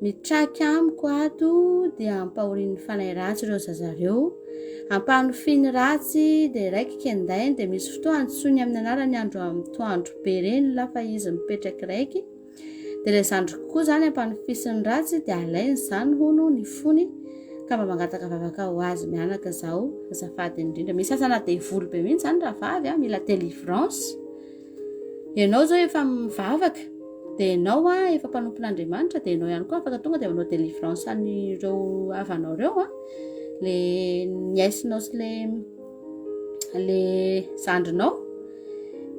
Mitraky amiko ato dia ampahorian'ny fanahy ratsy ireo zaza reo, ampanofiany ratsy dia raiky kendainy dia misy fotoa antsoiny amin'ny anarany andro antoandro be reny la fa izy mipetraky raiky dia ilay zandriko koa zany ampanofisiny ratsy dia alainy zany hono ny fony ka mba mangataka vavaka ho azy mianaka zaho azafady indrindra misy asana devoly be mihitsy zany rahavavy a mila délivrance Ianao izao efa mivavaka, dia ianao a efa mpanompon'Andriamanitra, dia ianao ihany koa afaka tonga dia manao délivrance an'ireo havanao ireo a, le niaisinao sy le le zandrinao,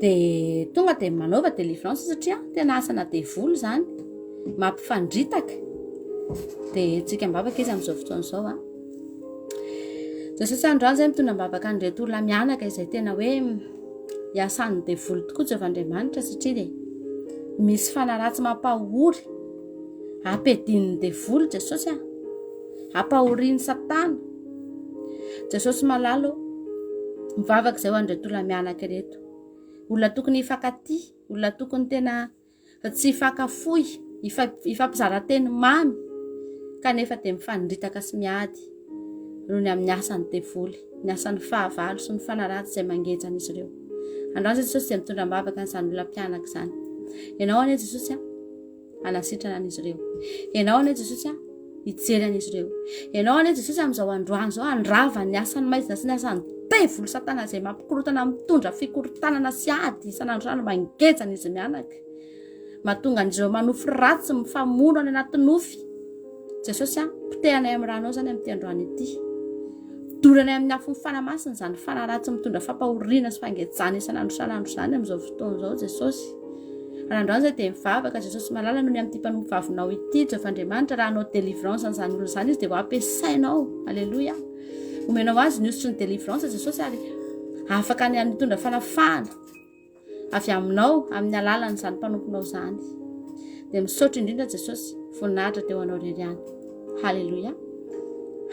dia tonga dia manaova délivrance satria tena asana devoly izany, mampifandritaka, dia tsika am-bavaka izy amin'izao fotoana izao a. Jesosy androany izay mitondra am-bavaka an'ireto olona mianaka izay tena hoe Iasan'ny devoly tokoa Jehovah Andriamanitra satria dia misy fanahy ratsy mampahory ampiadian'ny devoly Jesosy a ampahorian'i Satana Jesosy malala ô mivavaka izay ho an'ireto olona mianaka ireto olona tokony hifankatia olona tokony tena Tsy hifankafoy, hifampizara teny mamy, kanefa dia mifanindritaka sy miady noho ny amin'ny asan'ny devoly, ny asan'ny fahavalo sy ny fanaratsy izay mangeja an'izy ireo. Androany Jesosy dia mitondra am-bavaka an'izany olona mpianaka izany. Ianao anie Jesosy a, hanasitrana an'izy ireo. Ianao anie Jesosy a, hijery an'izy ireo. Ianao anie Jesosy amin'izao androany izao handrava ny asan'ny maizina sy ny asan'ny. Devoly satana izay mampikorontana mitondra fikorontanana sy ady isan'andro isan'andro mangeja an'izy mianaka. Mahatonga an'ireo manofy ratsy mifamono any anaty nofy. Jesosy a, potehanay amin'ny ranao izany amin'ity androany ity. Doranay amin'ny afon'ny Fanahy Masina izany fanahy ratsy mitondra fampahoriana sy fangejana isan'andro isan'andro izany amin'izao fotoana izao Jesosy. Ary androany izay dia mivavaka Jesosy malala noho ny amin'ity mpanompo vavinao ity Jehovah Andriamanitra raha hanao délivrance an'izany olona izany izy dia ho ampiasainao. Alléluia. Omenao azy ny hosotry ny délivrance Jesosy ary afaka ny mitondra fanafahana avy aminao amin'ny alalan'izany mpanomponao izany. Dia misaotra indrindra Jesosy, voninahitra teo anao irery ihany. Haleloia.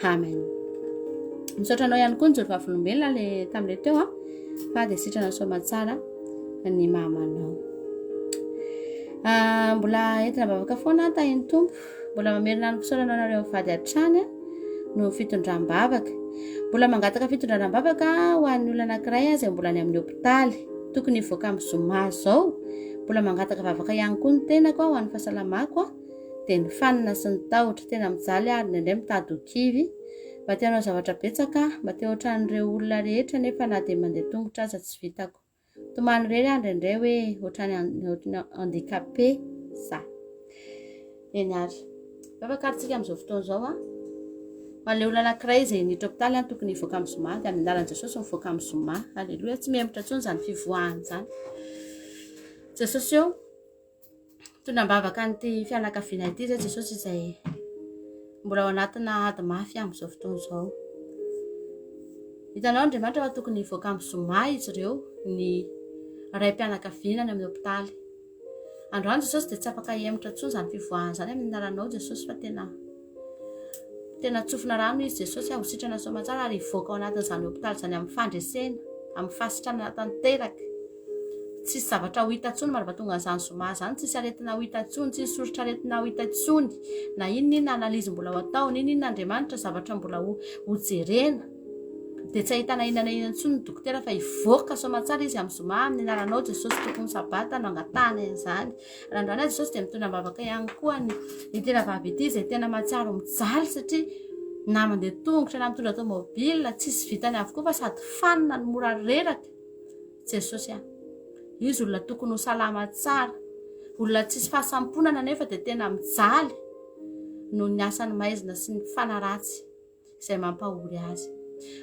Amen. Misaotra anao ihany koa ny joro vavolombelona le tamin'le teo a fa dia sitrana soamatsara ny mamanao. Ah, mbola entina vavaka foana tahin'ny Tompo. Mbola mamerina ny fisaorana anareo mivady hatrany noho ny fitondram-bavaka. Mbola mangataka fitondrana am-bavaka ho an'ny olona anankiray izay mbola any amin'ny hopitaly. Tokony hivoaka amin'ny zoma izao. Mbola mangataka vavaka ihany koa ny tenako ho an'ny fahasalamako dia ny fanina sy ny tahotra. Tena mijaly aho ary indraindray mitady ho kivy. Mba te hanao zavatra betsaka aho, mba te hoatran'ireo olona rehetra nefa na dia mandeha tongotra aza tsy vitako. Tomany irery aho indraindray hoe ohatrany ohatran'ny handicapé za. Eny ary. Vavaka ary tsika amin'izao fotoana izao a. Fa le olona anankiray izay niditra hopitaly an tokony hivoaka amin'ny zoma dia amin'ny alalan'i Jesosy mivoaka amin'ny zoma. Aleloia, tsy mihemotra intsony izany fivoahana izany. Jesosy eo. Mitondra am-bavaka an'ity fianakaviana ity izay Jesosy izay mbola ao anatina ady mafy amin'izao fotoana izao. Hitanao Andriamanitra fa tokony hivoaka amin'ny zoma izy ireo ny raim-pianakaviana any amin'ny hopitaly. Androany Jesosy dia tsy afaka hihemotra intsony izany fivoahana izany amin'ny anaranao Jesosy fa tena Tena tsofina rano izy Jesosy ho sitrana soamantsara ary hivoaka ao anatin'izany hopitaly izany amin'ny fandresena, amin'ny fahasitranana tanteraka. Tsisy zavatra ho hita intsony mandra tonga an'izany zoma izany, tsisy aretina ho hita intsony, tsisy soritr'aretina ho hita intsony. Na inona inona analyse mbola ho atao, na inona inona Andriamanitra zavatra mbola ho hojerena. Dia tsy ahitana inona na inona intsony ny dokotera fa hivoaka soamantsara izy amin'ny zoma amin'ny anaranao Jesosy Tompon'ny Sabata no angatahana an'izany. Raha androany aho Jesosy dia mitondra am-bavaka ihany koa ny ity rahavavy ity izay tena mahatsiaro mijaly satria na mandeha tongotra na mitondra tomobile tsisy vitany avokoa fa sady fanina no mora reraka. Jesosy ah. Izy olona tokony ho salama tsara, olona tsisy fahasamponana nefa dia tena mijaly noho ny asan'ny maizina sy ny fanaratsy. izay mampahory azy.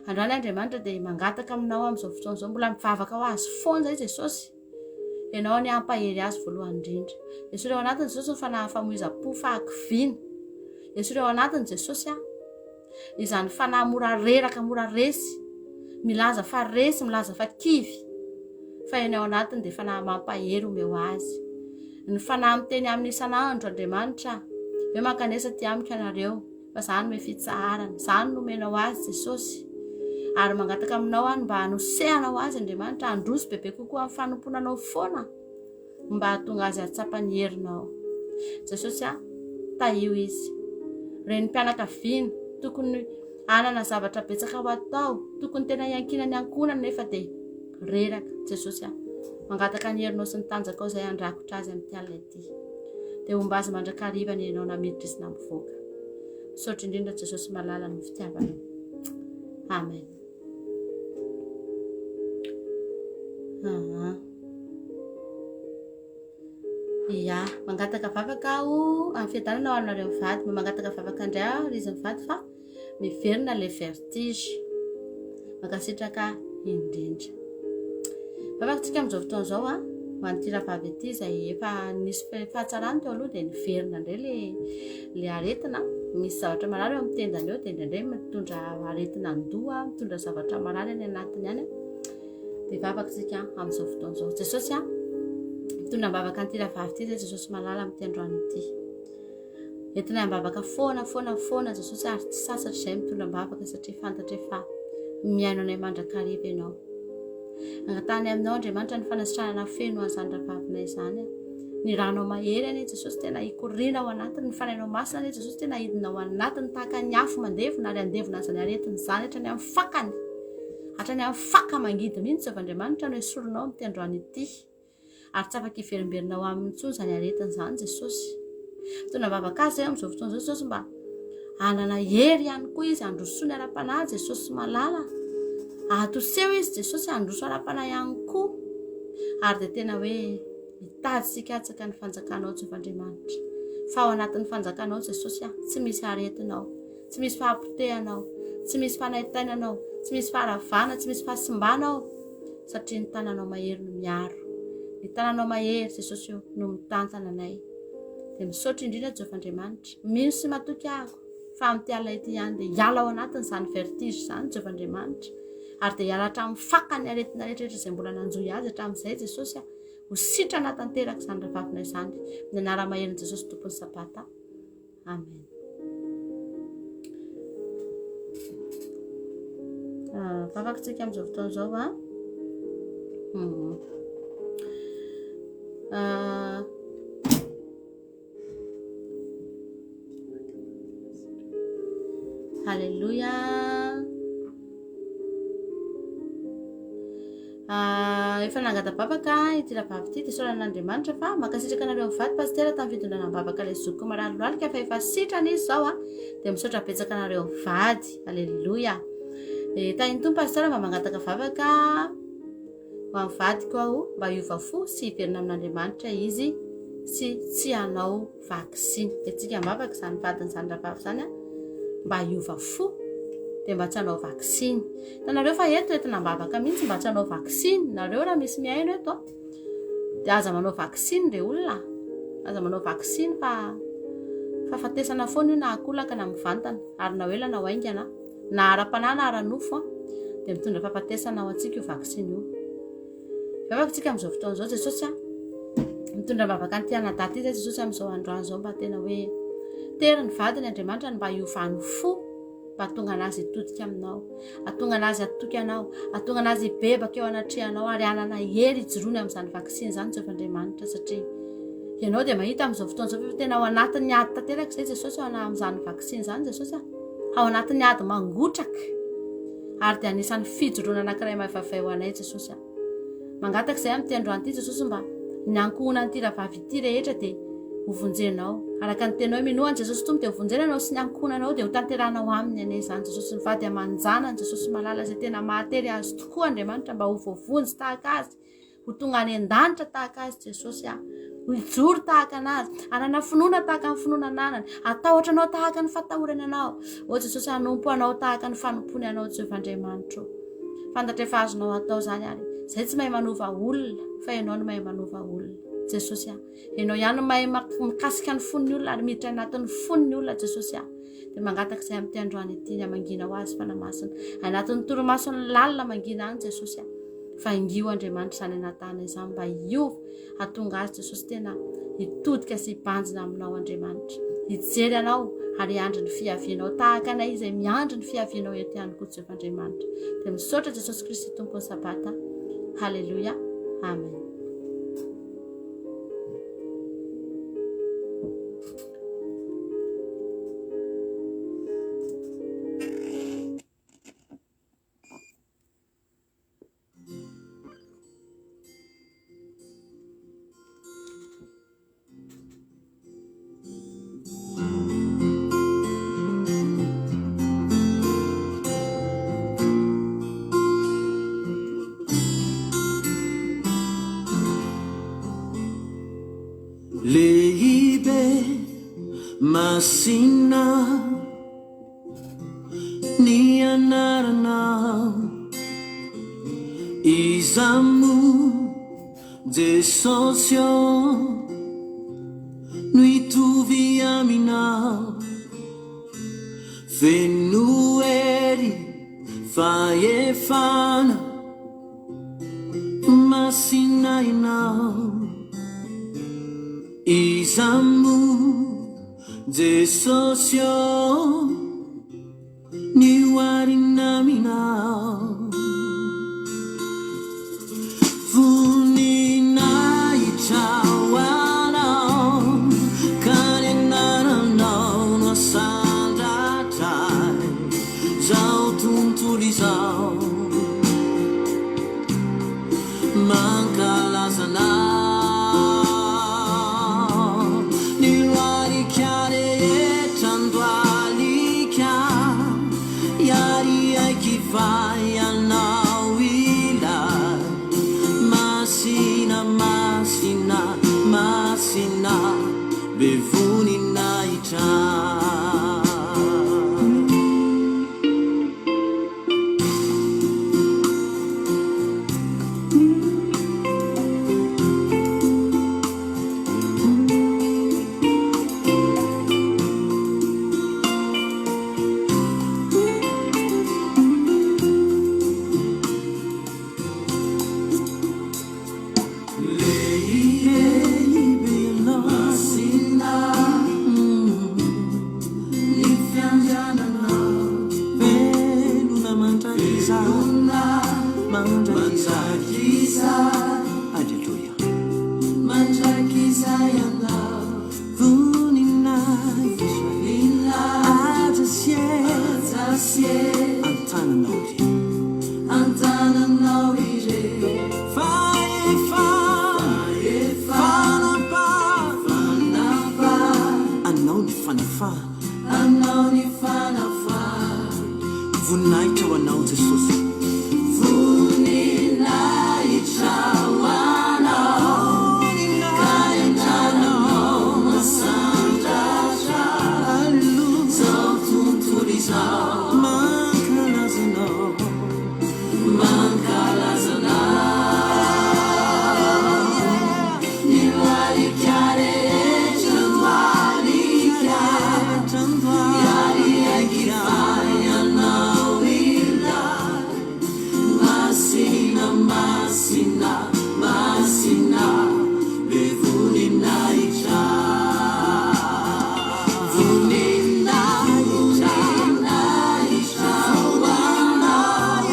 Androany Andriamanitra dia mangataka aminao amin'izao fotoana izao, mbola mivavaka ho azy foana izay Jesosy. Ianao anie hampahery azy voalohany indrindra. Esory ao anatiny Jesosy ny fanahy famoizam-po, fahakiviana. Esory ao anatiny Jesosy ah. Izany fanahy mora reraka, mora resy, milaza fa resy, milaza fa kivy. Fa ianao ao anatiny dia fanahy mampahery omeo azy. Ny fanahy miteny aminy isan'andro Andriamanitra hoe mankanesa aty amiko ianareo. Fa za hanome fitsaharana. Izany no omenao azy Jesosy. Ary mangataka aminao aho ny mba hanosehanao azy Andriamanitra handroso bebe kokoa amin'ny fanompoana anao foana mba hahatonga azy hahatsapa ny herinao. Jesosy a, tahio izy. Renim-pianakaviana, tokony hanana zavatra betsaka ho atao, tokony tena hiankinan'ny ankohonana nefa dia reraka. Jesosy a, mangataka ny herinao sy ny tanjakao izay handrakotra azy amin'ity alina ity. Dia homba azy mandrakariva ny ianao na miditra izy na mivoaka. Misaotra indrindra Jesosy malala ny fitiavanao. Amen. Ah. Ia, mangataka vavaka aho amin'ny fiadanana ho anareo mivady. Mba mangataka vavaka indray aho ry izy mivady fa Miverina le vertige. Mankasitraka indrindra. Vavaka tsika amin'izao fotoana izao a, ho an'ity rahavavy ity izay efa nisy fahatsarany teo aloha dia niverina indray le le aretina. Misy zavatra marary eo amin'ny tendany eo dia indraindray mitondra aretina an-doha, mitondra zavatra marary any anatiny any. Dia vavaka tsika amin'izao fotoana izao. Jesosy a, mitondra am-bavaka an'ity rahavavy ity izay Jesosy malala amin'ity androany ity. Entinay am-bavaka foana foana foana Jesosy ary tsy sasatra izay mitondra am-bavaka satria fantatray fa mihaino anay mandrakariva Ianao. Angatahanay aminao Andriamanitra ny fanasitranana feno an'izany rahavavinay izany. Ny ranao mahery anie Jesosy tena hikoriana ao anatiny, ny fanahinao masina anie Jesosy tena hidina ao anatiny tahaka ny afo mandevona ary handevona an'izany aretina izany hatrany amin'ny fakany. Hatrany amin'ny faka mangidy mihitsy Jehovah Andriamanitra no esorinao amin'ity androany ity. ary tsy afaka hiverimberina ao aminy intsony izany aretina izany Jesosy. Mitondra vavaka azy izay amin'izao fotoana izao Jesosy mba hanana hery ihany koa izy handrosoany ara-panahy Jesosy malala. Atoseho izy Jesosy handroso ara-panahy ihany koa. Ary dia tena hoe mitady sy hikatsaka ny fanjakanao Jehovah Andriamanitra. Fa ao anatin'ny fanjakanao Jesosy a, tsy misy aretina ao, tsy misy fahapotehana ao, tsy misy fanaintainana ao, tsy misy faharavana, tsy misy fahasimbana ao, satria ny tananao mahery no miaro. Ny tananao mahery Jesosy o no mitantana anay. Dia misaotra indrindra Jehovah Andriamanitra. Mino sy matoky aho. Fa amin'ity alina ity ihany dia hiala ao anatin'izany vertige izany Jehovah Andriamanitra. Ary dia hiala hatramin'ny fakan'ny aretina rehetra rehetra izay mbola nanjohy azy hatramin'izay Jesosy a. Ho sitrana tanteraka izany rahavavina izany. Amin'ny anara-maherin'i Jesosy Tompon'ny Sabata. Amen. Ah, vavaka tsika amin'izao fotoana izao a. Hmm. Ah, Haleloia. Ah, efa nangata-bavaka ity rahavavy ity dia isaorana an'Andriamanitra fa mankasitraka anareo mivady pasitera tamin'ny fitondrana am-bavaka ilay zokiko marary lohalika fa efa sitrana izy izao a dia misaotra betsaka anareo mivady. Haleloia. Eh, tahin'ny Tompo pasitera mba mangataka vavaka Ho an'ny vadiko aho mba hiova fo sy hiverina amin'Andriamanitra izy sy tsy hanao vaksiny. Dia ambavaka izany vadin'izany rahavavy izany a, mba hiova fo dia mba tsy hanao vaksiny. Hitanareo fa eto entina ambavaka mihitsy mba tsy hanao vaksiny. Nareo raha misy mihaino eto a, dia aza manao vaksiny re olona. Aza manao vaksiny fa fahafatesana foana io na akolaka na mivantana ary na ho ela na ho haingana. Na ara-panahy na ara-nofo dia mitondra fahafatesana ho antsika io vaksiny io. Vavaka tsika amin'izao fotoana izao Jesosy a. Mitondra am-bavaka an'ity anadahy ity izay Jesosy amin'izao androany izao mba tena hoe tery ny vadiny Andriamanitra ny mba hiovany fo mba hahatonga anazy hitodika aminao, hahatonga anazy hatoky anao, hahatonga anazy hibebaka eo anatrehanao ary hanana hery hijoroany amin'izany vaksiny izany Jehovah Andriamanitra satria Ianao dia mahita amin'izao fotoana izao fa efa tena ao anatin'ny ady tanteraka izay Jesosy ao amin'izany vaksiny izany Jesosy a. Ao anatin'ny ady mangotraka. Ary dia anisan'ny fijoroana anankiray maivavay ho anay Jesosy a. Mangataka izay amin'ity androany ity Jesosy mba ny ankohonan'ity rahavavy ity rehetra dia ho vonjenao. Araka ny teninao hoe minoa an'i Jesosy Tompo dia ho vonjena ianao sy ny ankohonanao dia ho tanterahanao aminy anie izany Jesosy ny vady aman-janany Jesosy malala izay tena mahatery azy tokoa Andriamanitra mba ho voavonjy tahaka azy. Ho tonga any an-danitra tahaka azy Jesosy ah. Ho hijoro tahaka anazy, hanana finoana tahaka ny finoana ananany, hatahotra anao tahaka ny fatahorany anao. O Jesosy, hanompo anao tahaka ny fanompoany anao Jehovah Andriamanitro. Fantatra efa azonao atao izany ary izay tsy mahay manova olona fa ianao no mahay manova olona. Jesosy ah. Ianao ihany no mahay mikasika ny fon'ny olona ary miditra anatin'ny fon'ny olona Jesosy ah. Dia mangataka izay amin'ity androany ity ny hamangiana ho azy Fanahy Masina. Anatin'ny torimasony lalina mangina any Jesosy ah. Vangio Andriamanitra izany anatahana izany mba hiova, hatonga azy Jesosy tena hitodika sy hibanjina aminao Andriamanitra. Hijery anao ary hiandry ny fiavianao tahaka anay izay miandry ny fiavianao eto ihany koa Jehovah Andriamanitra. Dia misaotra Jesosy Kristy Tompon'ny Sabata. Haleloia. Amen. Lehibe masina Ny anaranao Iza moa Jesosy ô No hitovy aminao Feno hery fahefana Masina ianao Iza moa Jesosy ô, ny oharina aminao. Voninahitra ho Anao, ka ny anaranao no asandratra izao tontolo izao. Mankalaza Anao ny lohalika rehetra andohalika hiary aiky fa Ianao. Mandrakizay. Aleloia. Mandrakizay Ianao. Voninahitra. Haja sy hery. An-tananao irery. An-tananao irery. Fahefana. Fanapahana. Anao ny fanafahana. Anao ny fanafahana. Voninahitra ho anao Jesosy. Voninahitra ho anao. Ka ny anaranao masandratra. Zao tontolo izao. Mankalaza anao. Mankalaza anao. Ny lohalika rehetra lohalika. Hiariaiky fa ianao ilay Masina, masina, masina, be voninahitra. Voninahitra, voninahitra ho anao.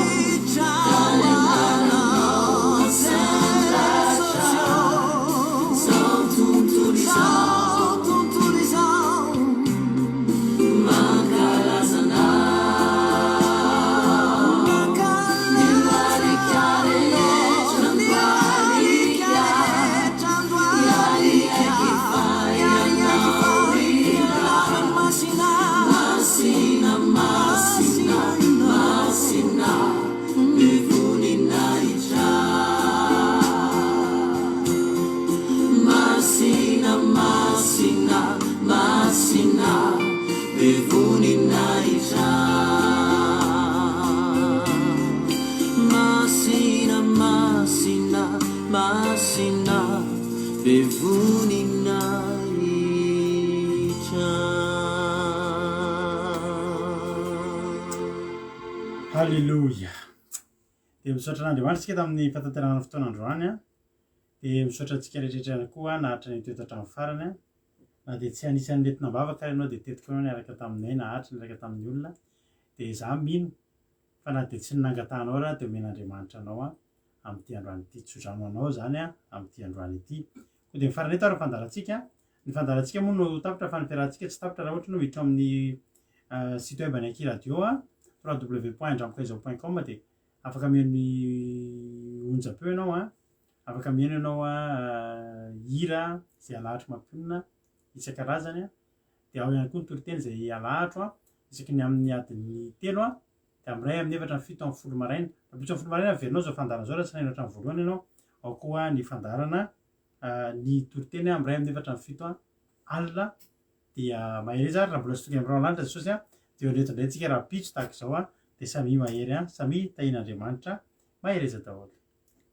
Ka ny anaranao asandratra. Zao tontolo izao. Mankalaza anao. Ny lohalika rehetra ndohalika. Hiariaiky fa ianao ilay Masina, masina, masina, be voninahitra. Masina, masina, masina, be voninahitra. Masina, masina, masina, be voninahitra. Haleloia! Dia misaotra an'Andriamanitra isika tamin'ny fahatanterahana ny fotoana androany an. Dia misaotra antsika rehetra ihany koa naharitra ny teto hatramin'ny farany an. Na dia tsy anisan'ny nentina am-bavaka ary ianao dia teto koa ianao niaraka taminay naharitra niaraka tamin'ny olona. Dia izaho mino fa na dia tsy ny nangatahanao ary dia omen'Andriamanitra anao an amin'ity androany ity. Tsodrano anao izany an amin'ity androany ity. Koa dia mifarana eto ary ny fandaharantsika. Ny fandaharantsika moa no tapitra fa ny fiarahantsika tsy tapitra raha ohatra ianao miditra ao amin'ny site web an'ny Aky Radio an, www.andramokaiizao.com dia afaka mihaino ny onjam-peo ianao an, afaka mihaino ianao an hira izay alahatro mampionona isan-karazany an, dia ao ihany koa ny toriteny izay alahatro an, isaky ny amin'ny adin'ny telo an, dia amin'ny iray amin'ny efatra amin'ny fito amin'ny folo maraina. Rahampitso amin'ny folo maraina averinao izao fandaharana izao raha tsy nahaino hatramin'ny voalohany ianao, ao koa ny fandaharana ny toriteny amin'ny iray amin'ny efatra amin'ny fito alina dia mahereza ary raha mbola tsy tonga amin'ny rahona lanitra Jesosy an, dia eo eto indray tsika rahampitso tahaka izao an, dia samia mahery an, samia tahian'Andriamanitra, mahereza daholo.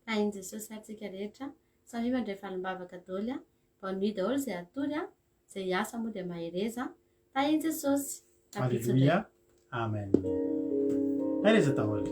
Tahin'i Jesosy antsika rehetra, samia mandray valim-bavaka daholo an, bonne nuit daholo izay hatory an, izay hiasa moa dia mahereza, tahin'i Jesosy, rahampitso indray. Alléluia, Amen. Mahereza daholo.